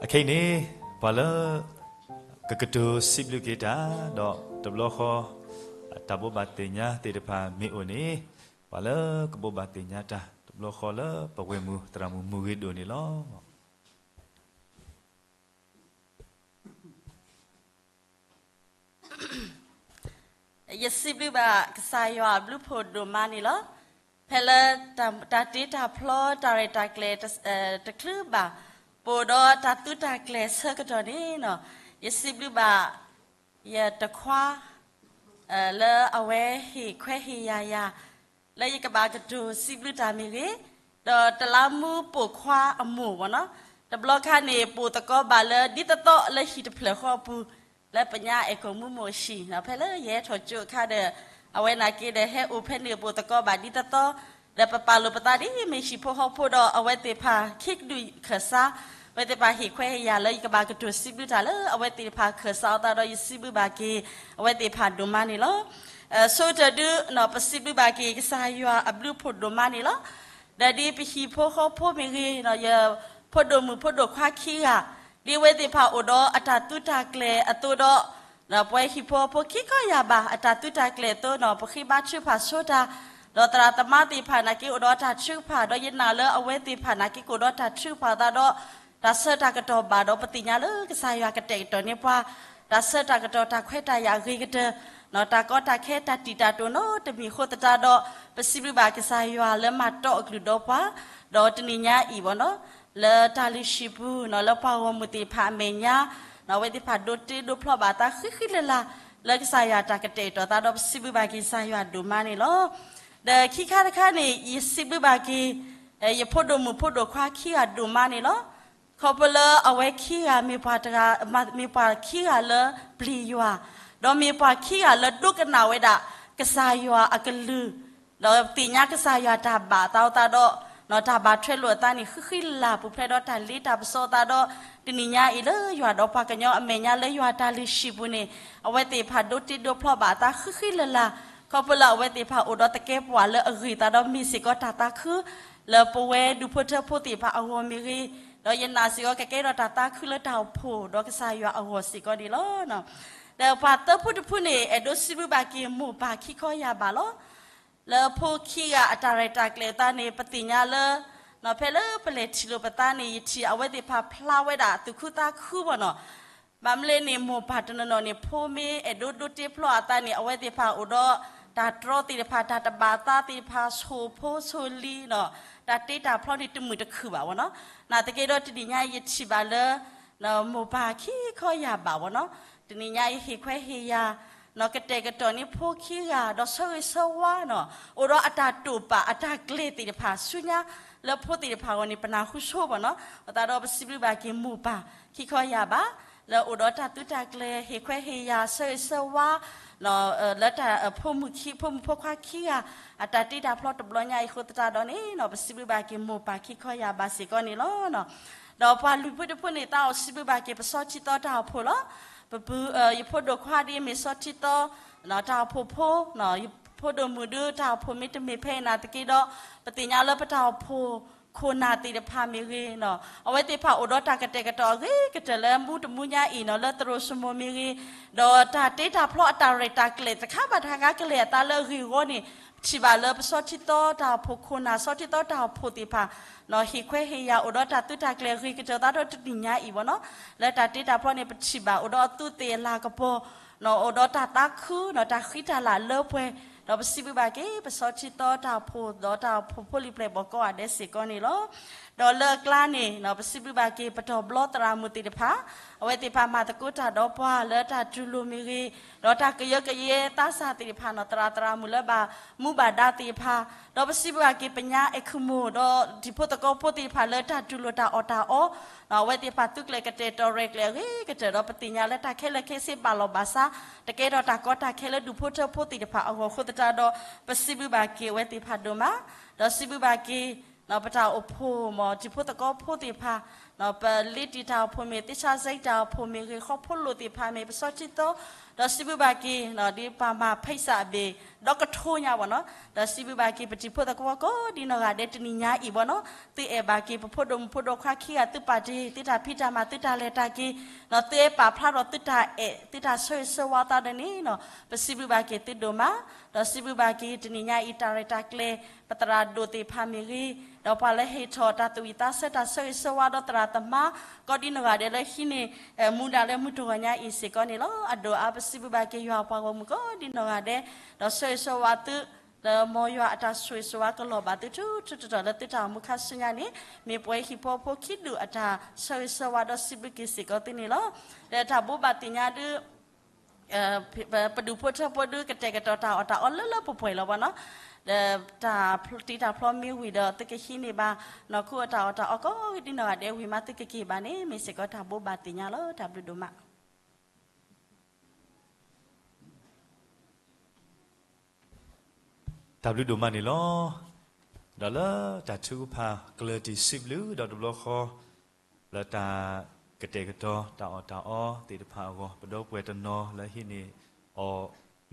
အခဲအံၤန့ၣ် ပှၤလၢ ကကတိၤစံးဘျုးက့ၤတၢ် ဒီးတဘျီဃီ တၢ်ဘိးဘၣ်သ့ၣ်ညါသ့ၣ်တဖၣ်မ့ၢ်အိၣ်န့ၣ် ပှၤလၢကဘိးဘၣ်သ့ၣ်ညါတၢ် တဘျီဃီလၢပဝဲၢ်မုၢ်သရၣ်မုၣ်မုၢ်ဂ့ၤဒိၣ်န့ၣ်လီၤ. ယစံးဘျုးဘၣ်ကစၢ်ယွၤအဘျုးဖှိၣ်ဒိၣ်မးန့ၣ်လီၤ. ဖဲလၢ တၢ်တ့တၢ်ဖျီ တၢ်ရဲၣ်တၢ်ကျဲၤ တချုးဘၣ် ပအိၣ်ဒီးတၢ်သုးတၢ်ကျဲၤဆၢကတီၢ်န့ၣ် ယစံးဘျုးဘၣ် ယတခွါ လၢအဝဲဟ့ၣ်ခွဲးဟ့ၣ်ယာ်ယၤ လၢယကဘၣ်ကတိၤစံးဘျုးတၢ်မ့ၢ်ဂ့ၤ, ဒီးတလးမူပိာ်ခွါအမိၢ်ဘၣ်နီၤ, တဘျီခါန့ၣ် ပအိၣ်သကိးဘၣ်လၢဒ်သိးသိးလၢဟံၣ်တဖျၢၣ်ဃီအပူၤ လၢပညါအဲၣ်ကိၣ်မူမိၢ်ဟံၣ်, ဖဲလၢယဟဲထီၣ်ကၠိအခါဒီး အဝဲနာ်က့ဒီးဟဲအိၣ်ဖဲန့ၣ် ပအိၣ်သကိးဘၣ်ဒ်သိးသိး ဒီးပပာ်လိာ်ပသးဒ်မ့ၢ်ဟံၣ်ဖိဃီဖိဒီး အဝဲသ့ၣ်တဖၣ်ခံကဒုၣ်ခၢၣ်စး, အဝဲသ့ၣ်တဖၣ်ဟ့ၣ်ခွဲးဟ့ၣ်ယာ်လၢယကဘၣ်ကတိၤစံးဘျုးတၢ်လၢအဝဲသ့ၣ်တဖၣ်ခၢၣ်စးအသးဒီး ယစံးဘျုးဘၣ်က့ၤ အဝဲသ့ၣ်တဖၣ်ဒိၣ်မးန့ၣ်လီၤ. ဆိကတၢၢ်ဒု ပစံးဘျုးဘၣ်က့ၤကစၢ်ယွၤအဘျုးဖှိၣ်ဒိၣ်မးန့ၣ်လီၤ. ဒီးဒ်ပဟံၣ်ဖိဃီဖိမ့ၢ်ဂ့ၤ, ယဖိဒိၣ်မုၣ်ဖိဒိၣ်ခွါခံဂၤ, ဒ်အဝဲသ့ၣ်တဖၣ်အိၣ်ဒီးအတၢ်သုးတၢ်ကျဲၤအသိးဒီး ပဝဲဟံၣ်ဖိဃီဖိခံခီယၢ်ဘး အတၢ်သုးတၢ်ကျဲၤအသိးန့ၣ် ပဃ့ဘါထုကဖၣ်ဆိတၢ်, ဒီးသရၣ်သမါသ့ၣ်တဖၣ်နာ်က့အိၣ်ဒီးတၢ်ထုကဖၣ်, ဒီးယနာ်လၢအဝဲသ့ၣ်တဖၣ်နာ်က့ ကအိၣ်ဒီးတၢ်ထုကဖၣ်အသးဒီး တၢ်ဆၢတၢ်ကတီၢ်ဘၣ်ဒီး ပသ့ၣ်ညါလၢကစၢ်ယွၤကတဲာ်ကတီၤန့ၢ်ပှၤ တၢ်ဆၢတၢ်ကတီၢ် တၢ်ခွဲးတၢ်ယာ်အဂ့ၤကတၢၢ်, တၢ်ကီတၢ်ခဲတၢ်တံာ်တာ်တိၢ်နီတမံၤအဃိသတးဒီး ပစံးဘျုးဘၣ်ကစၢ်ယွၤလၢမၤတီအကလုၢ်ဒီးပှၤ, ဒီးတနံၤညါအံၤဘၣ်နီၤ လၢတၢ်လုၢ်ဟံၣ်ပူၤ လၢပှၤဂီၢ်မုၢ်သ့ၣ်တဖၣ်အမဲာ်ညါ အဝဲသ့ၣ်တဖၣ်ဒိးတ့ဒိးဖျီဘၣ်အသးဃံဃံလၤလၤ လၢကစၢ်ယွၤတၢ်ကတဲာ်ကတီၤသးဒီး ပစံးဘျုးဘၣ်က့ၤကစၢ်ယွၤဒိၣ်မးန့ၣ်လီၤ. ဒီးခံခါတခါန့ၣ် ယစံးဘျုးဘၣ်က့ၤ ယဖိဒိၣ်မုၣ်ဖိဒိၣ်ခွါခံဂၤဒိၣ်မးန့ၣ်လီၤ. ခီဖျိလၢအဝဲခံဂၤမ့ၢ်ပှၤတဂၤ မ့ၢ်ပှၤခံဂၤလၢပျံၤယွၤ, ဒီးမ့ၢ်ပှၤခံဂၤလၢဒိကနၣ်ဝဲဒၣ် ကစၢ်ယွၤအကလုၢ်, ဒီးသ့ၣ်ညါကစၢ်ယွၤတၢ်ဘၣ်အသးအသးဒီး တၢ်ဘၣ်ထွဲလိာ်အသးန့ၣ် ဃံဃံလၤလၤ ပူၤဖျဲးဒီးတၢ်လ့တၢ်ပစီအသးဒီး တနံၤညါအံၤလၢယွၤဒီးပှၤကညီအမဲာ်ညါ လၢယွၤတၢ်လုၢ်ဟံၣ်ပူၤန့ၣ် အဝဲသ့ၣ်တဖၣ်ဒိးတ့ဒိးဖျီဘၣ်အသးဃံဃံလၤလၤ ခီဖျိလၢအဝဲသ့ၣ်တဖၣ်အိၣ်ဒီးသကဲးပဝးလၢအဂ့ၤသးဒီးမ့ၢ်စ့ၢ်ကီးတၢ်သးခု လၢပဝဲဒူၣ်ဖိထၢဖိသ့ၣ်တဖၣ်အဂီၢ်မ့ၢ်ဂ့ၤ, ဒီးယနာ်စ့ၢ်ကီးကကဲထီၣ်တၢ်သးခုလၢတၢ်အိၣ်ဖှိၣ်ဒီးကစၢ်ယွၤအဂီၢ်စ့ၢ်ကီးန့ၣ်လီၤ. ဒီးပှၤသၢဖုတဖုန့ၣ် အဲၣ်ဒိးစံးဘျုးဘၣ်က့ၤမိၢ်ပၢ်ခံခီယၢ်ဘးလီၤ. လၢဖိခံဂၤအတၢ်ရဲၣ်တၢ်ကျဲၤအသးန့ၣ် ပသ့ၣ်ညါလၢ ဖဲလၢပလဲၤထံၣ်လိာ်ပသးန့ၣ် ယထံၣ်အဝဲသ့ၣ်တဖၣ်ဖျါဝဲဒၣ်သူၣ်ခုသးခုဘၣ်နီၤ. ဘၣ်မနုၤလဲၣ်န့ၣ် မိၢ်ပၢ်တနီၤနီၤန့ၣ် ဖိမ့ၢ်အဲၣ်ဒိးဒိးတ့ဖျီအသးန့ၣ် အဝဲသ့ၣ်တဖၣ်အိၣ်ဒီး တၢ်တြီသ့ၣ်တဖၣ် တၢ်တဘၣ်သးသ့ၣ်တဖၣ် ဆိၣ်ဖိဆိၣ်လံၤနီၤ, တၢ်တ့တၢ်ဖျီန့ၣ်တမုာ်တခုၣ်ဘၣ်ဘၣ်နီၤ. နာ်သက့ဒီးတနံၤညါအံၤယထံၣ်ဘၣ်လၢ မိၢ်ပၢ်ခံခီယၢ်ဘးဘၣ်နီၤ, တနံၤညါအံၤဟ့ၣ်ခွဲးဟ့ၣ်ယာ် ကတဲာ်ကတီၤန့ၢ်ဖိခံဂၤ ဒီးဆၢဂ့ၤဆၢဝါနီၤ, အိၣ်ဒီးအတၢ်တိာ်ပာ်အတၢ်ကျဲၤသ့ၣ်တဖၣ်ဆူညါ လၢဖိသ့ၣ်တဖၣ်အဂီၢ်န့ၣ် ပနၢ်ဟူဆိဘၣ်နီၤ. အဃိသတးဒီးပစံးဘျုးဘၣ်က့ၤမိၢ်ပၢ်ခံခီယၢ်ဘး လၢအအိၣ်ဒီးတၢ်သုးတၢ်ကျဲၤ ဟ့ၣ်ခွဲးဟ့ၣ်ယာ် ဆၢဂ့ၤဆၢဝါ လၢတၢ် ဖိမုၣ်ခံ ဖိမုၣ်ဖိခွါခံဂၤ အတၢ်တ့တၢ်ဖျီတဘျီညါအံၤအဃိသတးဒီးန့ၣ် ပစံးဘျုးဘၣ်က့ၤမိၢ်ပၢ်ခံခီယၢ်ဘးစ့ၢ်ကီးန့ၣ်လီၤ. ဒီးပှၤလွံၢ်ဖုတဖုန့ၣ် သးအိၣ်စံးဘျုးဘၣ်က့ၤပဆီထံသီတၢ်အိၣ်ဖှိၣ်လီၤ. ပပုၢ် ယဖိဒိၣ်ခွါဒ်မ့ၢ်ဆီထံသီ တၢ်အိၣ်ဖှိၣ်ဖိ, ယဖိဒိၣ်မုၣ်ဒုးတၢ်အိၣ်ဖှိၣ်မ့ၢ်တမ့ၢ်ဖဲအံၤနာ်သက့ဒီး ပသ့ၣ်ညါလၢပတၢ်အိၣ်ဖှိၣ်ခိၣ်နၢ်သ့ၣ်တဖၣ်မ့ၢ်ဂ့ၤနီၤ, အဝဲသ့ၣ်တဖၣ်အိၣ်ဒီးတၢ်ကတဲာ်ကတီၤအဂ့ၤကတၢၢ်လၢမူတမူညါအံၤနီၤ, လၢသရိာ်စမိၣ်မ့ၢ်ဂ့ၤ, ဒီးတၢ်တ့တၢ်ဖျီအတၢ်ရဲၣ်တၢ်ကျဲၤတခါဘၣ်တခါကလဲၤအသးလၢအဂ့ၢ်အဂီၢ်န့ၣ် ပထံၣ်ဘၣ်လၢပဆီထံသီတၢ်အိၣ်ဖှိၣ်ခိၣ်နၢ် ဆီထံသီတၢ်အိၣ်ဖှိၣ်သ့ၣ်တဖၣ် ဟ့ၣ်ခွဲးဟ့ၣ်ယာ်အိၣ်ဒီးတၢ်သုးတၢ်ကျဲၤအဂ့ၤကတၢၢ်သးဒီးတနံၤညါအံၤဘၣ်နီၤ, လၢတၢ်တ့တၢ်ဖျီန့ၣ် ပထံၣ်ဘၣ်အိၣ်ဒီးအသူးသ့ၣ်အလၤကပီၤ အိၣ်ဒီးတၢ်သးခုနီၤ, တၢ်ဃံတၢ်လၤလၢပှဲၤ, ဒီးပစံးဘျုးဘၣ်က့ၤ ပဆီထံသီတၢ်အိၣ်ဖှိၣ် ဒီးတၢ်အိၣ်ဖှိၣ်ဖိလံၤပျဲၢ်ဘီၣ်ကိးဂၤဒဲးစ့ၢ်ကီးန့ၣ်လီၤ. ဒီးလၢအကျါန့ၣ် ပစံးဘျုးဘၣ်က့ၤ ပတီၢ်ဘျီသရၣ်မုၣ်သ့ၣ်တဖၣ် အဝဲသ့ၣ်တဖၣ်မၤသကိးတၢ်ဒီးပှၤလၢတၢ်တူၢ်လိာ်မ့ၢ်ဂ့ၤ, ဒီးတၢ်ကယၢကယဲသးစၢ်သ့ၣ်တဖၣ်နီၤ, သရၣ်သရၣ်မုၣ်လၢဘၣ်မူဘၣ်ဒါသ့ၣ်တဖၣ်, ဒီးပစံးဘျုးဘၣ်က့ၤပညါအဲၣ်ခူမူၣ် ဒီးဒံၣ်ဖိသကိးဖိသ့ၣ်တဖၣ်လၢတၢ်တူၢ်လိာ်တၢ်အီၣ်တၢ်အီ အဝဲသ့ၣ်တဖၣ်သုးကျဲၤကတဲာ်ကတီၤရဲၣ်ကျဲၤအဂ့ၤကတၢၢ်ဒီး ပသ့ၣ်ညါလၢတၢ်ခဲလၢာ်ခဲဆ့ဘၣ်လီၤဘၣ်စး တကဲထီၣ်တၢ်ကီတၢ်ခဲလၢဒူၣ်ဖိထၢဖိသ့ၣ်တဖၣ်အဂီၢ်အဃိသတးဒီး ပစံးဘျုးဘၣ်က့ၤအဝဲသ့ၣ်တဖၣ်ဒိၣ်မး, ဒီးစံးဘျုးဘၣ်က့ၤ ပတၢ်အိၣ်ဖှိၣ်မ့ၢ်ဒံၣ်ဖိသကိးဖိသ့ၣ်တဖၣ် ပလ့တံာ်တၢ်အိၣ်ဖှိၣ်မ့ၢ်ဂ့ၤ, သ့ၣ်ဆၣ်စဲတံာ်တၢ်အိၣ်ဖှိၣ်မ့ၢ်ဂ့ၤ, ဃီဖိလိာ်သ့ၣ်တဖၣ်မ့ၢ်ဂ့ၤ, ပစီထံသီ, ဒီးစံးဘျုးဘၣ်က့ၤ ဒ်ပှၤမၤဖံးစၢ်အဘ့ၣ် ဒီကထိညါဘၣ်နီၤ, ဒီးစံးဘျုးဘၣ်က့ၤ ပတံၤဖိသကိးဖိကိးဒ်နီၢ်ဂၤဒဲး တနံၤညါအံၤဘၣ်နီၤ, သုအဲၣ်ဘၣ်က့ၤ ပဖိဒိၣ်မုၣ်ဖိဒိၣ်ခွါခံဂၤ သုပာ်တ့ၢ်သုတၢ်ဖံးတၢ်မၤ သုတၢ်လဲၤတၢ်က့ၤ, ဒီးသုအဲၣ်ပာ်ဖျါထီၣ်သုတၢ်အဲၣ် သုတၢ်ဆၢဂ့ၤဆၢဝါသးဒီးန့ၣ်နီၤ, ပစံးဘျုးဘၣ်က့ၤသုဒိၣ်မး, ဒီးစံးဘျုးဘၣ်က့ၤ တနံၤညါအံၤ တၢ်ရဲၣ်တၢ်ကျဲၤ ပသရၣ်ဒိၣ်သ့ၣ်တဖၣ်မ့ၢ်ဂ့ၤ, ဒီးပှၤလၢဟ့ၣ်ထီၣ်တၢ်သူၣ်ဝံၣ်သးဆၢ တၢ်ဆၢဂ့ၤဆၢဝါဒီးသရၣ်သမါ ကိးဒ်နီၢ်ဂၤဒဲးလၢဟံးန့ၢ် မူဒါလၢမုၢ်တဂီၤညါအံၤစ့ၢ်ကီးန့ၣ်လီၤ. အဒိၣ်အါ ပစံးဘျုးဘၣ်က့ၤယွၤပှၤဂီၢ်မုၢ်ကိးဒ်နီၢ်ဂၤဒဲး, ဒီးဆၢဂ့ၤဆၢဝါသု လၢမ်ယွၤအတၢ်ဆိၣ်ဂ့ၤဆိၣ်ဝါကလီၤဘၣ်သုထူထူတီတီလၢသုတၢ်အိၣ်မူခါဆူညါန့ၣ်, မ့ၢ်ပှၤဟံၣ်ဖိဃီဖိခံဒူၣ်အတၢ်ဆၢဂ့ၤဆၢဝါဒီးစံးဘျုးက့ၤစ့ၢ်ကီးသုန့ၣ်လီၤ. ဒီးတၢ်ဘိးဘၣ်သ့ၣ်ညါဒုး ပဒူၣ်ဖိထၢဖိဒုး ကတဲာ်ကတီၤတၢ်အီၣ်တၢ်အီလၢလၢပှဲၤပှဲၤလီၤဘၣ်နီၤ, ဒီးတၢ်တံာ်တၢ်ဖျီမ့ၢ်ဝံၤဒီး သုကဟံးန့ၢ်ဘၣ် နီၢ်ခိအတၢ်အီၣ်တၢ်အီကိးဒ်နီၢ်ဂၤဒဲးဝံၤမး သုကက့ၤဘၣ်န့ၣ် မ့ၢ်စ့ၢ်ကီးတၢ်ဘိးဘၣ်သ့ၣ်ညါလီၤ. တၢ်ဘျုးဒိၣ်မး တၢ်ဘျုးဒိၣ်မးန့ၣ်လီၤ. ဒီးလၢတၢ်ထုကဖၣ်ကျၢၢ်တံၢ်စံးဘျုးဒီးတဘျီဃီ လၢတၢ်ကတဲာ်ကတီၤတၢ်အီၣ်တၢ်အီသ့ၣ်တဖၣ်အဂီၢ် ပဒီပုၢ်ဝဲၢ်တနီၤလၢဟံးန့ၢ်အီၤ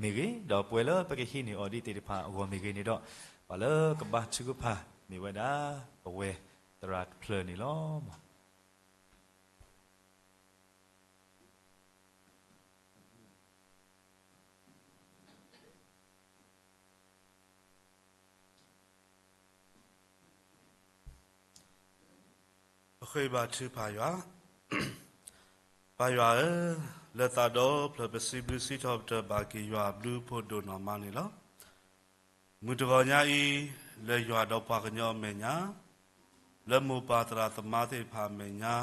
မ့ၢ်ဂ့ၤ, ဒီးပဝဲလၢပကဟံးန့ၢ်အီၤဒ်သ့ၣ်တဖၣ်အဂီၢ်မ့ၢ်ဂ့ၤန့ၣ်ဒီး ပှၤလၢကဘါထုကဖၣ်မ့ၢ်ဝဲဒၣ် ပဝဲသရၣ်တဖျၢၣ်န့ၣ်လီၤ. ပဃ့ဘါထုကဖၣ်ယွၤ, ပၢ်ယွၤဧၢ, လၢသးဒီဖျၢၣ်ပစံးဘျုးစံးထီၣ်ပတြၢၤဘၣ်က့ၤယွၤအဘျုးအဖှိၣ်ဒိၣ်နီၢ်မးန့ၣ်လီၤ. မုၢ်တဂီၤညါအံၤ, လၢယွၤဒီးပှၤကညီအမဲာ်ညါ, လၢမိၢ်ပၢ်သရၣ်သမါသ့ၣ်တဖၣ်အမဲာ်ညါ,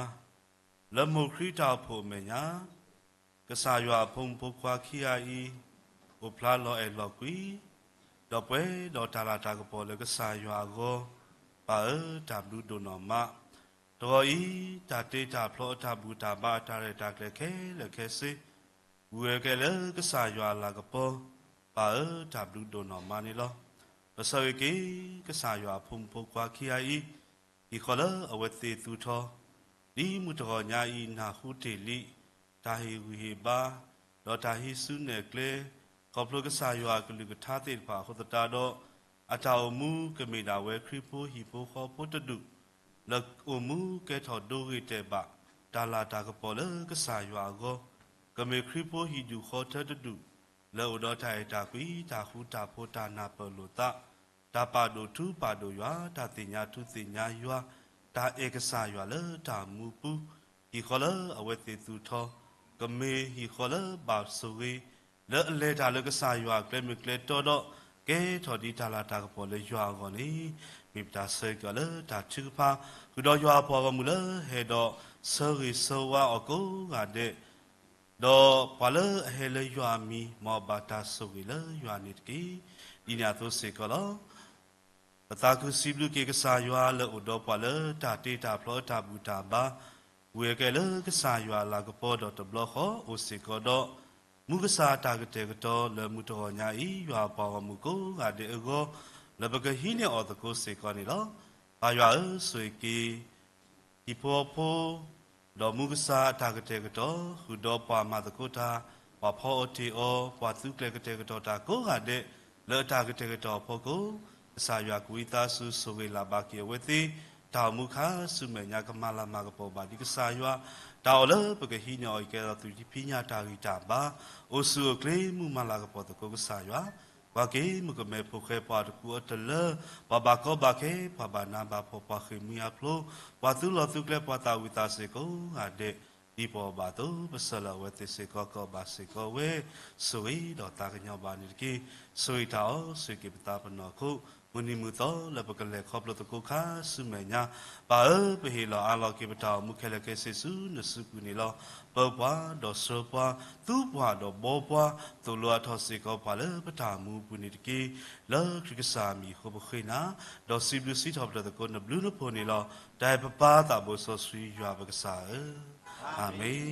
လၢမိၢ်ခရံာ်တၢ်အိၣ်ဖှိၣ်အမဲာ်ညါ, ကစၢ်ယွၤအဖိမုၣ်ဖိခွါခံဂၤအံၤ, အိၣ်ဖျါလီၤအဲၣ်လီၤကွံ, ဒီးပှဲၤဒီးတၢ်လၤတၢ်ကပီၤလၢကစၢ်ယွၤအဂီၢ်, ပၢ်ဧၢ, တၢ်ဘျုးဒိၣ်နီၢ်မး. တဂီၤအံၤ, တၢ်တ့တၢ်ဖျီအတၢ်ဘူၣ်တၢ်ဘါအတၢ်ရဲၣ်တၢ်ကျဲၤခဲလၢာ်ခဲဆ့, ဂုာ်ဂဲၤကဲလၢကစၢ်ယွၤအလၤကပီၤ, ပၢ်ဧၢ, တၢ်ဘျုးဒိၣ်နီၢ်မးန့ၣ်လီၤ. ပဆၢဂ့ၤက့ၤ ကစၢ်ယွၤအဖိမုၣ်ဖိခွါခံဂၤအံၤ, ဟံၣ်ဃီလၢအဝဲသ့ၣ်သူၣ်ထီၣ်, ဒ်မုၢ်တဂီၤညါအံၤနၢ်ဟူတ့ၢ်လံ, တၢ်ဟ့ၣ်ဂံၢ်ဟ့ၣ်ဘါ, ဒီးတၢ်ဟံးစုနဲၣ်ကျဲ, ခီဖျိကစၢ်ယွၤအကလုၢ်ကထါသ့ၣ်တဖၣ်အဃိသတးဒီး, အတၢ်အိၣ်မူကမ့ၢ်ဒၣ်ဝဲခရံာ်ဖိဟံၣ်ဖိဃီဖိတဒူၣ်, လၢအိၣ်မူကဲထီၣ်ဒိဂ့ၤတဲာ်ဘၣ်, တၢ်လၤတၢ်ကပီၤလၢကစၢ်ယွၤအဂီၢ်, ကမ့ၢ်ခရံာ်ဖိဟံၣ်ဒူၣ်ဃီထၢတဒူၣ်, လၢအိၣ်ဒီးတၢ်အဲၣ်တၢ်ကွံ တၢ်ဃူတၢ်ဖိး တၢ်နၢ်ပၢၢ်လိာ်သး, တၢ်ပာ်ဒိၣ်ထူပာ်ဒိၣ်ယွၤ, တၢ်သ့ၣ်ညါထူသ့ၣ်ညါယွၤ, တၢ်အဲၣ်ကစၢ်ယွၤလၢတၢ်မူပူၤ, ဟံၣ်ဃီလၢအဝဲသ့ၣ်သူၣ်ထီၣ်, ကမ့ၢ်ဟံၣ်ဃီလၢဘၣ်ဆိၣ်ဂ့ၤ, လၢအလဲၤတၢ်လၢကစၢ်ယွၤအကျဲမုၢ်ကျဲတီဒီး, ကဲထီၣ်ဒ်တၢ်လၤတၢ်ကပီၤလၢယွၤအဂီၢ်န့ၣ်, မ့ၢ်ပတၢ်ဆၢကတီၢ်လၢတၢ်ထုကဖၣ်, ဃုာ်ဒီးယွၤအပှၤဂီၢ်မုၢ်လၢဟဲဒီးဆၢဂ့ၤဆၢဝါအီၤကိးဂၤဒဲး ဒီးပှၤလၢအဟဲလၢယွၤအမံၤ မ်အဘၣ်တၢ်ဆိၣ်ဂ့ၤလၢယွၤန့ၣ်တက့ၢ်. ဒ်န့ၣ်အသိးစ့ၢ်ကီးလီၤ. ပသးခုစံးဘျုးက့ၤကစၢ်ယွၤလၢအိၣ်ဒီးပှၤလၢတၢ်တ့တၢ်ဖျီအတၢ်ဘူၣ်တၢ်ဘါ, ဝံၤအကဲလၢကစၢ်ယွၤအလၤကပီၤဒီးတဘျီဃီအိၣ်စ့ၢ်ကီးဒီး, မူကစၢ်အတၢ်ကတဲာ်ကတီၤလၢမုၢ်တဂီၤညါအံၤ ယွၤအပှၤဂီၢ်မုၢ်ကိးဂၤဒဲးအဂီၢ်, လၢပကဟံးန့ၢ်အီၤသကိးစ့ၢ်ကီးန့ၣ်လီၤ. ပၢ်ယွၤဧၢ, ဆိၣ်ဂ့ၤက့ၤ ဟံၣ်ဖိဃီဖိ, ဒီးမူကစၢ်အတၢ်ကတဲာ်ကတီၤ ဃုာ်ဒီးပှၤမၤသကိးတၢ်, ပှၤဖီအီၣ်တ့ၢ်အီၤ, ပှၤသုးကျဲၤကတဲာ်ကတီၤတၢ်ကိးဂၤဒဲး, လၢအတၢ်ကတဲာ်ကတီၤအဖီခိၣ်, ကစၢ်ယွၤကဝံသးစူၤဆိၣ်ဂ့ၤလၢ်ဘၣ်က့ၤအဝဲသ့ၣ်, တၢ်အိၣ်မူခါဆူမဲာ်ညါကမၤလၤမၤကပီၤဘၣ်ဒ်ကစၢ်ယွၤ, တၢ်အီၣ်လၢပကဟံးန့ၢ်အီၤအံၤကဲထီၣ်သးဒ်ဖံးညၣ်တၢ်ဂံၢ်တၢ်ဘါ, အိၣ်ဆူၣ်အိၣ်ချ့မုၢ်မၤလၤကပီၤသကိးကစၢ်ယွၤ, ပှၤက့ၤမုၢ်ကမဲဖိဃဲပှၤတကူအီၤတလၢ, ပှၤဘၣ်ကီဘၣ်ခဲ, ပှၤဘၣ်နးဘၣ်ဖှီၣ်, ပှၤဃ့ၢ်မှံဟးဖျိး, ပှၤသူလီၤသူကျဲ, ပှၤသးဝံၣ်သးစ့ၤကိးဂၤဒဲး, ဒ်ပအီၣ်ဘၣ်အသိး, ပဆၢလၢအဝဲသ့ၣ်စ့ၢ်ကီး ကဘၣ်စ့ၢ်ကီးဝဲ, ဆိၣ်ဂ့ၤဒီးသးကညီၤဘၣ်န့ၣ်တက့ၢ်. ဆိၣ်ဂ့ၤတၢ်အီၣ်, ဆိၣ်ဂ့ၤက့ၤပသးပနီၢ်ခိ, မုၢ်နံၤမုၢ်သီလၢပကလဲၤခီဖျိသကိးခါဆူမဲာ်ညါ, ပၢ်ဧၢ, ပဟ့ၣ်လီၤအါလီၤက့ၤပတၢ်အိၣ်မူခဲလၢာ်ခဲဆ့ဆူနစုပူၤန့ၣ်လီၤ. ပၢပှၤဒီးဆှၢပှၤ, သူပှၤဒီးဘှီပှၤ, သိၣ်လိအါထီၣ်စ့ၢ်ကီးပှၤလၢပတၢ်မူအပူၤန့ၣ်တက့ၢ်. လၢခရံာ်ကစၢ်အမံၤအဃိပဃ့နၤ, ဒီးစံးဘျုးစံးထီၣ်ပတြၢၤသကိးနဘျုးနဖှိၣ်န့ၣ်လီၤ. တၢ်အဲၣ်ပပၢ်သးဘိစီဆှံယွၤပကစၢ်ဧၢ, အၤမ့ၣ်.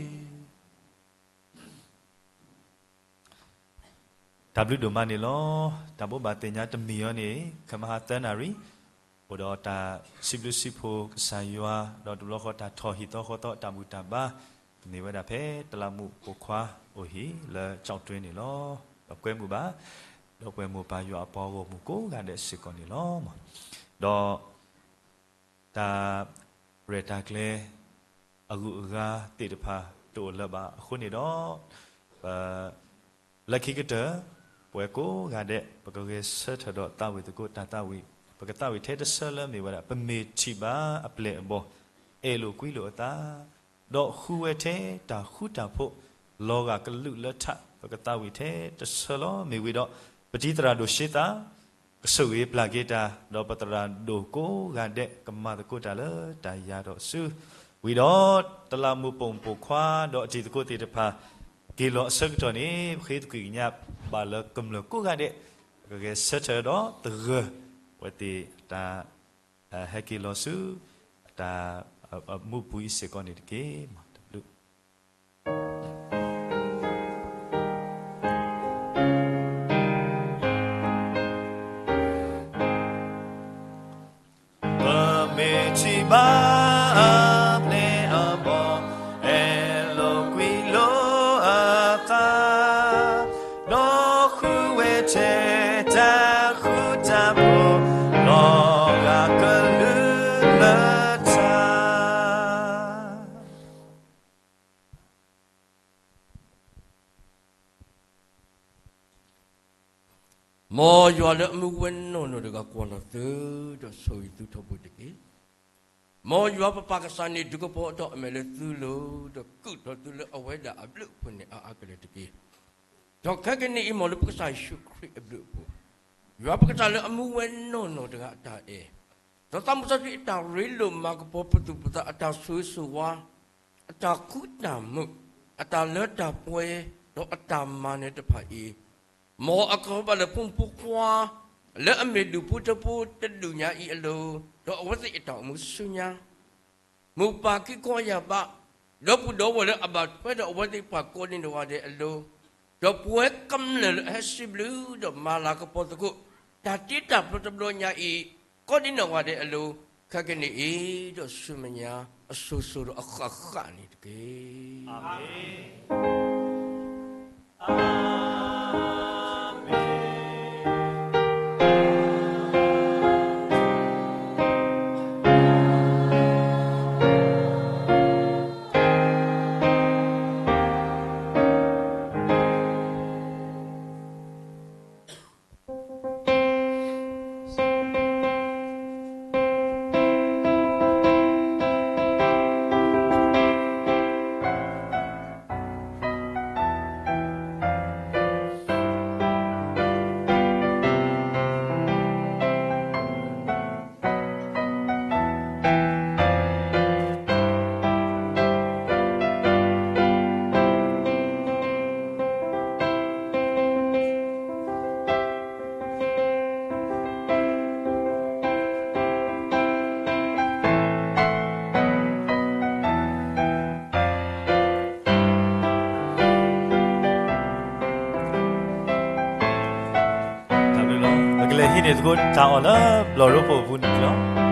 တၢ်ဘျုးဒိၣ်မးန့ၣ်လီၤ. တၢ်ဘိးဘၣ်သ့ၣ်ညါတမံၤအံၤန့ၣ် ခဲမဟါသၢနၣ်ရံၣ် အိၣ်ဒီးတၢ်စံးဘျုးစံးဖှိၣ်ကစၢ်ယွၤ, ဒီးတဘျီဃီတၢ်ထီၣ်ဟံၣ်သီဃီသီအတၢ်ဘူၣ်တၢ်ဘါ, မ့ၢ်ဝဲဒၣ်ဖဲတလးမူးပိာ်ခွါအိၣ်ဟံၣ်လၢကၠီၣ်တွ့န့ၣ်လီၤ. ဒီးကွဲမုာ်ဘၣ်, ဒီးပှဲၤမိၢ်ပၢ်ယွၤအပှၤဂီၢ်မုၢ်ကိးဂၤဒဲးစ့ၢ်ကီးန့ၣ်လီၤ. ဒီး တၢ်ရဲၣ်တၢ်ကျဲၤ အဂုၤအဂၤသ့ၣ်တဖၣ်တအိၣ်လၢၤဘၣ်အဃိန့ၣ်ဒီး, ပ လၢခံကတၢၢ် ပဝဲကိးဂၤဒဲး ပကဂဲၤဆၢထၢၣ်ဒီးသးဝံၣ်သကိးတၢ်သးဝံၣ်, ပကသးဝံၣ်ထဲတဆၢလၢမ့ၢ်ဝဲဒၣ် ပမ့ၢ်ထံၣ်ဘၣ်အပျဲၢ်အဘီၣ်, အဲၣ်လိာ်ကွံလိာ်အသး ဒီးဃုဝဲထဲတၢ်ဃူတၢ်ဖိး လီၤဂာ်ကလုာ်လၢထး, ပကသးဝံၣ်ထဲတဆၢလီၤ. မ့ၢ်ဝံၤဒီး ပတံၤသရၣ်ဒိၣ်ရှ့သး ကဆိၣ်ဂ့ၤပျၢ်က့ၤတၢ်, ဒီးပသရၣ်ဒိၣ်ကိးဂၤဒဲး ကမၤသကိးတၢ်လၢတၢ်ယၤဒီးဆူ ဝံၤဒီး တလးမူးပိာ်မုၣ်ပိာ်ခွါ ဒီးအတံၤသကိးသ့ၣ်တဖၣ် က့ၤလီၤအဆၢကတီၢ်န့ၣ် ပဃ့သကွံာ်ကညးဘၣ်လၢကမျၢၢ်ကိးဂၤဒဲး ကဂဲၤဆၢထၢၣ်ဒီးသဂၢၢ် အဝဲသ့ၣ်တၢ် ဟဲက့ၤလီၤဆူ တၢ် အမူးပူၤအံၤစ့ၢ်ကီးန့ၣ်တက့ၢ်. တဘျုး ပမ့ၢ်ထံၣ်ဘၣ်အပျဲၢ်အဘီၣ်, အဲၣ်လိာ်ကွံလိာ်အသး, ဒီးဃုဝဲထဲတၢ်ဃူတၢ်ဖိး, လီၤဂာ်ကလုာ်လၢထး မ်ယွၤလၢအမူဝဲနီၢ်နီၢ်တဂၤ ကွၢ်လီၤသု, ဒီးဆိၣ်ဂ့ၤသုထီဘိတက့ၢ်. မ်ယွၤပပၢ်ကစၢ်န့ၣ် ဒုးကပီၤအတီၢ်အမဲာ်လၢသုလိၤ, ဒီးကုၢ်ထီၣ်သုလၢအဝဲဒၣ်အဘျုးအဖှိၣ်န့ၣ် အါအါကလဲာ်တက့ၢ်. ဒီးခဲကနံၣ်အံၤ မ်လၢပကစၢ်ယ့ၣ်ၡူးခရံာ်အဘျုးအဖှိၣ်, ယွၤပကစၢ်လၢအမူဝဲနီၢ်နီၢ်တဂၤအတၢ်အဲၣ်, ဒီးသးစီဆှံအတၢ်ရ့လိာ်မၤကပီၤပသူၣ်ပသး အတၢ်ဆိၣ်ဂ့ၤဆိၣ်ဝါ, အတၢ်ဃူတၢ်မုာ်, အတၢ်လၢတၢ်ပှဲၤ, ဒီးအတၢ်မၤနၢၤတဖၣ်အံၤ, မ်အကဘၣ်လၢဖိမုၣ်ဖိခွါ လၢအမ့ၢ်ဒူၣ်ဖိထၢဖိတဒူၣ်ညါအံၤအလိၤ, ဒီးအဝဲသ့ၣ်အတၢ်အိၣ်မူဆူညါ မိၢ်ပၢ်ခံခီယၢ်ဘး, ဒီပုၢ်ဒီဝဲၢ်လၢအဘၣ်ထွဲဒီးအဝဲသ့ၣ်တဖၣ်ကိးဒံးနီၢ်ဂၤဒဲးအလိၤ, ဒီးပဝဲကမျၢၢ်လၢအဟဲစံးဘျုးဒီးမၤလၤကပီၤသကိး တၢ်တ့တၢ်ဖျီတဘျီညါအံၤ ကိးဒံးနီၢ်ဂၤဒဲးအလိၤ, ခဲကနံၣ်အံၤ ဒီးဆူမဲာ်ညါ အစိၤစိၤဒီးအဃၣ်ဃၣ်န့ၣ်တက့ၢ်. ပကလဲၤဟံးန့ၢ်သကိးတၢ်အီၣ်လၢဘျီၣ်ရိဖှိၣ်အပူၤန့ၣ်လီၤ.